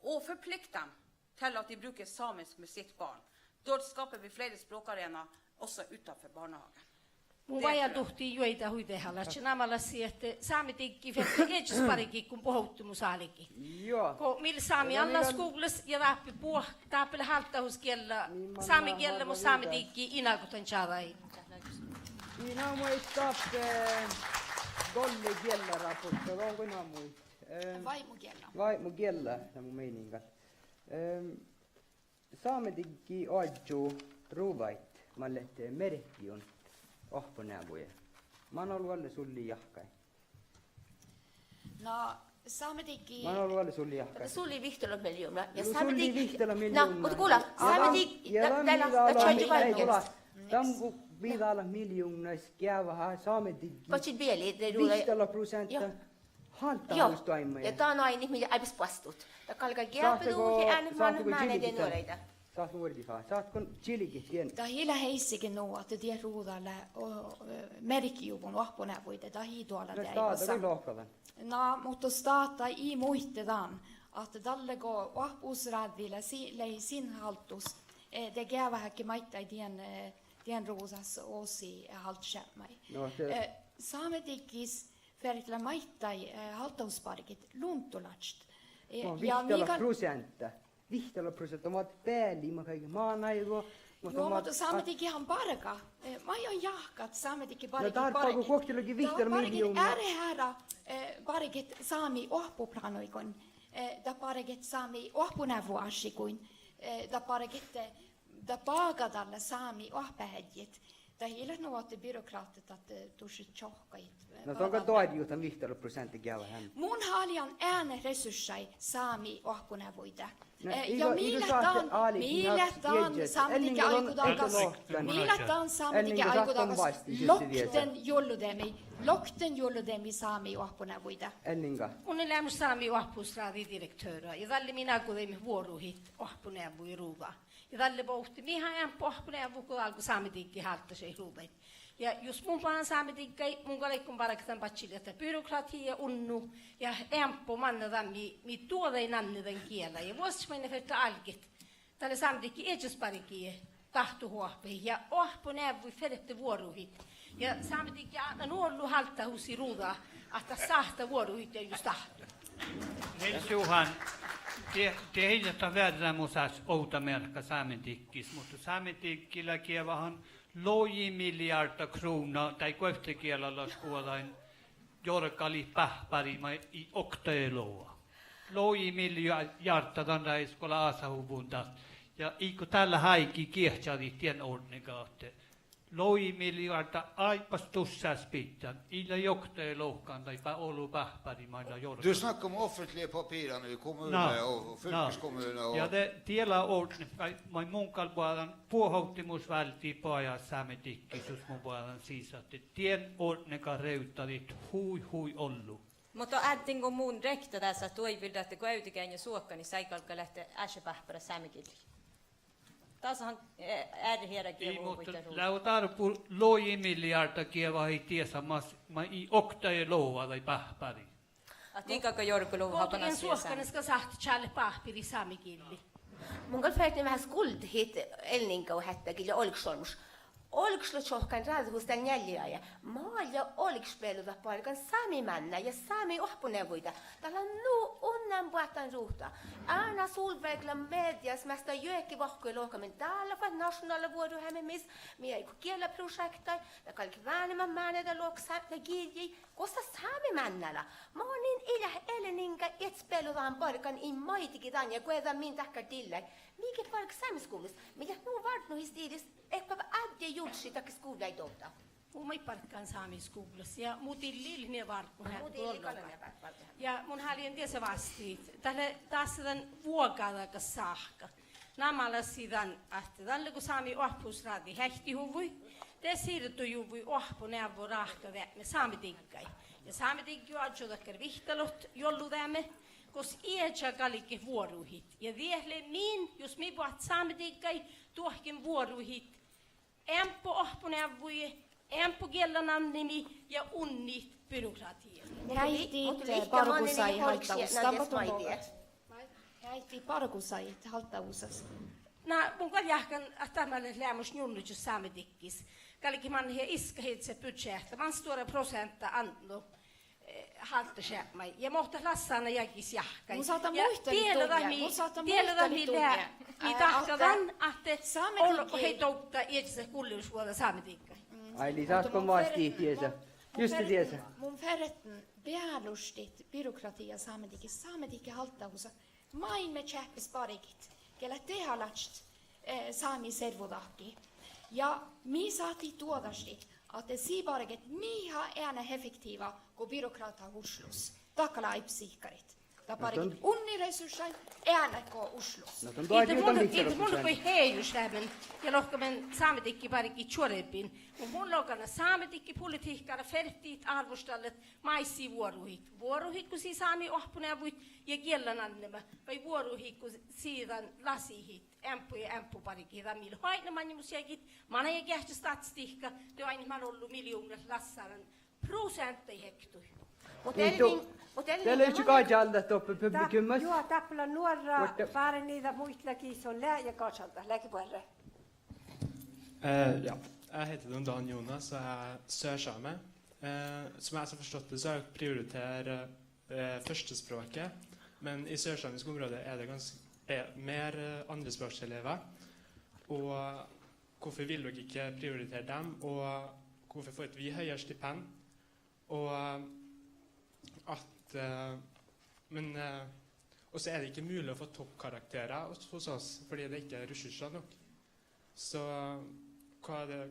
Og forplikte dem til at de bruker samisk med sitt barn. Da skaper vi flere språkarenaer også utenfor barnehagen. Mun vajálduhttiin juoidá hui dehálaččat, namalassii ahte Sámediggi fertejiežas bargiiguin bohte mus álgit. Go mii leat sámi allaskuvllas ja dáppe buo-, dáppe lea hálddáhusgiella sámegiella, muhto Sámediggi ii nagodan čađai. Ii namuhit dáppe dolle giellaráportta, don go namuhit, eh, váibmogiella. Váibmogiella, lea mu meiŋŋa. Eh, Sámediggi oažžu ruđaid mat leat merkijuvvon oahpponeavvuide. Manan olu dalle sullii jahkái? Na, Sámediggi, manan olu dalle sullii jahkái? Sullii vihttalogi miljuvnna. Ja Sámediggi, vihttalogi miljuvnna, muhto gula, ja dan, Sámediggi, ja dan, dan mii dá leat, dan mii dá leat miljuvnnas geavahit Sámediggi vihttalogi proseantta hálddáhusdoaimmaide. Ja dan oaidnit mii áibbas boastut. Dat galgá geabeduhit, eanet mánát, mánáide ja nuoraide. Sáhtán vuordiha, sáhtán čilget dien? Dat ii leat eisege nu ahte diet ruđa lea, o, merkijuvvon oahpponeavvuide, dat ii doala deaivasa. Na, muhto stáhta ii muitte dan ahte dalle go oahpahusráđđi lei si-, lei sin háldus, eh, de geavahedje maiddái dien, eh, dien ruđas osi hálddašeapmái. Eh, Sámediggis fertet leat maiddái, eh, hálddáhusbarget luntolaččat. Eh, ja mii gal- Vihttalogi proseantta. Vihttalogi proseantta, mat beali, mat galget mánáidvá. Juo, muhto Sámediggihan bargat, eh, maid jáhkát Sámediggi barget barget. Dál barget vihttalogi miljuvnna. Earret eará, eh, barget sámi oahppoplánuiguin, eh, dat barget sámi oahpponeavvuáššiguin, eh, dat barget, eh, dat bágá dalle sámi oahpaheaddjit. Dat ii leat nu ahte byrokraatit ahte dušše čohkkahit. Na don gal doarjut dan vihttalogi proseantta geavaheami. Mun háliidan eanet resurssat sámi oahpponeavvuide. Na, eh, ja mii leat dan, mii leat dan sámedikkiálggu dagas, mii leat dan sámedikkiálggu dagas lokten juollodeami, lokten juollodeami sámi oahpponeavvuide. Mun lean sámi oahpahusráđidirektuhta ja dalle mii nagodaimet vuoruhit oahpponeavvuide ruđa. Ja dalle bohte mii eambbo oahpponeavvut go dál go sámedikki hálddašii ruđaid. Ja jus mun boađán sámedikkai, mun gal áiggun bargat dan badjel ahte byrokratiija unnu ja eambbo manne dan mii, mii duođai nanne dan giela. Ja vuosttaš mainna fertet álgit, dat lea sámedikki iežas bargi dáhtuhoahpahit ja oahpponeavvuid ferte vuoruhit. Ja sámedikki atnán ollu hálddahussii ruđa ahte dat sáhttá vuoruhit ja jus dáhtu. Nils Johan, die, die ii leat dat vearrámuš ovdamearkka sámedikkis, muhto sámedikki lea geavahan logi milliárda kruovdna daid guovttegielalaš goađain jorgalit báhpáriid maid ii oktage loga. Logi milliárda dan rájes go lea ásahuvvon dat. Ja iigo dál leat áigi geahččadit dien ordniga ahte logi milliárda áibbas duššás bidjan, ii leat oktage lohkan daid bá-, olu báhpáriid maid lea jorgalit. Du snakker om offentlige papirer i kommune og fylkeskommune og... Ja de, diet lea ordnet, maid mun gal boađán buot ovddimuš váldit bajás sámedikkis, jus mun boađán sis ahte dien ordniga rievdadit hui, hui ollu. Muhto ádden go mun rievddan dás ahte doaivvildat ahte guovdageainnu suohkanit, sai galgá leat ášše báhpárat sámegillii. Dasa han, eh, earret eará geavahit. Ii, muhto lea dárbu logi milliárda geavahit diesa mas, maid ii oktage loga daid báhpáriid. Ahte ii galgga jorgaluhka. Muhto dien suohkanis gal sáhtát čállit báhpáriid sámegillii. Mun gal ferten veahá skuldahit Elninga oaidnigii ja olgešolmmoš. Olgešločohkkáin ráđehus dál njeallje ráje. Mat lea olgešbealudat bargan sámi mánná ja sámi oahpponeavvuide? Dat lea nu unnan boahtán ruđa. Árna Solveig lea medias measta juohke vahku ja lohkamin: Dál leat našonála vuoruheamet mis, mii áiggut gielaprošeakttaid, dat galget vánemat mánáide lohkat sápmelagiđđjii. Gos dat sámi mánná lea? Manin ii leat Elninga iežas bealudahan bargan in maidege dan ja guođán min dákkár dillái? Mii geat bargat sámi skuvllas? Mii leat nu vártnahis diris ehpet ádje jurddašit dakkár skuvllaid dovddat? Mun maid barggan sámi skuvllas ja mu dilli lea nie vártnaha. Ja mun háliidan diesa vástidit. Dat lea dás dan vuogádaga sáhka. Namalassii dan ahte dalle go sámi oahpahusráđi heahtihuvvui, de sirdujuvvui oahpponeavvo ráhkadeapmi sámedikkai. Ja sámedikki oažžu dakkár vihttalogi juollodeami, gos ieža galget vuoruhit. Ja diet lea min, jus mii boahtát sámedikkai, duohken vuoruhit eambbo oahpponeavvuide, eambbo giellanannimii ja unnit byrokratiija. Heaittit bargosai hálddahusa, dámbba don bogat. Heaittit bargosai hálddahusa. Na, mun gal jáhkán ahte dat mat leat leamaš njunnožat sámedikkis. Galget manne iskkaheaddjit bučeahta, man stuorra proseantta andno, eh, hálddašeapmái. Ja mo dat lassána jagis jahkái. Mun sáhtán muitalit dutnje, mun sáhtán muitalit dutnje. Mii dahká dan ahte olbmot eai dovdda iežaset gullevašvuođa sámedikkai. Áillis, mun ferten, mun ferten bealuštit byrokratiija sámedikkis, sámedikki hálddahusa. Máilmmi čeahpes barget, ge leat dehálaččat, eh, sámi servodahkii. Ja mii sáhttit duođaštit ahte sii barget mihá eanet effektiiva go byrokraatat Oslos. Dakkár lea áibbas sihkkarit. Dat barget unnit resurssat eanet go Oslos. Iđđet mun, iđđet mun go hejušeamen ja lohkamen sámedikki bargit čuorbbiin. Muhto mun logan sámedikkipolitihkkára fertejit árvvoštallat maid sii vuoruhit. Vuoruhit go sii sámi oahpponeavvuid ja giellanannema, vai vuoruhit go sii dan lasihit eambbo ja eambbo bargit? Dan mii leat oaidnit maŋŋel mus jagit, manai geahččat statistihkka, de oaidnit man ollu miljovnnat lassánan proseanttaid hektui. Muhto de lei gal doppe publikummis. Juo, dáppe lea nuorra fárni, dat muitalii son lea ja gažaldat. Leage buorre. Eh, ja. Jeg heter Dan Jonas og er sørsame. Eh, som jeg har forstått det, så er det å prioritere, eh, førstespråket. Men i sørsamisk område er det ganske, eh, mer, eh, andrespråkselever. Og hvorfor vil dere ikke prioritere dem, og hvorfor får ikke vi høyere stipend? Og at, eh, men, eh, og så er det ikke mulig å få toppkarakterer hos, hos oss, fordi det ikke er ressurser nok. Så hva er det,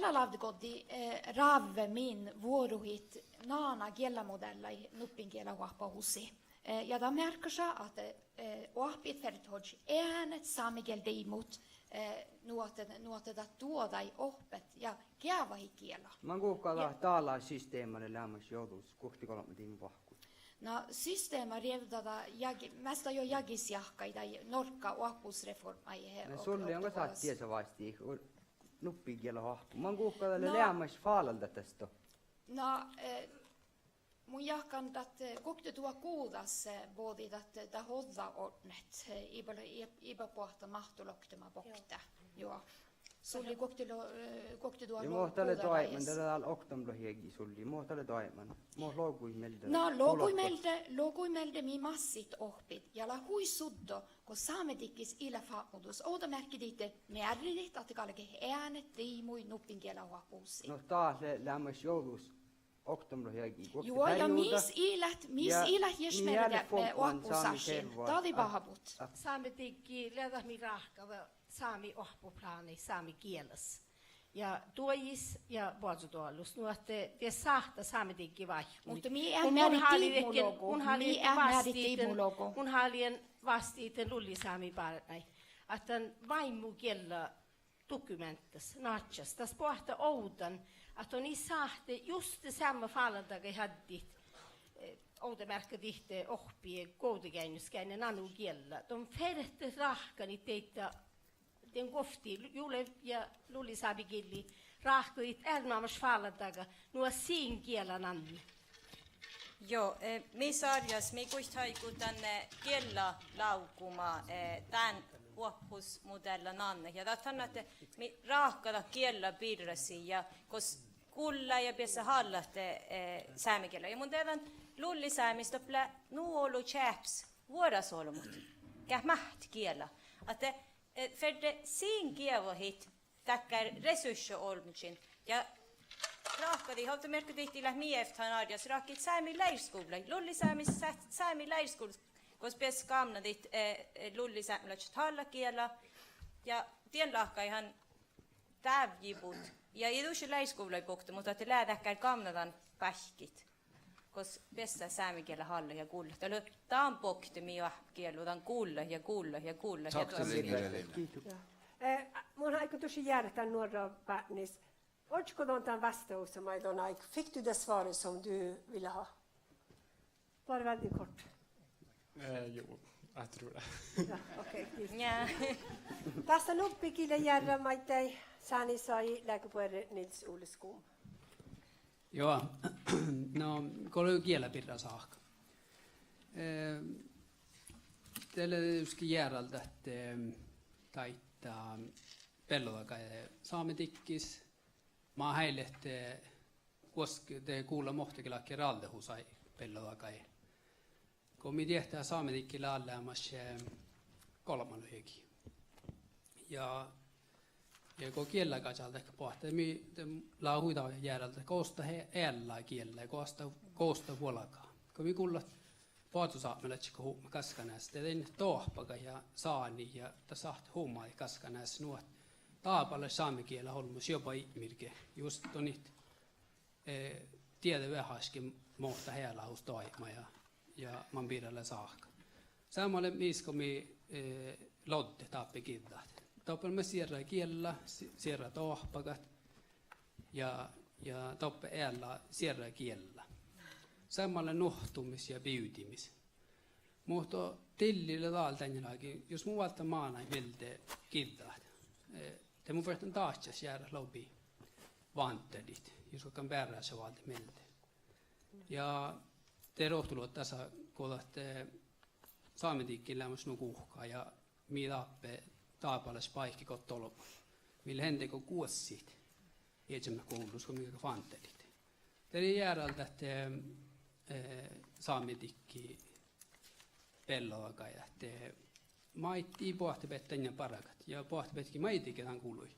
Giellálávddigoddii, eh, rávve min vuoruhit nana giellamodeallaid nuppi giellaoahpahussii. Eh, ja dat mearkkaša ahte, eh, oahppit fertet oažžut eanet sámegieldiimut, eh, nu ahte, nu ahte dat duođai ohppet ja geavahit giela. Man guhká dat dala systema lea leamaš jođus guokte golbmadiimi vahku? Na, systema rievdada jagi-, measta juo jagis jahkái dahje Norgga oahpahusreformma, eh, na, sullii on go sáhttit diesa vástidit nuppi giellaoahpu. Man guhká dat lea leamaš fállaldat dasto? Na, eh, mun jáhkán dat, eh, guokte duhát guđas, eh, bođii dat, eh, dat ođđa ortnet, eh, iiba, iiba boahtá máhttu loktama bokte. Juo. Sullii guokte, eh, guokte duhát. Ja mo dat lea doaibman, dat lea dál oktanuppelotjagi sullii, mo dat lea doaibman, mo logai mielde? Na, logai mielde, logai mielde mii massit ohppit ja lea hui suddo go sámedikkis ii leat fápmudus. Ovdamearkka dihte mearridit ahte galget eanet diimui nuppi giellaoahpahussii. No dat lea leamaš jođus oktanuppelotjagi guokte. Juo, ja mis ii leat, mis ii leat ieš mearridit oahpahusaššin. Dadjá báhá but. Sámedikki lea dat mii ráhkada sámi oahppoplánii sámi gielas ja duojis ja boazodoallus, nu ahte, eh, dies sáhttá sámedikki váikkuhit. Muhto mii eat mearridit diibmu logu, mii eat mearridit diibmu logu. Mun háliidan vástidit Lulli Sámi bártnái ahte dan váimmugiella dokumeanttas, nádjás, das boahtá ovdan ahte don ii sáhte juste seamma fállaldaga addit, eh, ovdamearkka dihte ohppiide Guovdageainnus geainna nanu giella. Don fertet ráhkkanit deidda, dien guovtti, Julev ja Lulli Sámi gillii, ráhkadit erenoamáš fállaldaga nu ahte sin giela nanne. Juo, eh, mis árjjás mii goit áiggut dan, eh, giellalávguma, eh, dán oahpahusmodealla nannet. Ja dat han ahte mii ráhkadat giella birrasii ja gos gullá ja beassá hállat, eh, sámegiela. Ja mun dieđán Lulli Sámis doppe lea nu olu čeahpes vuorasolbmot geat máhtte giela. Ahte, eh, ferte sin geavahit dakkár resurssa olmmožin. Ja ráhkadit, ovdamearkka dihte leat mii ektán árjjás, ráhkadit sámi leirskuvllaid, Lulli Sámis, sámi leirskuvllaid, gos beassá gávnnadit, eh, eh, lullisápmelaččat hállat giela. Ja dien láhkai han dávjibut. Ja ii dušše leirskuvllaid bokte, muhto ahte lea dakkár gávnnadanbáikkit gos beassá sámegiela hállat ja gullat. Dat lea dan bokte mii oahppat giela dan gullat ja gullat ja gullat ja. Eh, mun áiggun dušše jearrat dán nuorra bátnis. Ožžot go don dán vástahus maid don áiggut? Fikk du det svaret som du ville ha? Bare veldig kort. Eh, jo, jeg tror det. Ja, ok, fint. Nja. Dásta nuppi gii lea jearrat maiddái sánis, leage buorre Nils Ole Skum. Juo, no, go lea giela birra sáhka. Eh, de lea dieđusge jearaldat, eh, daidda beallodagaide sámedikkis, mat háliidit, eh, vuos-, de gula mo ahte galget ráđđehusai bealladaga. Go mii diehtá Sámedikki lea leamaš, eh, golbmalogi. Ja, ja go giella gažaldat boahtte, mii de lea hui jearaldat gos dat eallá giella, gos dat, gos dat vuolgá. Go mii gullat boazosápmelaččat go hupmat Gaskaneassas, de dainna doahpagat ja sániid ja dat sáhttet humadit Gaskaneassas nu ahte dábálaš sámegiela olmmoš juoba Ipmirge, just don it eh, dieđe veaháš ge mo dat ealáhus doaibma ja, ja man birra lea sáhka. Seamma lea mis go mii, eh, loddet dáppe giđđat. Doppe lea sierra giella, si-, sierra doahpagat ja, ja doppe eallá sierra giella. Seamma lea nuohtumis ja bivdimis. Muhto dilli lea dál dainna lágiin, jus mun válddán mánáid mielde giđđat, eh, de mun ferten dážžat jearrat lobi vánderdit, jus galggan bearráša váldet mielde. Ja de ruovttoluotta dasa go dat, eh, Sámedikki lea leamaš nu guhká ja mii dáppe dábálaš báiki goit olbmot. Mii lea hendego guossit iežamet guvlus go mii galgat vánderdit. De lei jearaldat, eh, Sámedikki bealladaga ahte maid ii boahtte beatte dainna bargat ja boahtte beattege maidege dan gului.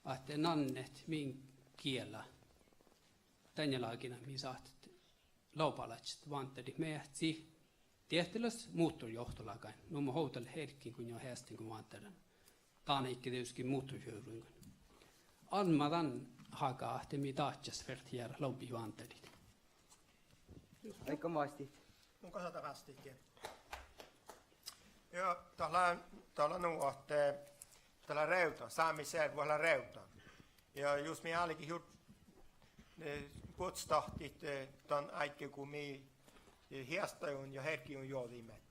Ahte nannet min giela dainna lágiin ahte mii sáhttet lobálaččat vánderdit meahcii, diehtilas muhtorjohtolaga, nu mo ovdal herkinguin ja heasttinguin vánddera. Dan áigge dieđusge muhtorfjovruiguin. Almma dan hága ahte mii dážžat fertet jearrat lobi vánderdit. Áigge vásttit. Mun gal sáhtán vástitge. Ja dat lea, dat lea nu ahte dat lea rievdan, sámi servodat lea rievdan. Ja jus mii álgit jur-, eh, guovttastahtit, eh, dan áigge go mii, eh, heasttajun ja hergiiguin jođiimet,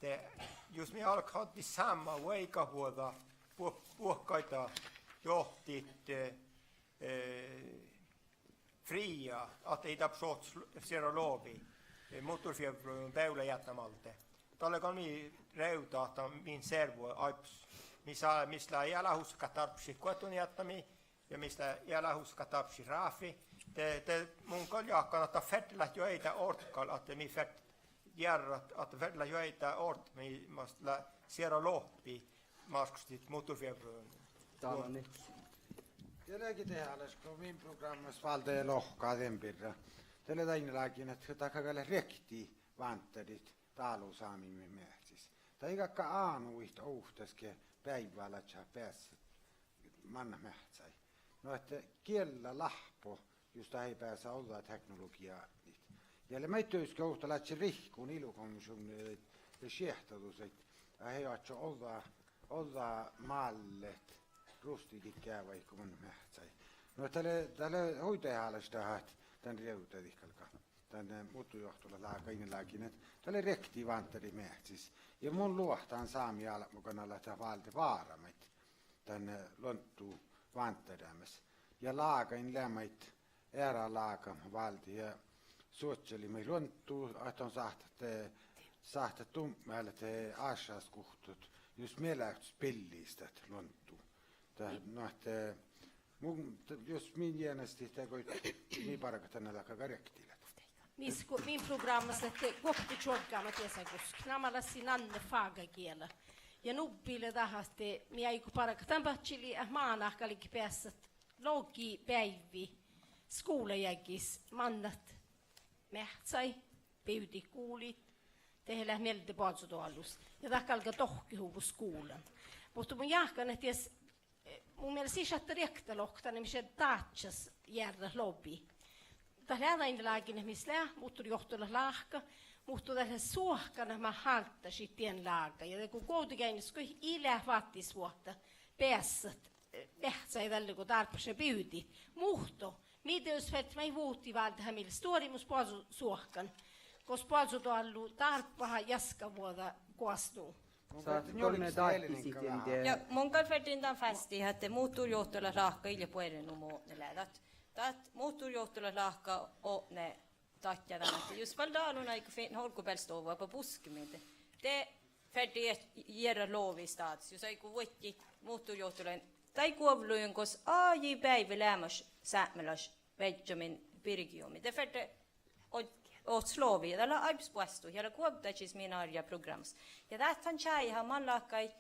de jus mii álgit addit sámma vuoigatvuođa buo-, buohkaide johtit, eh, eh, fria ahte ii dárbbaš ohcat sierra lobi, eh, muhtorfjevruiguin beaivválejaddame alde. Dalle gal mii rievdat ahte min servo áibbas, mis lea, mis lea ealáhusat dárbbašit guoktanijaddami ja mis lea ealáhusat dárbbašit ráfi. De, de mun gal jáhkán ahte fertet leat juoidá ortgal ahte mii fertet jearrat ahte fertet leat juoidá ortgal mii mas lea sierra lobi máškastit muhtorfjevruiguin. Dál lea. Ja lea ge dehálaš go min prográmmas válde lohká dien birra. Dat lea dainna lágiin ahte dat galgá leat riekti vánderdit dálu sámi meahcis. Dat ii galgga ánuhit ovttas ge beaivválaččat beassat mannat meahccái. Nu ahte giella láhppo jus dat ii beasa ođđa teknologiija atnit. Ja lea maid dieđusge ovtta ládje rihkon ILO-konventšuvnna, eh, šiehtadus, ahte ii oaččo ođđa, ođđa mállet rustidit geavahit go mannat meahccái. Nu dat lea, dat lea hui dehálaš dat ahte dan rievdadit galgá dan, eh, muhtorjohtolalága dainna lágiin ahte dat lea riekti vánderdit meahcis. Ja mun luohtan Sámi álbmogain ahte dat válde bára maid dan, eh, luonddu vánddereames. Ja lágain lea maid eará lágat váldet ja suohččalit maid luonddu ahte don sáhtát, sáhtát dutnje ahte áššásguhttut jus mielas billistit luonddu. Dat, nu ahte mun, jus min jeanas dihte goit mii bargat dan láhkai riekti leat. Mis go min prográmmas lea guokte čuoggama diesaguskka, namalassii nannet fágagiela. Ja nubbi lea dat ahte mii áiggut bargat dan badjeliid ahte mánát galget beassat logi beaivvi skuvlajággis mannat meahccái, bivdit guliid, dehe leat mielde boazodoallus. Ja dat galgá dohkkehuvvos skuvlan. Muhto mun jáhkán ahte dies, eh, mu mielas ii šatta riekta lohkat dan, mis lea dážžas jearrat lobi. Dat lea dainna lágiin ahte mis lea muhtorjohtolaláhka, muhto dat lea suohkan ahte mat hálddašit dien lága. Ja de go Guovdageainnus goit ii leat váttisvuohta beassat, eh, meahccái dalle go dárbbaša bivdit. Muhto mii dieđus fertet maid vuhtii váldit mii leat stuorimus boazu-, suohkan gos boazodoallu dárbbaha jaskavuođa goas nu. Sáhtát golmma dahkkit sihten die. Ja mun gal ferten dan fasttit ahte muhtorjohtolaláhka ii leat buorre nu mo odne lea. Dat, dat muhtorjohtolaláhka odne dadjá dan ahte jus fal dálunaigga fitnen olggobealde stohpa buskemiidda, de ferte jearrat lobi stáđas, jus áiggut vuodjit muhtorjohtolain dain guovlluin gos ájai beaivvi leamaš sápmelaš viežžamin birgejumi. De ferte ođ-, Ohcet logi, ja dat lea áibbas boastut ja lea guovddážis min árjjaprográmmas. Ja dat han čájeha man láhkai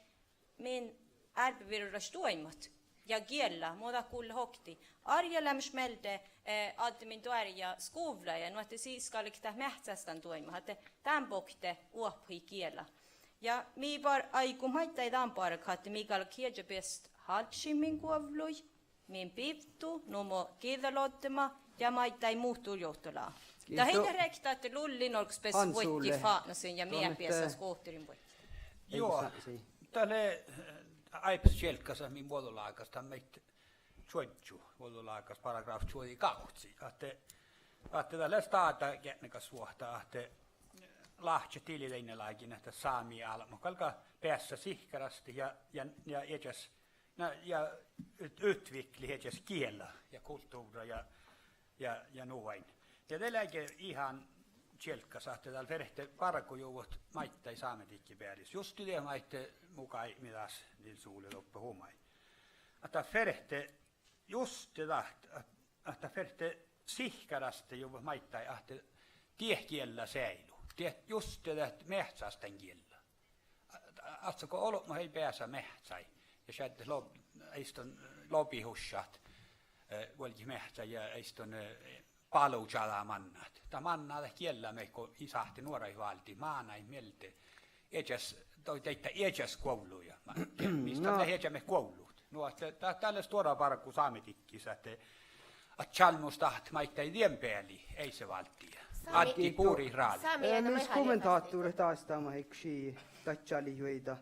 min árbevirolaš doaimmat ja giella, mo dat gullet oktii. Árjjaleamaš mielde, eh, adde min doarja skuvla ja nu ahte sii galget dat meahccástan doaimmat, ahte dán bokte oahpahit giela. Ja mii bar-, áigut maiddái dan bargat ahte mii galgat ieža beassat hálddašit min guovlluid, min bivddu, nu mo giđđaloddema, ja maiddái muhturjohtolaga. Dat ii leat rekta ahte Lulli Norggas beassá vuodjit fátnasiin ja mii beassat skohterin vuodjit. Juo, dat lea, eh, áibbas čielggasat min vuođđolágas, dat maid čuožžu vuođđolágas paragraf čuođi gávcci, ahte, ahte dat lea stáđa geatnegasvuohta, ahte láhčet dili dainna lágiin ahte sámi álbmot galgá beassá sihkkarastit ja, ja, ja iežas, na, ja ut-, utviklet iežas giela ja kultuvrra ja, ja, ja nu ain. Ja de leage ihan čielggas ahte dál ferte bargojuvvot maiddái Sámedikki bealis. Juste dat maid mugai, mii das Nils Ole doppe humai. Ahte ferte juste dat, ahte ferte sihkkarastejuvvot maiddái ahte diet giella seaillu. Diet juste dat meahccástan giella. Áhčči go olbmot eai beasa meahccái ja šaddet lo-, easton lobihuššat, eh, vuolgit meahccái ja easton, eh, balužada mannat. Dat manná dat giella maid go ii sáhte nuoraid váldit, mánáid mielde. Iežas, do-, daidda iežas guovlluid. Ma-, mis dat lea iežamet guovllut. Nu ahte dat, dat lea stuorra bargu Sámedikkis ahte, ahte čalmmustahttit maiddái dien beali eise váldit. Addi buriid ráđet. Eh, mis kommentátorat dás dámaheikši daid čađijuoidá?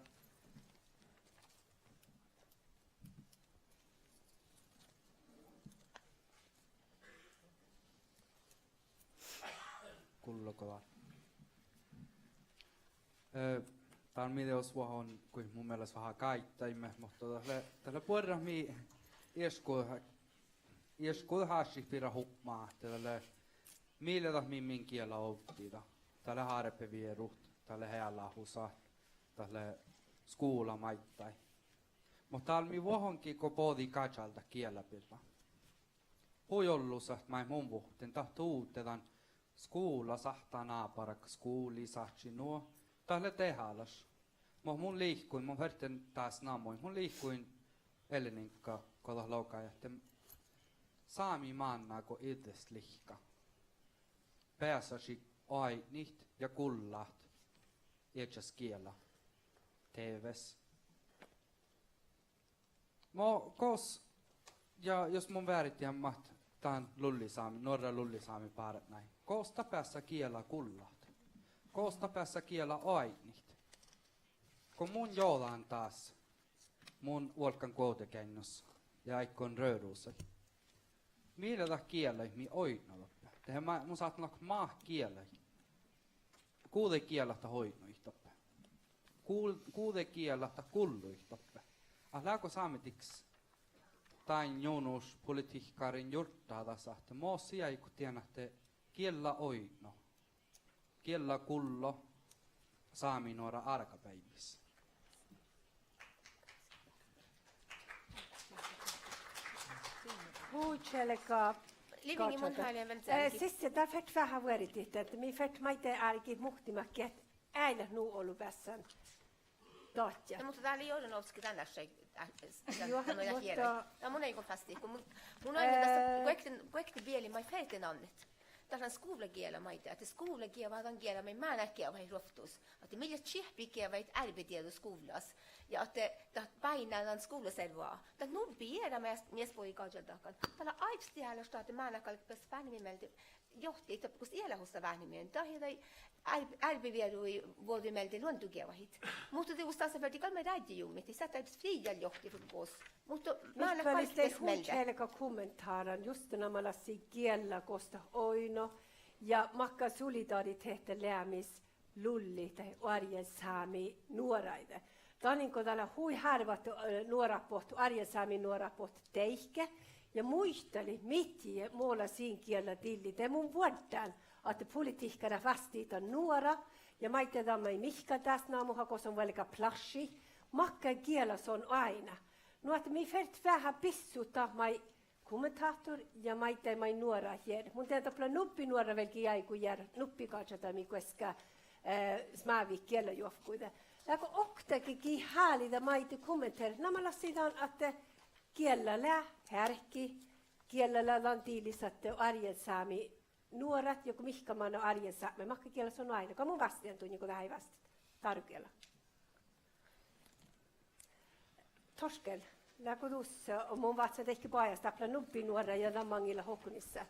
Gullo go dál. Eh, dál mii dieđus vuohon goit mu mielas veahá gáiddaime, muhto dat lea, dat lea buorre mii iešguđet, iešguđet áššit birra hupmat ahte dat lea, mii leat dat min, min giela ovddida. Dat lea árbevierut, dat lea ealáhusat, dat lea skuvla maiddái. Muhto dál mii vuohongi go bođii gažaldat giela birra. Hui ollusat maid mun vuhtten, dat duhte dan skuvla sáhttá ná bargat skuvlii, sáhtášii nu, dat lea dehálaš. Muhto mun liikujin, mun ferten dás namuhit, mun liikujin Eleniŋgga go dat logai ahte sámi mánná go iđđes lihkka beasašii oaidnit ja gullat iežas giela teavves. Mo gos, ja jos mun veardiheammat dan lullisámi, nuorra lullisámi bártnái, gos dat beassá giela gullat? Gos dat beassá giela oaidnit? Go mun jođán dás, mun vuolggan Guovdageainnus ja áiggun Rørosaid. Mii lea dat giela mii oidno doppe? Dehe mun sáhtán lohkat: mát giela? Guđe gielat dat oidnojit doppe? Gu-, guđe gielat dat gullujit doppe? Ahte leago Sámedikkis dain junuš politihkkáriin jurddaha das ahte mo sii áigut dien ahte giella oidno, giella gullo sámi nuora árgabeaivvis? Hui čielgga. Livingii mun háliidan vel, eh, searkki. Siste, dat ferte veahá vuordit ahte mii ferte maiddái álgit muhtimat geat eai leat nu olu beassan dadjat. Na, muhto dál lei Joranovski dán áššai, eh, juo, dán, muhto dán mun áiggun fasttit go mun, mun áiggun dás, eh, guokte, guokte beali maid ferte nannet. Dat lea skuvlagiela maiddái, ahte skuvla geavahii dan giela maid mánát geavahit ruovttus. Ahte mii leat čeahppi geavahit árbedieđu skuvllas. Ja ahte dat báiná dan skuvlaservodaga. Dat nu beare mies, mies bođii gažaldahkan. Dat lea áibbas dehálaš dat ahte mánát galget beassat báhnimin mielde johtit doppe gos ealáhusa váhnemiin. Dat ii dai ár-, árbevieruid vuođđu mielde luondugeavahit. Muhto dieđus dasa fertii gal maid rájjejuvvomit, dat sáhttá áibbas friidjal johtit fas gos. Muhto mánát galget beassat mielde. Hui čielgga kommentáran, juste namalassii giella gos dat oidno, ja makkár solidaritehta lea mis lullit dahje oarjánsámi nuoraide. Danin go dat lea hui hárvat, eh, nuorat bohtet, oarjánsámi nuorat bohtet deike, ja muitalit midjiide mola sin giella dilli, de mun vuordán ahte politihkkárat vástidit dan nuora, ja maiddái dan maid Mihkkal dás namuhá gos son vuolgá pláššit, makkár giela son oaidná. Nu ahte mii fertet veahá bissut dat maid kommentáhtur ja maiddái maid nuorat jearrat. Mun dieđán doppe lea nubbi nuorra vel gii áigu jearat, nubbi gažadamii guoská, eh, smávit giellajuovkkuide. Leago oktage gii háliida maid kommenterat? Namalassii dan ahte giella lea hearki, giella lea dan diliis ahte oarjjel sámi nuorat ja go mihkkege manná oarjjel sápmelaš, makkár giella son oaidná. Go mun vástidin duinna go dat eai vástida. Dárogiella. Torkel, leago dus, eh, mun váccán deike bajás, dáppe lea nubbi nuorra ja dan maŋŋil leat hokunissat.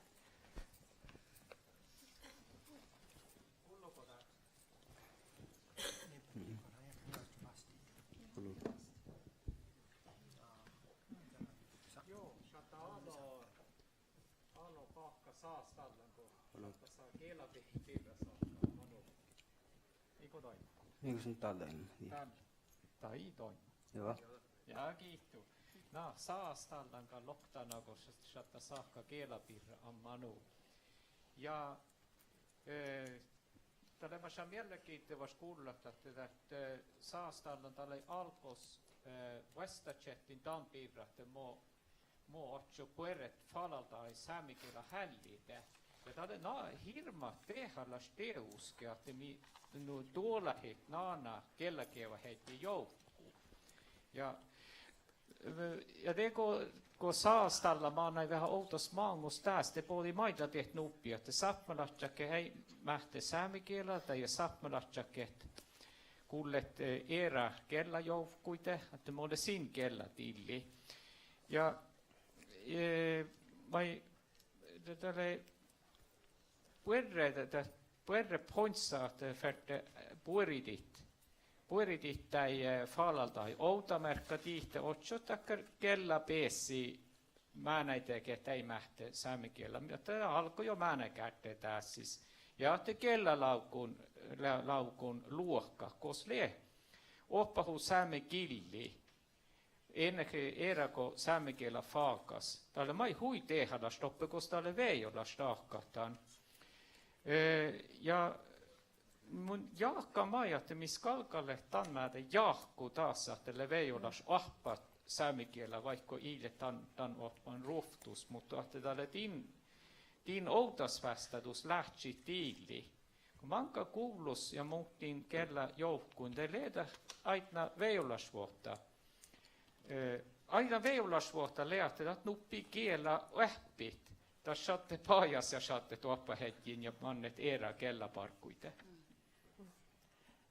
Juo, šaddá álo, álo báhkka sástallan go šaddá giela birra sáhka, álo. Iigo doaimma? Iigo son dal doaimma, dii. Dan, dat ii doaimma. Juo. Ja giitu. Na, sástallan gal oktanágo šaddá sáhka giela birra amma nu. Ja, eh, dat lea maid mielenkiittolaš gullat ahte dat, eh, sástallan dat lei álggos, eh, vuosttažettiin dan birra ahte mo mo ožžo buorre fállaldaga sámegiela háliide. Ja dat lea na hirbmat dehálaš dieđusge ahte mii nu doalahit nana giellageavaheaddji joukku. Ja, ja de go, go sástallat manai veahá ovddas máŋos dás, de bođii maid diet nubbi ahte sápmelaččat eai máhte sámegiela dahje sápmelaččat gullet, eh, eará giellajoavkkuide, ahte mo lea sin gielladilli. Ja, eh, maid, dat, dat lea buorre, dat, dat buorre pontsa ahte ferte, eh, buoridit, buoridit dahje, eh, fállaldaga. Ovdamearkka dihte ožžot dakkár giellabeassi mánáide geat eai máhte sámegiela, muhto álggu jo mánáidgárddedássis. Ja ahte giellalávgun, lá-, lávgun luohkat gos lea oahpahus sámegillii, enne ge eará go sámegiela fágas. Dat lea maid hui dehálaš doppe gos dat lea vejolaš dahkat dan. Eh, ja mun jáhkán maid ahte mis galgalet dan mearre jáhku das ahte lea vejolaš oahppat sámegiela, vaikko ii leat dan, dan oahppan ruovttus, muhto ahte dat lea din, din ovdasvástádus láhčit dilli. Go máŋga guvlus ja muhtin giellajoavkkuin de lea dat áidna vejolašvuohta. Eh, áidna vejolašvuohta lea ahte dat nubbi giela oahppit, dat šaddet bajás ja šaddet oahpaheaddjin ja mannet eará giellabargguide.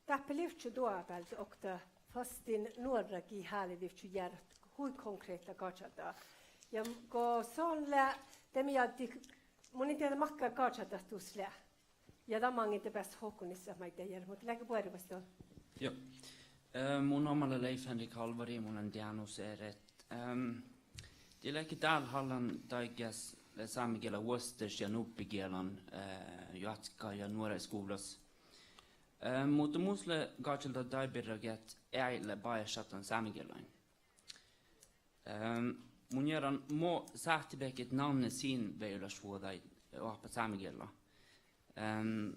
Dáppe livčče doabealde okta fas dan nuorra gii háliidivččii jearrat hui konkrehta gažalda. Ja go son lea, de mii addit, mun in dieđe makkár gažaldat dus lea. Ja dan maŋŋil de beassat hokunissat maid dii jearrat, muhto leage buorre vuos don. Juo. Eh, mu namma lea Leif Henrik Halvari, mun lean Deánus eret. Ehm, dii leat dál hallan daiggás, eh, sámegiela vuosttaš ja nuppigielan, eh, joatkka ja nuoraidskuvllas. Eh, muhto mus lea gažalda dain birra geat eai leat bajásšaddan sámegielain. Ehm, mun jearan mo sáhtebehtet nanne sin vejolašvuođaid oahppat sámegiella. Ehm,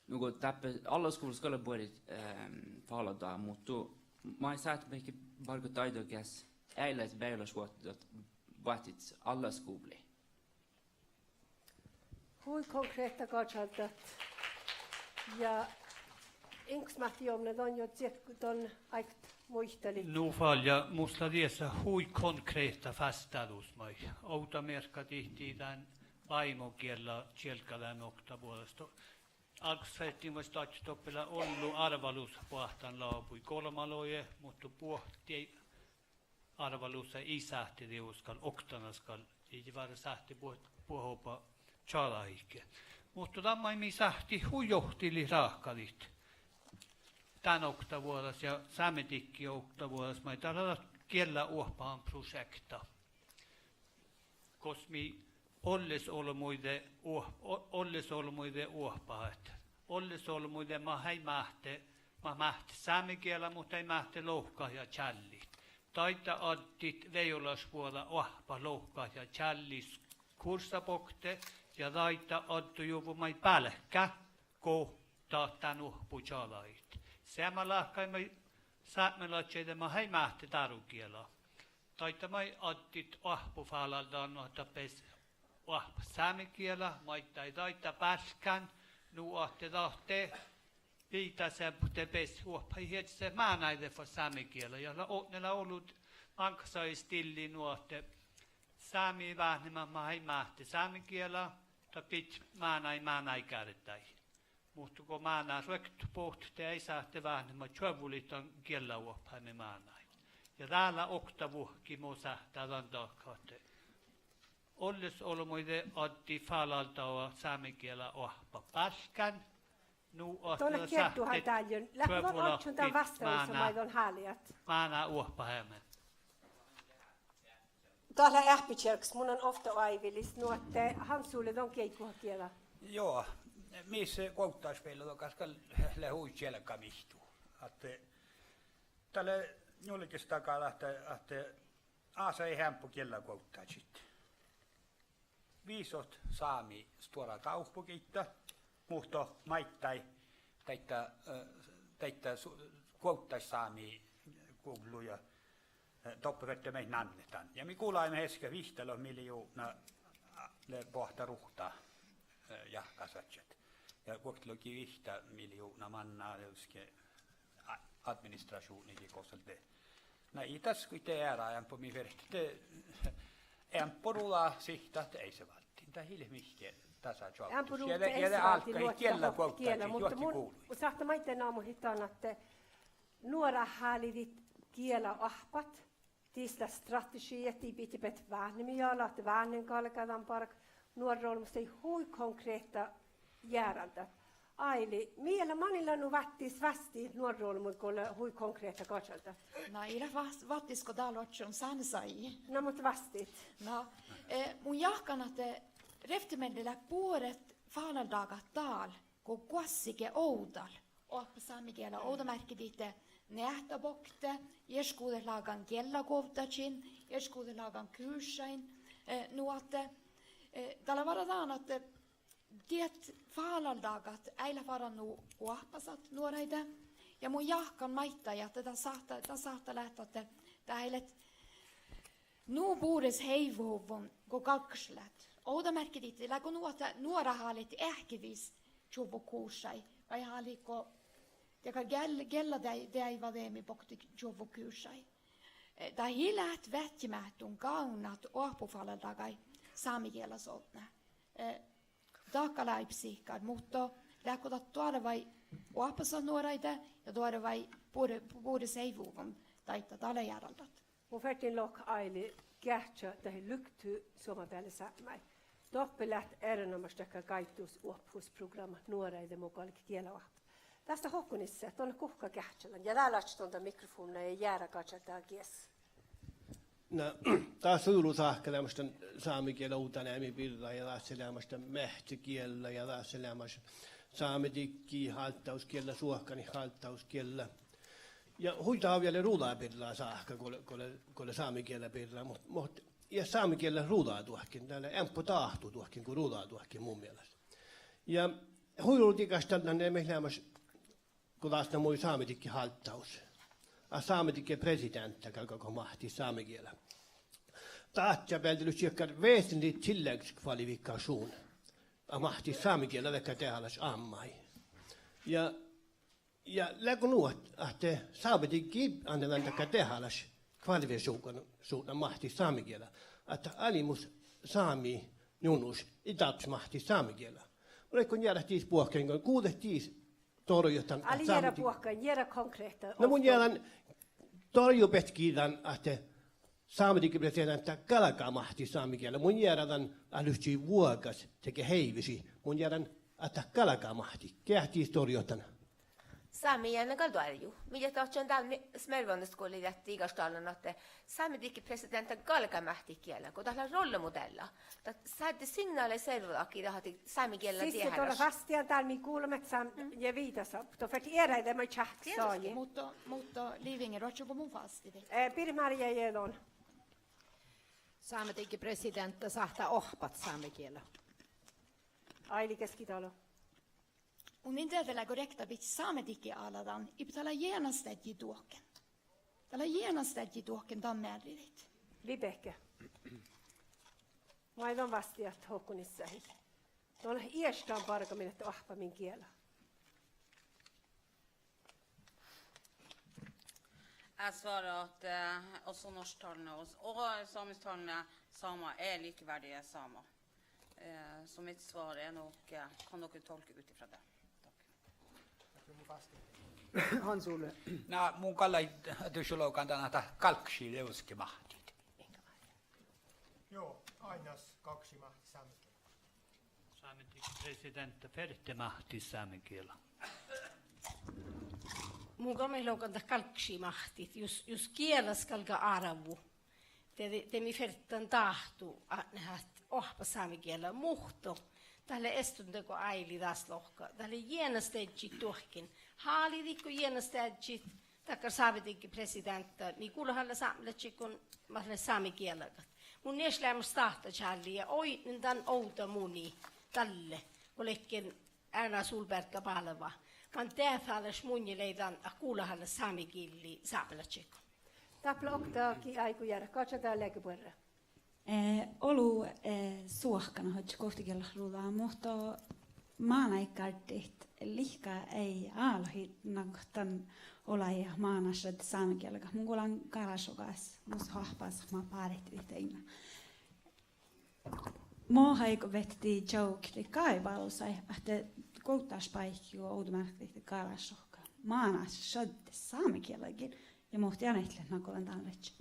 nugo dáppe allaskuvllas gal lea buorit, ehm, fállaldaga, muhto maid sáhtebehtet bargat daidda geas eai leat vejolašvuohta boahtit allaskuvlii. Hui konkrehta gažaldat. Ja Iŋkkus Máhtte Jovne, don juo ciek-, don áiggut muitalit. Nu fal ja mus lea diesa hui konkrehta vástádus maid. Ovdamearkka dihtii dán váimmogiella čielggadeami oktavuođas. Álggos ferten vuos dadjat doppe lea ollu árvalusat boahtán lábui golbmalogi, muhto buot ii árvalusa ii sáhte dieđusge gal oktanas gal, ii várra sáhte buot, buot oba čađahit ge. Muhto dan maid mii sáhttit hui johtilit ráhkadit dán oktavuođas ja sámedikki oktavuođas maid dat lea dat giellaoahpahanprosjekta. Gos mii ollesolbmuide oah-, o-, ollesolbmuide oahpahat. Ollesolbmuide mat eai máhte, mat máhte sámegiela, muhto eai máhte lohkat ja čállit. Daidda addit vejolašvuođa oahppat lohkat ja čállit kurssa bokte, ja daidda addojuvvot maid bálkká go dat dán oahppu čađahit. Seamma láhkai maid sápmelaččaide mat eai máhte dárogiela. Daidda maid addit oahppofálaldan nu ahte dat bes oahppat sámegiela, maiddái daidda bálkán, nu ahte dat de biddá seammá ahte bes oahppat iežaset mánáide fas sámegiela. Ja lea, o-, ne lea ollu máŋggas sajis dilli nu ahte sámi váhnibut maid máhte sámegiela, dat bidjat mánáid mánáidgárdái. Muhto go máná ruoktot bohtet, de eai sáhte váhnibut čuovvulit dan giellaoahpaheami mánáid. Ja dál lea okta vuohki mo sáhttá dan dahkat ahte ollesolbmuide addit fálaldava sámegiela oahppat bálkán, nu ahte dat sáhtte čuovvulit máná, máná oahpaheami. Dat lea eahppi čierggas, mun lean ovtta oaivvillis, nu ahte Hans Ole don geaiguhat gieđa. Juo, mis guovddášbealde gal lea hui čielgga mihtu. Ahte dat lea njuolgis daga ahte, ahte ása eai eambbo giellaguovddážit. Visot sámi stuorra dávpogiidda, muhto maiddái daidda, eh, daidda su-, guovddášsámi guvlui ja, eh, doppe fertejit maid nannet dan. Ja mii gulaimet easka vihttalogi miljuvdna, eh, lea boahtá ruhta, eh, jahkásažžat. Ja guoktelogivihtta miljuvdna manná dieđusge a-, administrašuvdnagii gos de. Na ii das goit de eará, eambbo mii fertet, de eambbo ruđa sihtat eai se válddin. Dat ii leat mihkke dasa čoavddus. Ja de, ja de álggahit giellaguovddážit juohke guvlui. Muhto mun sáhtán maiddái namuhit dan ahte nuorat háliidit gielaoahppat, dis leat strategiija, dii bidjat beaivvi váhnemiin, ja ahte váhnemiin galgá dan bargat, nuorra olbmos lei hui konkrehta jearaldat. Aili, mii eat leat manilán nu váttis vásttit nuorra olbmuid go lea hui konkrehta gažaldat? Na ii leat vás-, váttis go dál oaččun sánsái. Na muhto vástit. Na, eh, mun jáhkán ahte rievtti mielde leat buoret fállaldagat dál go goassege ovdal oahppat sámegiela. Ovdamearkka dihte neahtta bokte, iešguđetlágan giellaguovddážiin, iešguđetlágan kursain, eh, nu ahte, eh, dat lea várra dán ahte diet fállaldagat eai leat várra nu oahpasat nuoraide. Ja mun jáhkán maiddái ahte dat sáhttá, dat sáhttá leat ahte dat eai leat nu bures heivehuvvon go galggašat leat. Ovdamearkka dihte leago nu ahte nuorat háliidit eahkedis čuovvut kurssái vai háliiditgo dego giel-, giella deai-, deaivvadeami bokte čuovvut kurssái. Eh, dat ii leat veahkkemeahttun gávnnat oahpofállaldagai sámegielas otná. Eh, dat gal áibbas sihkkar, muhto leago dat doarvai oahpasat nuoraide ja doarvai bure-, bures heivehuvvon daidda, dat lea jearaldat. Mun ferten lohkat, Aili, geahččat dahje luktu Somá beale Sápmái. Doppe leat erenoamáš dakkár gáiddusoahpahusprográmmat nuoraide mo galget gielaoahppat. Dás lea Hohko-Nisse, don leat guhká geahččalan. Ja dál oaččut don dan mikrofovdna ja jeara gažaldaga geas. Na, dás lea olu sáhka leamaš dan sámegiela ovdáneami birra ja dás lea leamaš dan meahccigiella ja dás lea leamaš sámedikki hálddáhusgiella, suohkanit hálddáhusgiella. Ja hui dávjá lea ruđa birra sáhka go lea, go lea, go lea sámegiela birra, muhto, muhto ii sámegiella ruđa duohken, dat lea eambbo dáhtu duohken go ruđa duohken mu mielas. Ja hui olu dieđusge dan, dan lea mii leamaš go dás lea mu sámedikki hálddáhus, ahte sámedikki presideanta galgá go máhttit sámegiela. Dát bealde lea dakkár vesentlig tilleggskvalifikasjon, ahte máhttit sámegiela dakkár dehálaš ámmái. Ja, ja leago nu ahte, ahte sámedikki ii lean dakkár dehálaš kvalifikašuvdna ahte máhttit sámegiela, ahte álbmot sámi njunoš ii dárbbaš máhttit sámegiela. Mun áiggun jearrat dis buohkain go guđet dis dorjut dan, ahte sámedikki, buohkain, jeara konkrehta. Na mun jearan dorjubehtet dan ahte sámedikki presideanta galgá máhttit sámegiela. Mun jearan dan ahte livččii vuogas dego heivišii. Mun jearan ahte dat galgá máhttit. Geat dis dorjut dan? Sámi eai gal doarju. Mii leat oaččun dál mi-, Smervonneskoalii digaštallan ahte sámedikki presideanta galgá máhttit giela go dat lea rollemodealla. Dat sádde signálaid servodatkii dat ahte sámegiella dehálaš. Siste, don leat vásttidan dál mii gullemet sám-, ja viidáseappot. Don fertet earáide maid čáhkes sajis. Muhto, muhto Liv-Inger, oaččun go mun vástidin? Eh, Birret Mária ja don. Sámedikki presideanta sáhttá oahppat sámegiela. Aili Keskitalo. Mun in dieđe leago riekta bidjat sámedikki ala dan, iibe dat lea jeansdaddji duohken. Dat lea jeansdaddji duohken dan mearridit. Vibeke. Maid don vástidit ahte hohko nissahit? Don ieš dan bargamin ahte oahppa min giela. Jeg svarer at, eh, også norsktalende og, og samisktalende samer er likeverdige samer. Eh, så mitt svar er nok, eh, kan dere tolke ut ifra det. Takk. Hans Ole. Na, mun gal dušše logan dan ahte gálkkašii levskimáhttit. Juo, áinnas gálkkašii máhttit sámegiela. Sámetingin presidenta fertejit máhttit sámegiela. Mun gal logan dat gálkkašii máhttit, jus, jus giela galgá árvu. De, de mii fertet dan dáhtu, a-, ahte oahppat sámegiela, muhto dat lea estu dego áilii dás lohká, dat lea jearastteaddjit duohken. Háliidit go jearastteaddjit dakkár sámetingin presidenta, mii gullat hálle sápmelaččaiguin, mat lea sámegielagat. Mun ieš leamaš stáhtačállii ja oidnen dan ovdamunin dalle, go ledjen Erna Solberga bálva. Man dehálaš munnje lei dan ahte gullat hálle sámegillii sápmelaččaiguin. Dáppe lea okta gii áigu jearrat, gaža dál leage buorre. Eh, olu, eh, suohkan ahte guovttegielat ruđa, muhto mánáidgárddit lihkkat eai álohit nankat dan olai mánášit sámegielagat. Mun gulan Kárášjogas, mus oahpásat mat bárdit dainna. Mo áigu vietti čoukit gáibádusaid ahte guovddášeappot ja ovdamearkka Kárášjoga mánášit šaddet sámegielagiin. Ja muhto ii leat nagodan dan ledje.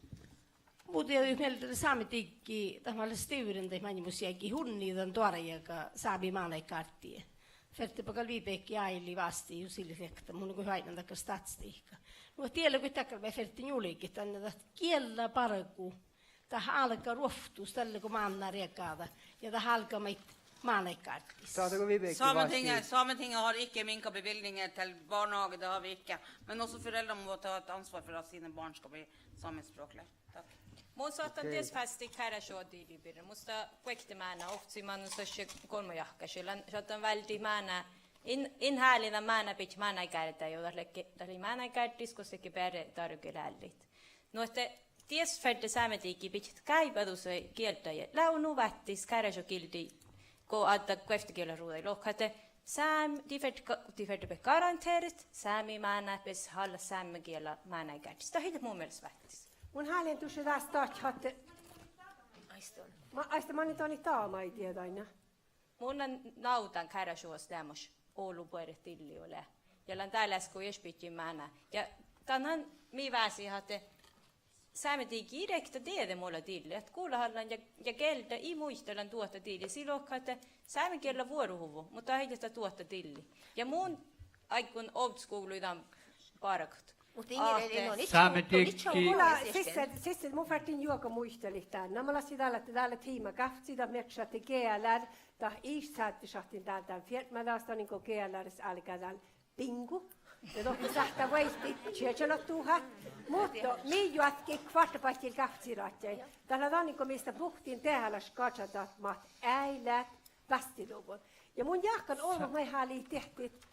Mun dieđán mielde sámediggi, dat mat lea stivrendit maŋimuš jagi, unnidan doarjaga sámi mánáidgárddii. Fertejit gal Vibeke áilii vástidit jus ii leat riekta, mun go oidnen dakkár statistihka. Nu ahte diela go dakkár beaivvi fertejit njuolgit dan ahte giella bargu, dat álgá ruovttus dalle go mánná riegáda ja dat álgá maid mánáidgárddis. Sametinget, Sametinget har ikke minket bevilgningen til barnehage, det har vi ikke. Men også foreldrene må ta et ansvar for at sine barn skal bli samiskspråklige. Takk. Mun sáhtán dies vástidit Kárášjoga diehtit birra. Mus dat guokte máná ovcci, man nu sáhtán golmmojáhkkáš. Lean šaddan váldit máná, in, in háliidan máná bidjat mánáidgárddi, ja dat lei, dat lei mánáidgárddis gos ledje beare dárogiellit. Nu ahte dies ferte sámediggi bidjat gáibádusaid gieldda ja lea nu váttis Kárášjoga gildi go addá guovttegielat ruđaid lohká ahte sám-, dii ferte ga-, dii ferte be garanteret sámi mánát besset hálle sámegiela mánáidgárddis. Dat ii leat mu mielas váttis. Mun háliidan dušše dás dat ahte, ma-, áitte manne dan it dá maid dieđán. Mun lean nagodan Kárášjogas leamaš olu buoret dilli lea. Ja lean dál ášši go ieš bidjen máná. Ja dan han mii vásihat ahte sámediggi ii riekta dieđe mo lea dilli. Ahte gullat hálle ja, ja gielda ii muitalan duohta dilli. Sii lohká ahte sámegiella vuoruhuvvo, muhto dat ii leat duohta dilli. Ja mun áiggun ovddasguvlui dan bargat. Muhto in, in, in, no, sámediggi. Siste, siste, mun ferten juoga muitalit dán. Na, mat leat dál ahte dál lea tiima gávcci, dat mearkkaša ahte gealáris, dat ii sáhte šattin dál dan fierpmádastanin go gealáris álgá dál bingo. Ja dohko sáhttá vuoitit čiežalogi duhát. Muhto mii juohke kvarttabáikkil gávccirážžii. Dat lea danin go mis dat muhtin dehálaš gaža dat mat eai leat vástiduvvon. Ja mun jáhkán olbmot maid háliidit deahtit.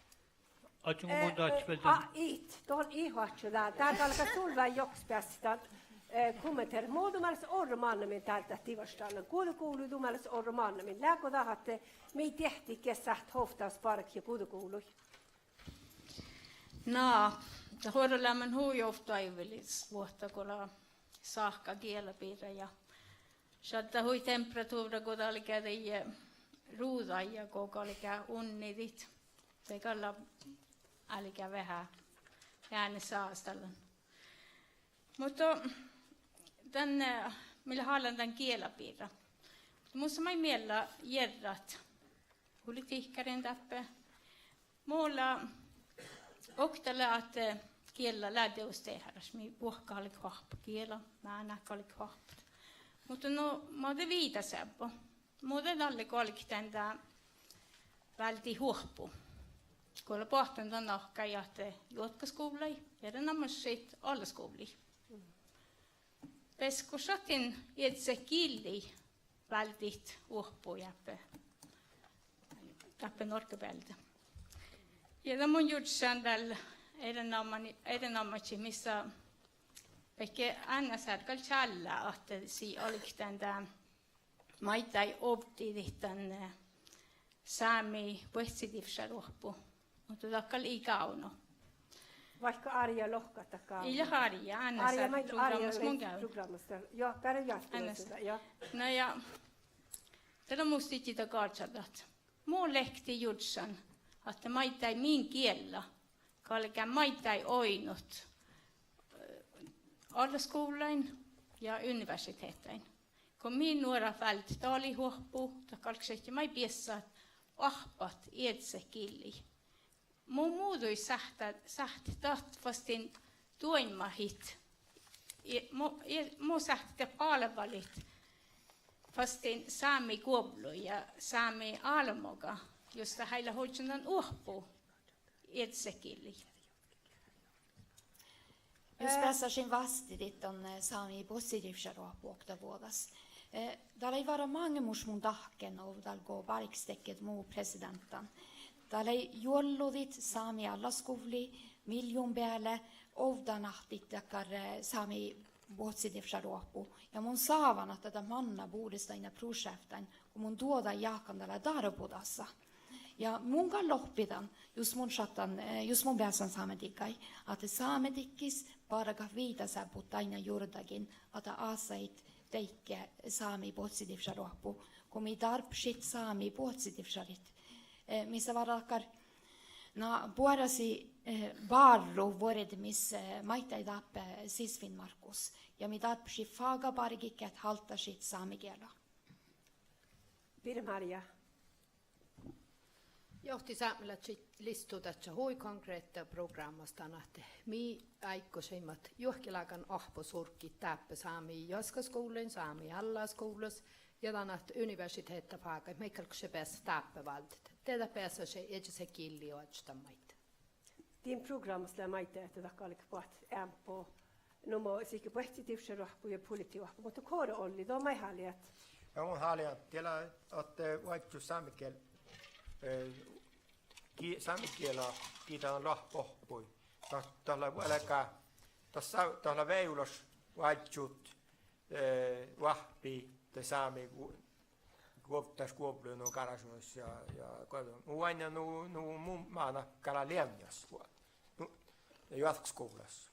Aččo mun, eh, dat, eh, vel a-, it, don ii oaččo dál. Dál galgá Solveig Joks beassat dan, eh, kommentere. Mo du mánáš orru mannamin dál dat divaštallan? Guđoguvlui du mánáš orru mannamin? Leago dat ahte mii deahtit geat sáhttit ovttas bargat ja guđoguvlui? Na, dat orru leamen hui ovtta oaivvilisa vuohta go lea sáhka giela birra ja šaddá hui temperatuvra go galgá daid ruđaid ja go galgá unnidit. De gal álgá veahá eanet ságastallan. Muhto dan, eh, mii leat hálan dan giela birra. Muhto mus lea maid miella jearrat politihkkarin dáppe. Mo lea, okta lea ahte giella lea dieđus dehálaš, mii buohkat galget oahppat giela, mánát galget oahppat. Muhto nu mo de viidáseabbot, mo de dalle galget dan dá váldit oahppu. Go lea boahtán dan nahkái ahte juotkkaskuvllai, erenoamážit allaskuvllii. Beassat go šattin iežat gillii váldit oahppu dáppe, dáppe Norgga bealde. Ja de mun jurddašan dál erenoamážit, erenoamážit mis lea vaikke Ánne Sár gal čállá ahte sii olgit dan, maiddái ovddidit dan, eh, sámi buohccidivššaruohpu. Muhto dat gal ii gávdno. Vaikko árjja lohkat dat gávdno. Ii leat árjja, Ánne Sár, árjja maid, árjja prográmmas mun lei gávdno. Prográmmas, jo, beare juo Ánne Sár. Ja. No ja, de lea mus didjiide gažaldat. Mun lehktin jurddašan ahte maiddái min giella galgá maiddái oidnot, eh, allaskuvllain ja universitehtain. Go min nuorat váldit dalit oahppu, dat galggašedje maid beassat oahppat iežaset gillii. Mu muđui sáhttá, sáhttit dat fas dien doaimmahit, i-, mu, i-, mu sáhttit dat bálvalit fas dien sámi guovlluid ja sámi álbmoga, jus dat eai leat ožžon dan oahppu iežaset gillii. Jus beassašin vástidit dan, eh, sámi buohccidivššaruohpu oktavuođas. Eh, dat lei várra maŋimuš mun dahken ovdal go bárgis dego mu presideanttan. Dat lei juolludit sámi allaskuvlii miljón beale ovdánahttit dakkár, eh, sámi buohccidivššaruohpu. Ja mun sávan ahte dat manná bures dainna prošeavttain go mun duođai jáhkán dat lea dárbbu dasa. Ja mun gal lohpidan, jus mun šattan, eh, jus mun beassan Sámediggái, ahte Sámediggis bargat viidáseappot dainna jurdagiin ahte ásaid deike sámi buohccidivššaruohpu go mii dárbbašit sámi buohccidivššarit. Eh, mis lea várra dakkár, na, buorasis, eh, bárru vuordimis, eh, maiddái dáppe Sisfinnmárkkus. Ja mii dárbbašit fágabargiid geat hálddašit sámegiela. Birmárja. Johtisápmelaččat listu dadjat hui konkrehta prográmmas dan ahte mii áiggošeimmet juohkelágan oahpposurggiid dáppe sámi jatkkoskuvllain, sámi allaskuvllas ja dan ahte universitehtafágaid maid galggašii beassat dáppe váldit. De dat beassašii iežaset gillii oažžut dan maid. Din prográmmas lea maiddái ahte dat galget boahtit eambbo, nu mo sihke buohccidivššaruohpu ja politiivuohpu, muhto Kore Olli, don maid háliidat? Ja mun háliidan, dat lea ahte oažžut sámegiel-, eh, gi-, sámegiela gitta dan oahppoboahtái. Dat, dat lea vuolgá, dat sa-, dat lea vejolaš oažžut, eh, oahppi de sámi gu-, guovddášguovlluin nu Kárášjogas ja, ja guovdal. Mu oaidnán nu, nu mu mánát galá leavnnjas, nu, juotkkaskuvllas.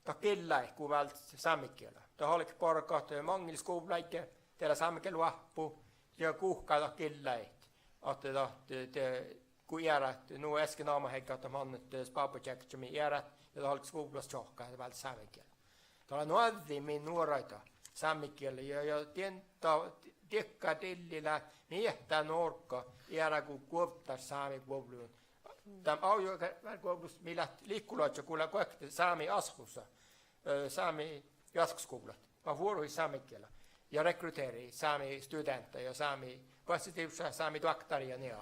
Dat gilláidet go váldit sámegiela. Dat olget bargat, eh, maŋŋil skuvllaide, de lea sámegieloahpu, ja guhká dat gilláidet ahte dat, de, de, go earát, nu easka namahedje ahte mannet, eh, spábbačiekčami earát, ja dat olget skuvllas čohkkát váldit sámegiela. Dat lea noađi mii nuoraida sámegiela ja, ja dien dat diekká dilli lea mii eahtá Norgga eará go guovddáš sámi guovlluin. Dan ávža-, guovllus mii leat liikoloažžu go lea guokte sámi ásahus, eh, sámi juotkkaskuvllat. Mat vuoruhit sámegiela ja rekrutteret sámi studeanttaid ja sámi buohccodivššaid, sámi doaktáriid ja nie.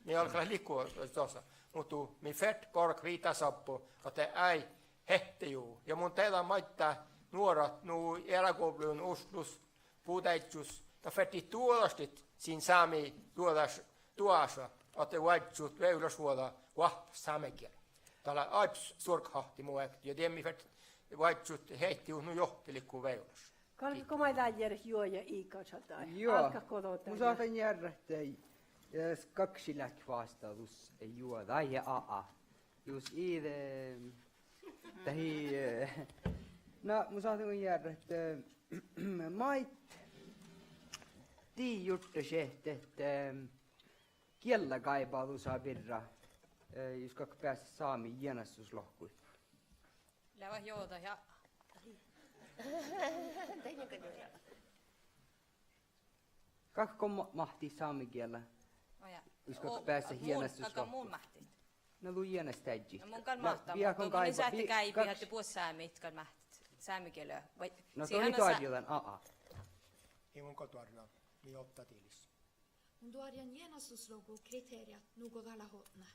Mii galgat liikojusas. Muhto mii fertet bargat viidáseappot ahte eai, hehtte juo. Ja mun dieđán maiddái nuorat nu eará guovlluin Oslos, buđeaddjus, dat fertet duođaštit sin sámi duođaš-, duođaša ahte oažžut vejolašvuođa oahppat sámegiela. Dat lea áibbas suorggahahtti mu ektui ja dien mii fertet oažžut hehtte juo nu johtilit go vejolaš. Galget go maid dájeret juo ja iigážaldat? Juo. Álggat go. Mun sáhtán jearrat, eh, ja gakkšit leat vástá, jus juo dahje aa. Jus ii de, dahje, eh, na, mun sáhtán jearrat, eh, maid dii jurddašit, eh, giellagáibádusa birra, eh, jus galggat beassat sámi jeanassuslohkui. Leat juo dahje aa. Galget go ma-, máhttit sámegiela? Jus galggat beassat jeanassut, galggat mun máhttit? Na, du jeanasteaddjit. Na mun gal máhtán, muhto mun in sáhte gáiba ahte buot sámit gal máhttit sámegiela. Vai, na, sii don ii doarjjo dan aa. Ii, mun gal doarjján, mii ovddadilis. Mun doarjján jeanastuslogu kriteriat nugo dat leat otná.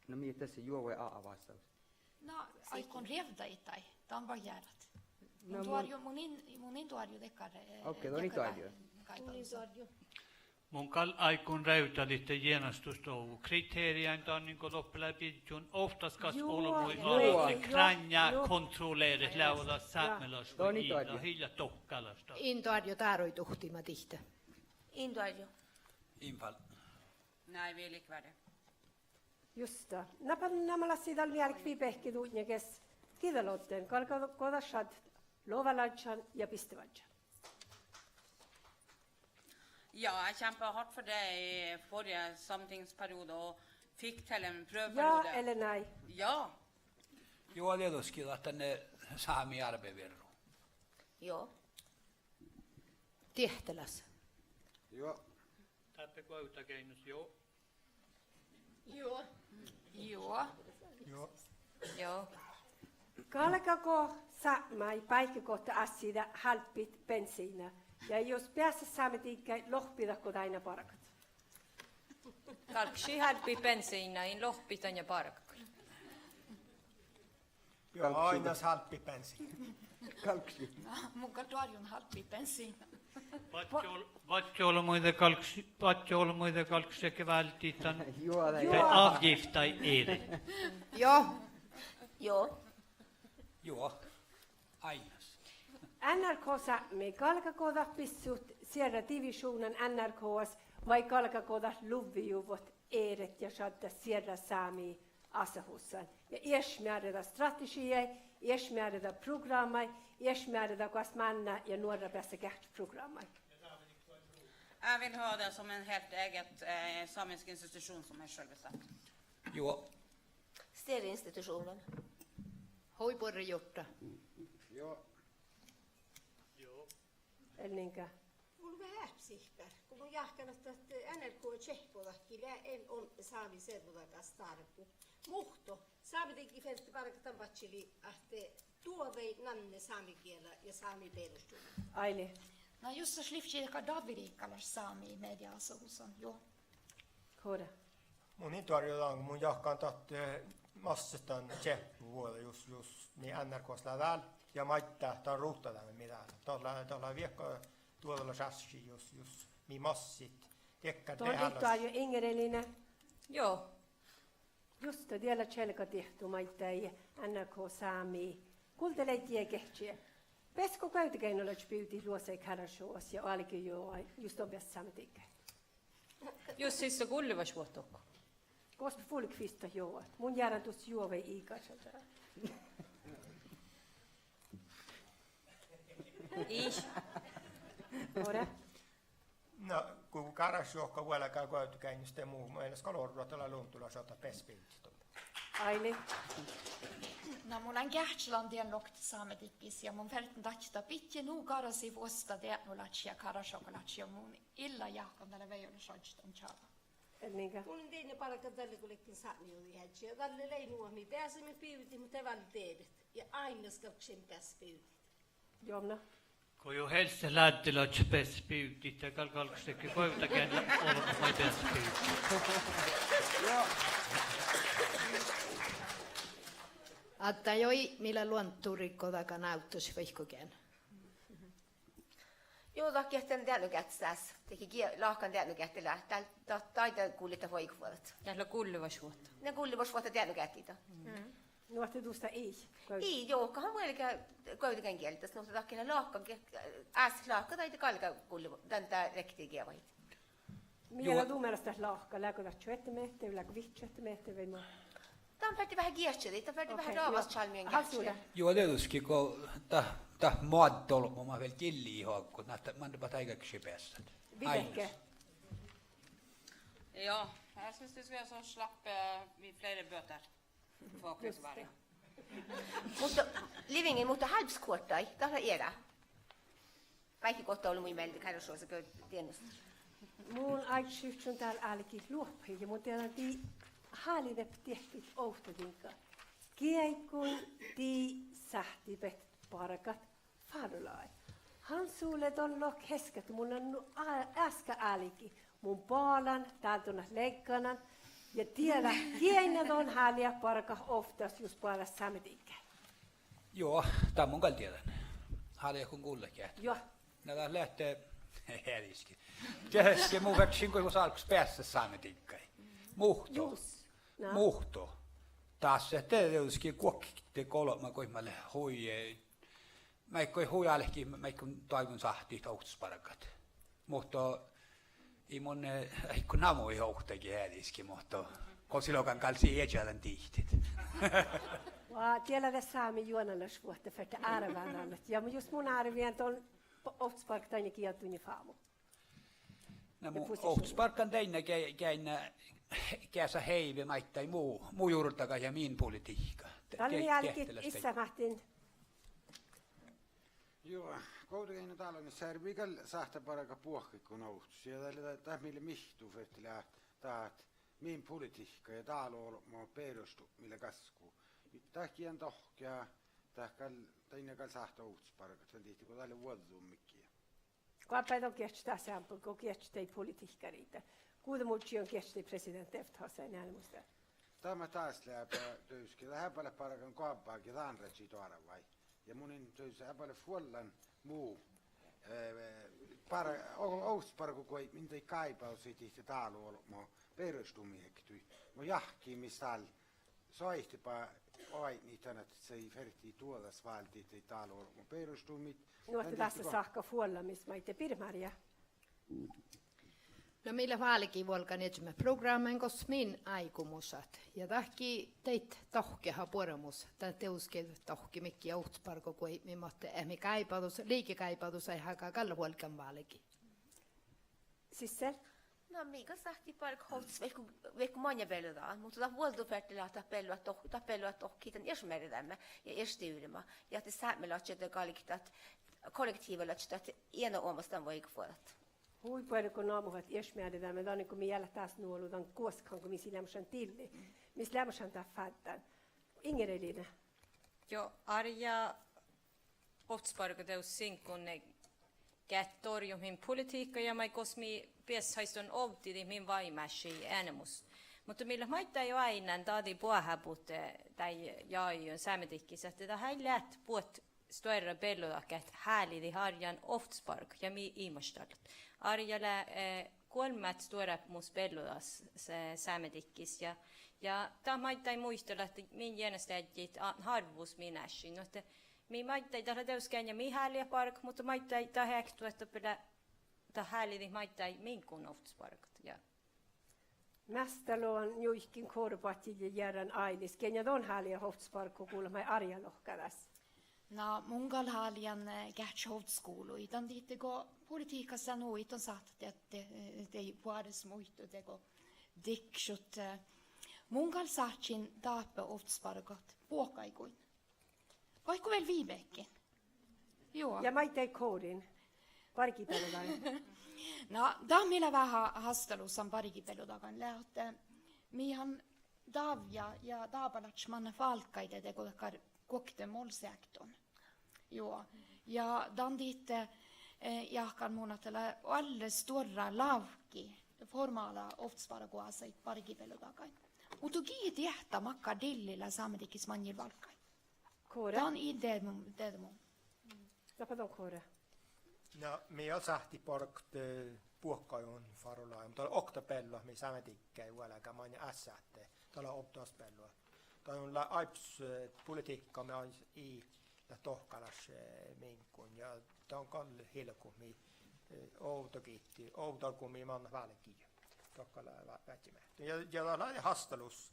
Na mii dat lea juo vai aa vástádus? Na, áiggun rievdadit daid, dan vel jearat. Mun doarjján, mun in, mun in doarjju dakkár, eh, okei, don ii doarjju. Mun in doarjju. Mun gal áiggun rievdadit jearastusdohko. Kriteriid dan go doppe lea biddjun ovttas gas olbmuid, juo, atte, juo, kránnja, juo, kontrolleret leago dat sápmelaš vai ii, dat ii leat dohkálaš dat. In doarjjo dároiduhttima dihte. In doarjjo. In fal. Nai, viellekvárre. Justa. Na, na, ma lassi dal vielkvi Behke dutnje ges giđđalodden, galgá go dat šaddet lovallažžan ja bistavažžan. Ja, jeg kjempet hardt for det i forrige sametingsperioder og fikk til en prøveperiode. Ja eller nei? Ja. Juo, dieđusge dat dan sámi árbevirru. Juo. Diehtalas. Juo. Dáppe Guovdageainnus, juo. Juo. Juo. Juo. Juo. Galgá go sápmái báikegottáasiide hálbit bensiinna? Ja jus beasat sámediggái, lohpidatgo dainna bargat? Galggašii hálbit bensiinna, in lohpit dainna bargat. Juo, galggašii. Ain hálbit bensiinna. Galggašii. Na, mun gal doarjjun hálbit bensiinna. Badjeol-, badjeolbmuide galggaš-, badjeolbmuide galggašedje váldit dan, juo, de, juo, avgiftaid eret. Juo. Juo. Juo. Áinnas. N R K Sápmi, galgá go dat bissut sierra divišuvdnan N R K-s vai galgá go dat luvvejuvvot eret ja šaddat sierra sámi ásahussan? Ja ieš mearrida strategiijaid, ieš mearrida programmaid, ieš mearrida goas mánná ja nuorra beassá geahččat programmaid. Jeg vil ha det som en helt eget, eh, samisk institusjon som jeg selv bestemmer. Juo. Større institusjon. Hui buorre jurdda. Juo. Juo. Elniinga. Mun veahá eahpesihppár, go mun jáhkán ahte N R K čeahpodahkii lea eanet sámi servodagas dárbu. Muhto sámedigi fertii bargat dan badjeliin ahte duođai nanne sámegiela ja sámi beroštumi. Áile. Na jus dat livččii dakkár davviriikkalaš sámi media ásahussan, juo. Kore. Mun in doarjjo dan, mun jáhkán dat, eh, masset dan čeahppavuođa jus, jus mii N R K-s lea dál ja maiddái dan ruđa dan mii dál. Dat lea, dat lea viehka duođalaš ášši jus, jus mii massit diekkár. Don in doarjjo Inger-Eline. Juo. Justa, diet lea čielgadiehtu maiddái N R K Sámi guldalehpet ja geahččii. Beassat go Guovdageainnolaččat bivdit luosaid Kárášjogas ja álgit juo jus don beassat sámediggái? Jus sisa gullevašvuohta dohko. Gos fulkvista joat. Mun jearán dus juogai iigáža. Ii. Ore. Na, go Kárášjohka vuolgá Guovdageainnus de mu mielas gal orru dat lea luonddolaš ahte beassat bivdit don. Áile. Na mun lean geahččalan dien lokte sámediggis ja mun ferten dadjat ahte bidjen nu Kárášjogas vuostá deatnolaččat ja kárášjohkalaččat ja mun illa jáhkán dalle vejolašvádjit dan čáđa. Elniinga. Mun lean dien bargat dalle go ledjen sápmejuvvon iežas ja dalle lei nu ahte mii beasaimet bivdit, muhto eai vel dieđe ja áinnas galggašeimmet beassat bivdit. Jovna. Go juo helst ládjelaččat beassat bivdit, de gal galggašedje Guovdageainna olbmot maid beassat bivdit. Adda, joi, mii lea luondduriid go dat gal návddašit vaikko geain. Juo, dat geat dan deatnogeahttis, dat ge-, lahkan deatnogeahtti lea, dat, dat, daidda gullet dat vuoigatvuođat. Dat lea gullevašvuohta. Na gullevašvuohta deatnogeahtti dan. Nu ahte dus dat ii, ii, juo, go han vuolgá Guovdageainnagielddas, nu ahte dat ge lea lahka ge-, ás lahka daidda galgá gullev-, dan dat rekti geavahit. Mii lea du mielas dat lahka, leago dat čuohta mehte, leago vihtta čuohta mehte vai mo-, dan fertii veahá geahččadit, dan fertii veahá rávaščalmmiin geahččadit. Juo, dieđusge go dat, dat moadde olbmo mat vel gillii hoggui, na ahte man-, mat áigge beassat. Vibeke. Ja, jeg synes det skulle så slappe vi flere bøter. Muhto, livingen, muhto hálbis kuorttai, dat lea eará. Vaikko gottat olbmuid mielde Kárášjogas go dieinna. Mun áiggi šivččon dál álgit loahpas ja mun dieđán dii háliidepet diehtit ovtta diŋgga. Geaiguin dii sáhtibehtet bargat fárrolaga. Hans Ole, don lohkat easka ahte mun lean nu á-, easka álgit. Mun balan dál don ahte leigganan ja dieđát geainna don háliidat bargat ovttas jus boađát sámediggái. Juo, dan mun gal dieđán. Háliidatgo gullat geat? Juo. Na dat lea ahte Eanis ge. Dieđusge mun ferten go mus álggos beassat sámediiggái. Muhto, muhto, dás ahte dieđusge guokte golbma goit mat leat hui, eh, maid goit hui álkit, maid go doaivvun sáhttit ovttasbargat. Muhto ii mun, eh, áiggun namuhit ovttageaidis ge, muhto gos ii lean gal sii ieža dan dihtet. Ja die lea de sámi juonalašvuohta ferte árván dan ahte, ja mun jus mun árvejin don ovttasbargat dainna giđđunni fámu. Na mu ovttasbargga dainna ge-, geainna geasa heive maiddái mu, mu jurdagat ja min politihkka. Dalle mii álgit Issát Máhtten. Juo, Guovdageainnu dálvvi searvvi gal sáhttá bargat buohkaiguin ovttas. Ja dat lea dat, dat mii lea mihttut ferte lea dat, min politihkka ja dáluolbmo beroštupmi lea gaskku. Dat gean dohkkeha, dat gal, dainna gal sáhttá ovttasbargat, dan dihte go dat lea vuođđun midjiide. Goabbái don geahččat dát seampel, go geahččat daid politihkariid. Guovdamužžii don geahččat daid presidenta eftahosai eanemus dal. Dat mat dás lea ba dieđusge, dat eaba leat bargan goabbáge dán radjai doarvái. Ja mun in dieđus eaba leat fuollan mu, eh, bar-, o-, ovttasbargoguoibmiin daid gáibádusaid dihte dáluolbmo beroštumi ektui. Mo jahki mis dál soaitaba oaidnit dan ahte ii fertii duođas váldit daid dáluolbmo beroštumiid. Nu ahte dás lea sáhka fuollamis maiddái. Birmárja. Na mii leat válgevuolggán iežamet prugrámmain gos min áigumušat. Ja dat gii daid dohkkeha buoremus, dat dieđusge dohkke midjiide ovttasbargoguoibmiin, muhto eat mii gáibádus-, liike gáibádusaid hága gal vuolgán válgit. Sissel? Na mii gal sáhttit bargat ovttas vaikko, vaikko maŋŋá beallodagain, muhto dat vuoldu ferte lea dat beallot doh-, dat beallot dohkkehit dan ieš mearrideame ja ieš stivrema. Ja ahte sápmelaččat galget dat, kollektiivalaččat dat eanet oamas dan vuoigatvuođat. Hui buorre go namuhit ieš mearrideame, dan go mii eat leat dás nu olu dan guoskan go mis ii leamašan dilli. Mis leamašan dat fáddán? Inger Eline. Jo, árjá ovttasbargat dieđus singuin geat dorjut min politihkka ja maid gos mii beassahit don ovddidit min váimášii eanemus. Muhto mii leat maiddái oaidnán dađiid boahábut, eh, dáid jagi sámedikkis ahte dat eai leat buot stuorra beallodatgeat hálidit árjján ovttasbargat ja mii imaštallat. Árjá lea, eh, golmmát stuorámus beallodagas sámedikkis ja, ja dat maiddái muitalat ahte min jienastádjit a-, hárvvus min áššiin. Nu ahte mii maiddái, dat lea dieđusge eanet mii háliidat bargat, muhto maiddái dat ektui ahte doppe lea dat hálidit maiddái minguin ovttasbargat ja. Measta logan njuikin korboaččaid ja jearrán Áilis, geainna don háliidat ovttasbargat gullat maid árjá lohká das? Na mun gal háliidan, eh, geahččat ovddaskuvlui. Dan dihte go politihkas lea nu, it don sáhtát de-, de-, daid boares muitui dego dikšut, eh, mun gal sáhtišin dáppe ovttasbargat buohkaiguin. Vaikko vel Vibeken. Juo. Ja maiddái korin bargibeallodaga? Na dat mii leat veahá hástalusan bargibeallodaga lea ahte mii han dávjá ja dábálaččat manne válkkaide dego dakkár guokte molseakton. Juo. Ja dan dihte, eh, jáhkán mun ahte lea oalle stuorra lávki formála ovttasbargoasaid bargibeallodaga. Muhto gii diehtá makkár dilli lea sámedikkis maŋŋil válkái? Kore? Dan ii dieđe mun, dieđe mun. Dáppe don Kore. Na mii eat sáhttit bargat, eh, buohkaiguin fárrolaga, muhto okta beallot mii sámediikkái vuolgá maŋŋá ássáhte, dat lea ovddasbeallot. Dat lea áibbas, eh, politihkka mii ii leat dohkálaš, eh, minguin ja dat gal hilgut mii, eh, ovdal giitti, ovdal go mii mannat válgii. Dohkála vá-, vádjeme. Ja, ja dat lea hástalus,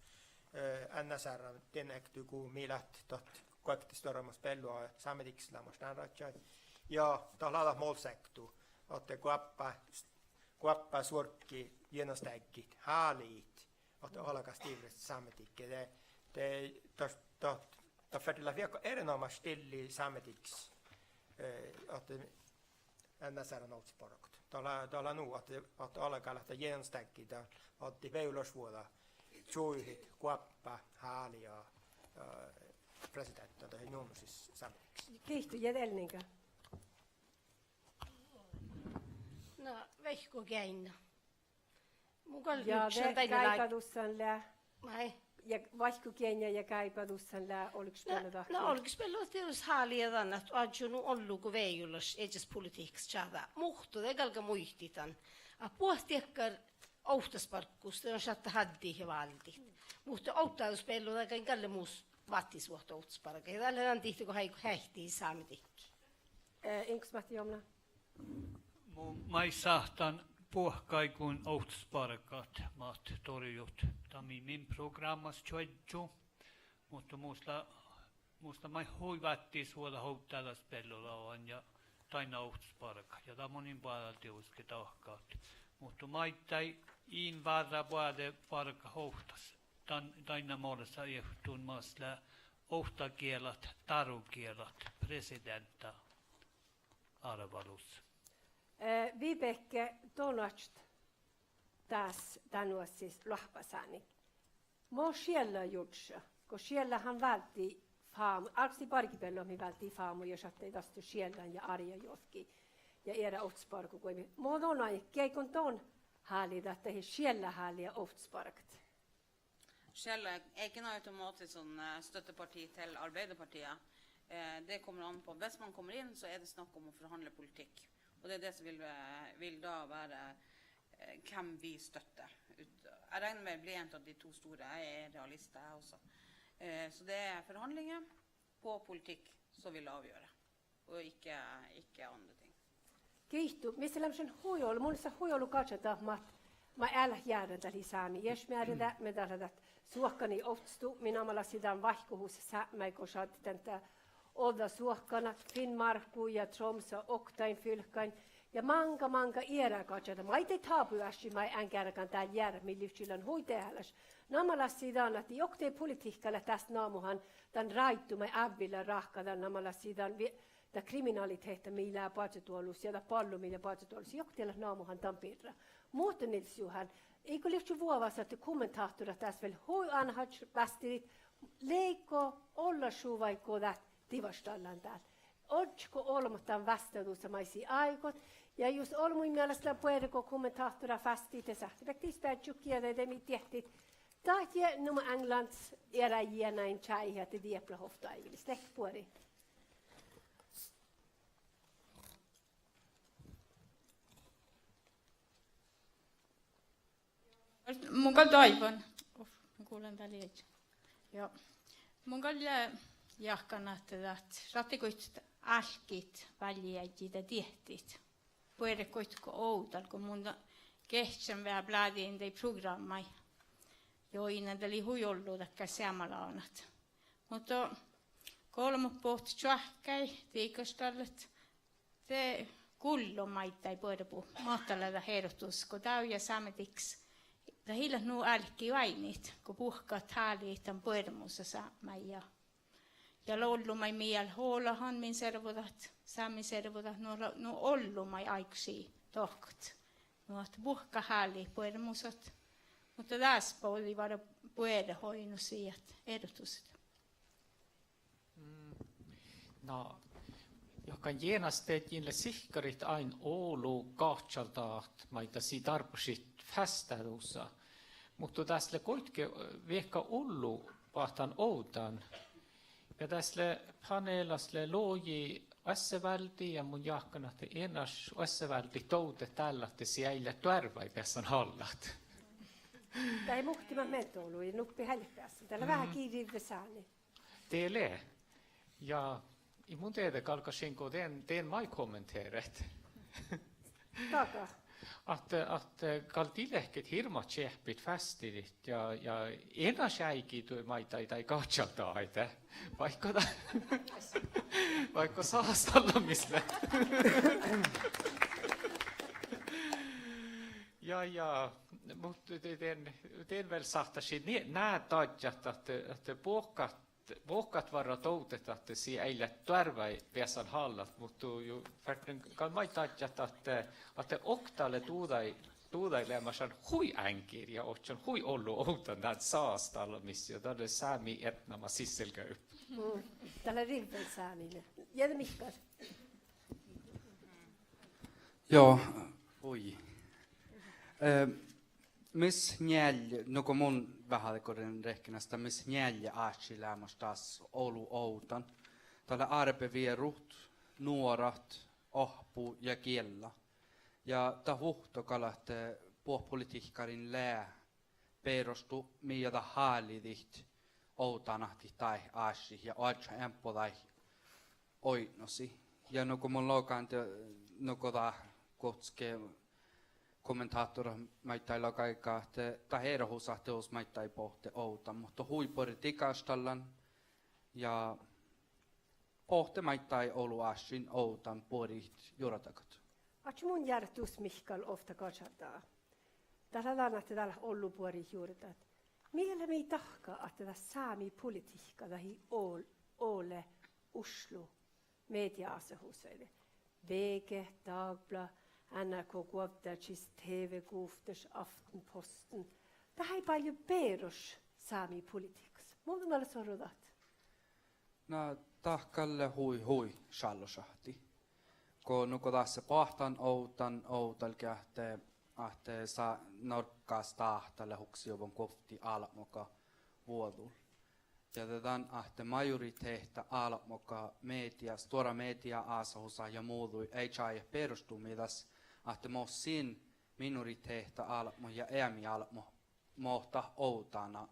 eh, N S R-ii dien ektui go mii leat dat guokte stuorámus beallodaga sámedikkis leamaš dán radjái. Ja dat lea dat molseakto ahte goappá, goappá suorggi jienastádjit háliidit ahte olgá stivret sámedikki. De, de, dat, dat, dat ferte leat viehka erenoamáš dilli sámedikkis, eh, ahte N S R-in ovttasbargat. Dat lea, dat lea nu ahte, ahte olgá leat dat jienastádjit, dat addit vejolašvuođa čuojahit goappá háliidit, eh, presideanta dahje njuonnušis sámedikkis. Giitu, ja Elninga? Na, vaikko geainna. Mun gal ja huksen de dainna lái-, gáibádussan lea. Maid. Ja vaikko geain ja gáibádussan lea olgešbeallo dahkat? Na, olgešbeallo dieđus háliida dan ahte oažžu nu ollu go vejolaš iežas politihkas čađa. Muhto de galgá muitit dan ahte buot dakkár ovttasbarggus, de šattai háddit ja váldit. Muhto ovddadusbeallo dakkár gal lea mus váttisvuohta ovttasbargat. Ja dat lea dan dihte go heaikku heaiti Sámi dihte. Eh, Ingus Máhtte Jomna. Mun maid sáhtán buohkaiguin ovttasbargat mat dorjut dan mii min prográmmas čuožžu, muhto mus lea, mus lea maid hui váttisvuođa ovddálasbeallo dan ja dainna ovttasbargat. Ja dat mun in boađal dieđusge dahkat. Muhto maiddái in várra boađe bargat ovttas dan, dainna molesa ektun mas lea ovttagielat, dárogielat presideanta árvalus. Eh, Vibeke, don oaččut dás, dán oassis loahpasániid. Mo čiella jurddaša, go čiella han válddi fámu, álggos bargibeallut mii válddi fámu ja šattai dasto čiellan ja árjajođgii ja eará ovttasbargu guoimmi. Mo don oaidnit, geaiguin don háliidat dahje čiella háliida ovttasbargat? Čiella er ikke noe automatisk sånn, eh, støtteparti til Arbeiderpartiet. Eh, det kommer an på. Hvis man kommer inn, så er det snakk om å forhandle politikk. Og det er det som vil, eh, vil da være, eh, hvem vi støtter. Ut, jeg regner med jeg blir en av de to store. Jeg er realist, jeg også. Eh, så det er forhandlinger på politikk som vil avgjøre. Og ikke, ikke andre ting. Giitu, mis lea leamašan hui olu-, mun sa hui olu gažaldat mat, mat eat leat jearran dat lei sámi iešmearjjá, me dat lea dat suohkanii ovttasdupmi, namalassii dan váikkuhusasápmái go šaddet dan ođđa suohkanat Finnmárkku ja Tromssa oktain fylkkain. Ja máŋga, máŋga eará gažaldat, maiddái tábuáššiid maid ean geargan dál jearrat, mii livččii lean hui dehálaš. Namalassii dan ahte ii oktage politihkka leat dás namuhan dan ráiddu maid ávvi lea ráhkadan, namalassii dan vie-, dat kriminalitehta mii lea boazodoallus ja dat ballu mii lea boazodoallus, ii oktage leat namuhan dan birra. Muhto Nils Johan, ii go livčče vuovás ahte kommentáhturat dás vel hui oanehaš vástidit, leigga ollašuvai go dat divaštallan dál? Ožžot go olbmot dan vástádusat maid sii áigot, ja jus olbmuid mielas lea buorre go kommentáhturat vástidit, de sáhttit beaivvi dieđusge de mii diehttit, dat je Numa Englands eará jienain čájehit ahte diepla ovtta áivilis. Leat buori. Mun gal doaivvun. Uf, mun gullen dál iežan. Joo. Mun gal, eh, jáhkán ahte dat, šattai goit álkit válljejažii diehttit. Buorre goit go ovdal, go mun geahččen veahá bláđiin daid prográmmaid. Joo, ii, dat lei hui ollu dakkár seamma lánat. Muhto go olbmot bohtet čoahkkái, digaštallat, de gullo maiddái buorebu, mat lea dat erohtus go dávjá sámedikkas. Dat ii leat nu álki oaidnit go buohkat háliidit dan buoremusasápmái ja, ja lea ollu maid mii eat leat olahan min servodat, Sámi servodat, nu, nu ollu maid áiggašii dohko. Nu ahte buohkat háliidit buoremusat. Muhto dás bođii várra buoret oinnus ahte erohtusaid. Mm, na, jáhkán jenas de ii leat sihkkarit ain olu gahčaldagat maid sii dárbbašit fásttádusa. Muhto dás lea goitge, eh, veahkká ollu boahtán ovdan. Ja dás lea panelas lea logi oasseváldi ja mun jáhkán ahte eanaš oasseváldit dovdet dál ahte sii eai leat doarvái beassan hallat. Dat muhtimat meddel olu, nuppi eai leat beassan. Dat lea veahá gii rivve sáni. De lea. Ja in mun dieđe galggašin go dien, dien maid kommenteret. Daga. Ahte, ahte gal dii leat hirbmat čeahpit fástidit ja, ja eanaš eai gii duođai maiddái daid gahčaldahaide. Vaikko dat, vaikko sáhastallat mis lea. Ja, ja, muhto de-, dien, dien vel sáhtášii nie-, ná dadjat ahte, ahte buohkat, buohkat várra dovdet ahte sii eai leat doarvái beassan hallat, muhto juo ferten gal maid dadjat ahte, ahte okta lea duđai, duđai leamašan hui áŋgir ja ožžon hui ollu ovdan dán sáhastallumis ja dat lea sámi etnama sisselgáipa. Mm, dat lea rivven sáni. Ja Mihkkal. Joo, hui. Eh, Mis njealje, nugo mun veahá dego rieŋ rehkenastan, mis njealje ášši leamaš das olu ovdan. Dat lea árbevierut, nuorat, oahppu ja giella. Ja dat vuhto gal ahte buot politihkariin lea beroštu mii ja dat háliidit ovdán ahte daid áššiid ja oažžut eambbo daid oidnosii. Ja nugo mun logan de, nugo dat guovttas ge-, kommentátorat maiddái logai ahte dat erohus ahte dieđus maiddái bohte ovdan, muhto hui buorre digaštallan ja bohte maiddái olu áššiin ovdan buorit jurdagat. Aččo mun jearrat dus, Mihkkal, ovtta gažalda. Dat lea dan ahte dat leat ollu buorit jurdat. Mii lea mii dahkat ahte dat sámi politihkka dat ii ol-, ole Oslo media-ásahusaide. V G, Dagblad, N R K guovddážis, T V guovttáš, Aftenposten. Dat eai báljo beroš sámi politihkkas. Mun mielas orro dat. Na, dat gal lea hui, hui šallošahtti. Go nugo dasa boahtán ovdan ovdal ge ahte, ahte sa-, Norgga stáhta lea huksejuvvon guovtti álbmoga vuođul. Ja de dan ahte majoritehta álbmoga media, stuorra media-ásahusa ja muđui eai čájehit beroštumi das ahte mo sin minoritehtaalbmot ja eamiálbmot mo dat ovdána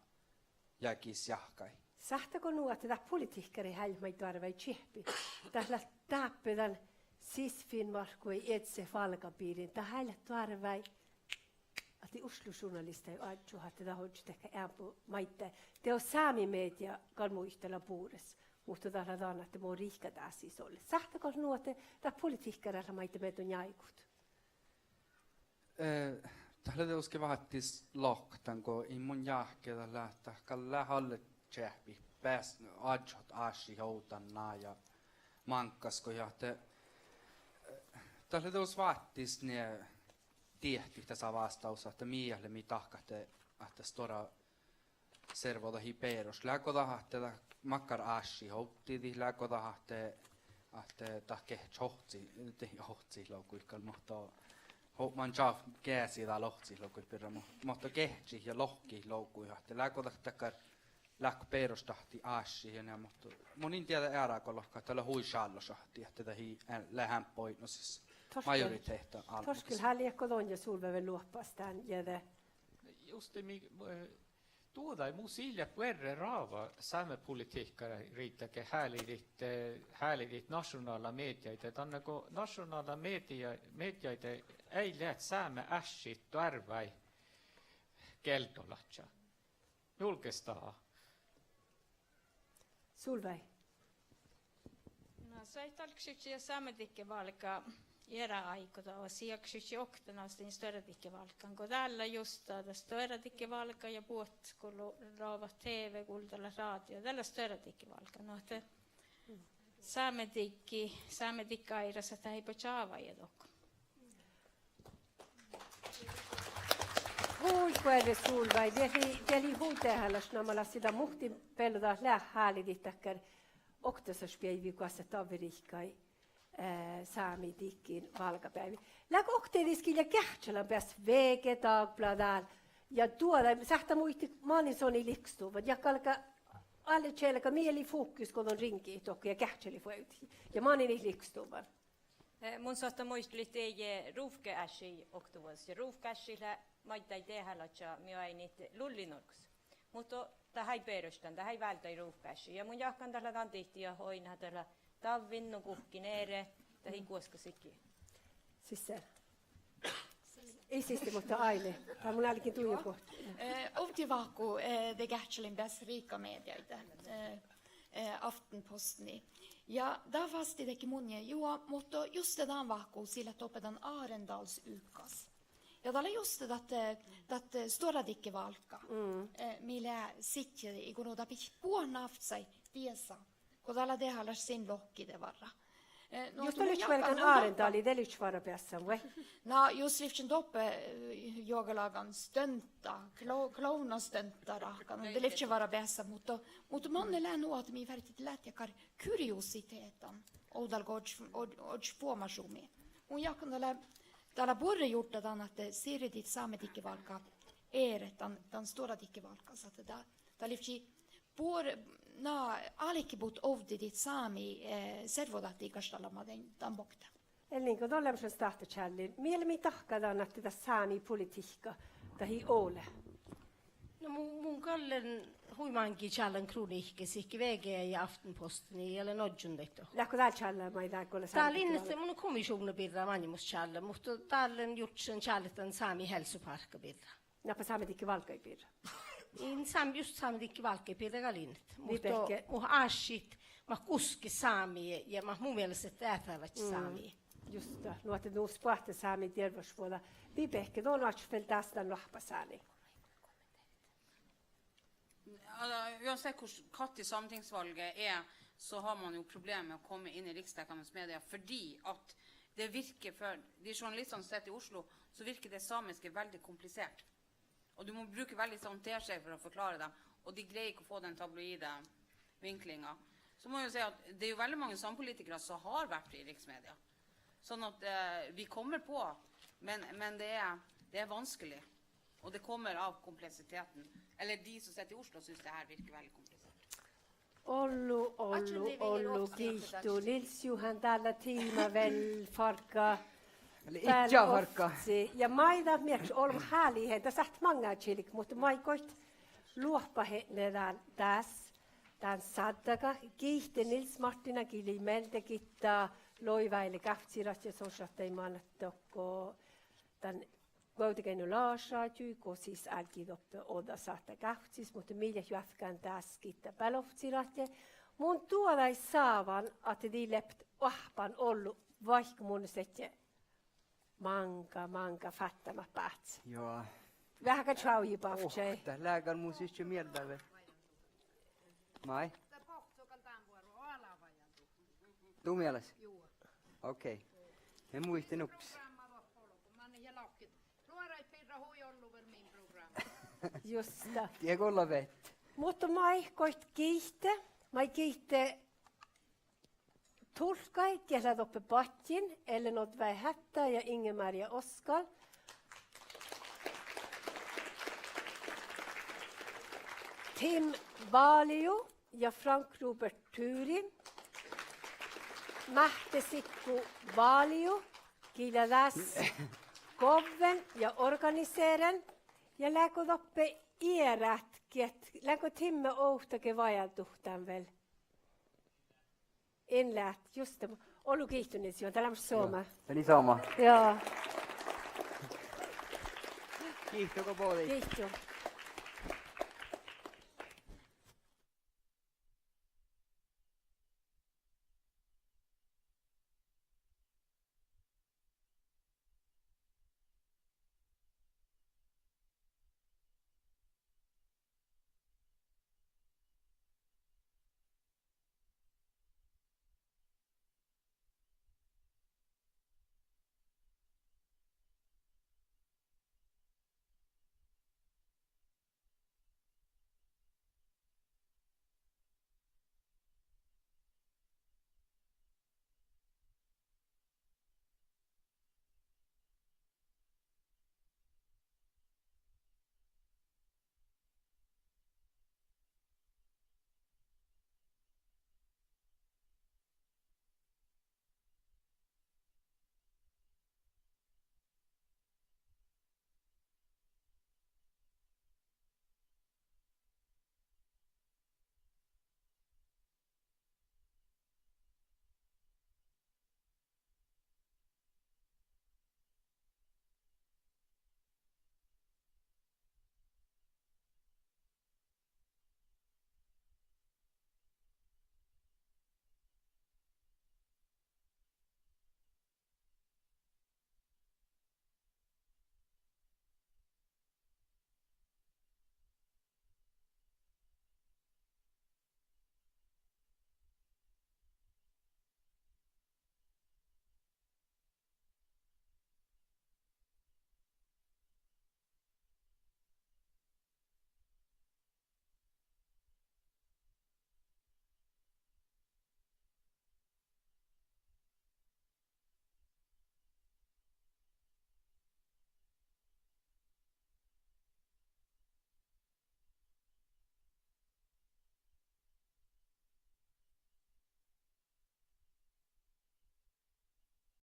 jagis jahkái. Sáhttá go nu ahte dat politihkkarit eai leat maid doarvái čeahppi? Dat leat dáppe dan sis Finnmárkkuid iežas válgabiriin, dat eai leat doarvái ahte Oslo journalisttaid oažžut ahte dat ožžo dakkár eambbo maiddái. De sámi media gal muitala bures, muhto dat lea dan ahte mo riikkadásis olles. Sáhttá gal nu ahte dat politihkkarat leat maid meaddel njáigut? Eh, dat lea dieđusge váttis lohkat go in mun jáhke dat leat, dat gal leat alle čeahppi beas oažžut áššit ovdánná ja máŋggas go ahte, eh, dat lea dieđus váttis nie diehttit dasa vástahus ahte mii lea mii dahkat ahte, ahte stuorra servodaga beroš. Leago dat ahte dat makkár áššit ovddidit, leago dat ahte, ahte dat gehččat ohcci-, de ohccit loguid gal, muhto hu-, man ča-, geasi dal ohccit loguid birra, mu-, muhto gehččat ja lohkat loguid ahte leago dat dakkár, leago beroštit áššit ja nie, muhto mun in dieđe eará go lohká, dat lea hui šallošahtti ahte dat ii, eh, leat eambbo oidnosis majoritehta álbmogis. Torkel, háliidit go don ja Solveig vel loahpas dán ieža? Juste mii, eh, duođai mus ii leat buorre ráva sámepolitihkariidda ge háliidit, eh, háliidit našonála mediaide. Danne go našonála media-, mediaide eai leat sáme áššit doarvái gealddolačča. Julges dat? Solveig. Na, soai dálkkašit ja Sámedikki válgá eará áiggi dasa, ja dálkkašit okta nasttain stuoradikki válgán go dál lea justa dat stuoradikki válgá ja buot go lo-, logat T V, guldalat rádio, dat lea stuoradikki válgá. Nu ahte Sámedikki, Sámedikki áirás ahte eai ba čáva ja dohko. Hui buorre, Solveig, diet lei, diet lei hui dehálaš namalassii dan muhtin beallai dat leat háliidit dakkár oktasaš beaivvi goassege davveriikkai, eh, Sámedikkin válgábeaivi. Leago oktii dieđusge geahččalan beassat V G, Dagbladet dál ja duođai, sáhttá muitit manin son lihkostuvvan ja galgá, ale čelgá mii lei fokus go don riŋgejit dohko ja geahččalit vuovdit ja manin lihkostuvvan. Eh, mun sáhtán muitalit dieđe ruovkáášši oktavuođas ja ruovkááššit lea maiddái dehálaččat mii oaidnit Lullinurgos. Muhto dat eai beroštan, dat eai váldái ruovkáášši. Ja mun jáhkán dat lea dan dihte ja oidne dat lea davvin nu guhkkin eret, dat ii guoska sihke. Sissel. Ii siste, muhto Áine. Dat mun álgen dujuguot. Eh, ovdivahku, eh, de geahččalin beassat riikka mediaide, eh, eh, Aftenposteni. Ja dat vástidedje munnje juo, muhto juste dán vahku sii leat doppe dan Arendalsukas. Ja dat lea juste dat, eh, dat, eh, stuoradikki válgá. Eh, mii lea sitje igo nu dat bidjat buot návccaid diesa go dat lea dehálaš sin lohkide várra. Eh, nu ahte mun jáhkán, mun jáhkán Arendali, de livččii várra beassan vai? Na, jus livččii doppe, eh, juogalágan stønta, kló-, klovnastønta ráhkadan, de livččii várra beassan, muhto, muhto manne lea nu ahte mii fertet leat dakkár kuriositehttan ovdal go oažžut, oažžut fuomášumin. Mun jáhkán dat lea, dat lea buorre jurdda dan ahte sirdit Sámedikki válgá eret dan, dan stuorra dihte válggas ahte dat, dat livččii buor-, na, álkibut ovdidit sámi, eh, servodattide gaštalama dan, dan bokte. Elin, go don leamen stáhtačállin, mii leat mii dahkat dan ahte dat sámi politihkka, dat ii ole. No mu-, mun galgen hui máŋgii čállan kronihkkaid sihke V G ja Aftenposteniin ja lean ožžon daid dohko. Leatgo dál čállan maid dál go leat sámi dihte válggat? Dál in, mun kommišuvdna birra maŋimuš čállan, muhto dál lean jurddašan čállit dan sámi healsupárkka birra. Dáppe sámi dihte válggaid birra? In sám-, just sámi dihte válggaid birra gal in. Muhto, Vibeke, muhto áššit mat guske sámi ja mat mu mielas eat earávaš sámi. Just dat. Nu ahte nu spoahtte sámi dearvvašvuođa. Vibeke, don oaččut vel dás dan oahppasáni. Ja, uansett hvor, når sametingsvalget er, så har man jo problemer med å komme inn i riksdekkende media, fordi at det virker for de journalistene som sitter i Oslo, så virker det samiske veldig komplisert. Og du må bruke veldig sånn teskjeer for å forklare dem, og de greier ikke å få den tabloide vinklinga. Så må jeg jo si at det er jo veldig mange samepolitikere som har vært i riksmedia. Sånn at, eh, vi kommer på, men, men det er, det er vanskelig. Og det kommer av kompleksiteten. Eller de som sitter i Oslo, synes det her virker veldig komplisert. Ollu, ollu, ollu giitu. Nils Johan, dál lea tiima vel fargga. Vel ivža fargga. Ja maiddái mearkkaša olbmot háliidehit, dat sáhttet maŋŋá čilget, muhto maid goit loahpahetne dán, dás, dán sáddaga. Giitte Nils Martina, gii lei mielde gitta loivaile gávcciratjá, son šattai mannat dohko dan Guovdageainnu lašážii, gos ii álgit doppe ođđa sáhttá gávccis, muhto mii leat juotkán dás gitta bealoftteratjá. Mun duođai sávan ahte dii leat oahppan ollu, vaikko mun ledjen máŋga, máŋga fáttámat báhcci. Juo. Veahá čuovjibavččai. Oh, dat lea gal mu sihke mielde vel. Maid? Du mielas? Okei. En muitte nuppi. Just dat. Die go lea bit. Muhto maid goit giitte, maid giitte tulkkaid, diet leat doppe badjin, Ellen Oddveig Hætta ja Inger Maria Oskal. Tim Valio ja Frank Robert Thurin. Máhtte Sikko Valio, gii lea dás govven ja organiseren. Ja leago doppe earát giet, leago Timme ovtta ge vajálduhit dan vel? In leat, juste. Ollu giitu, Nils Johan, dat lea somá. Dat lei somá. Ja. Giitu go bođii. Giitu.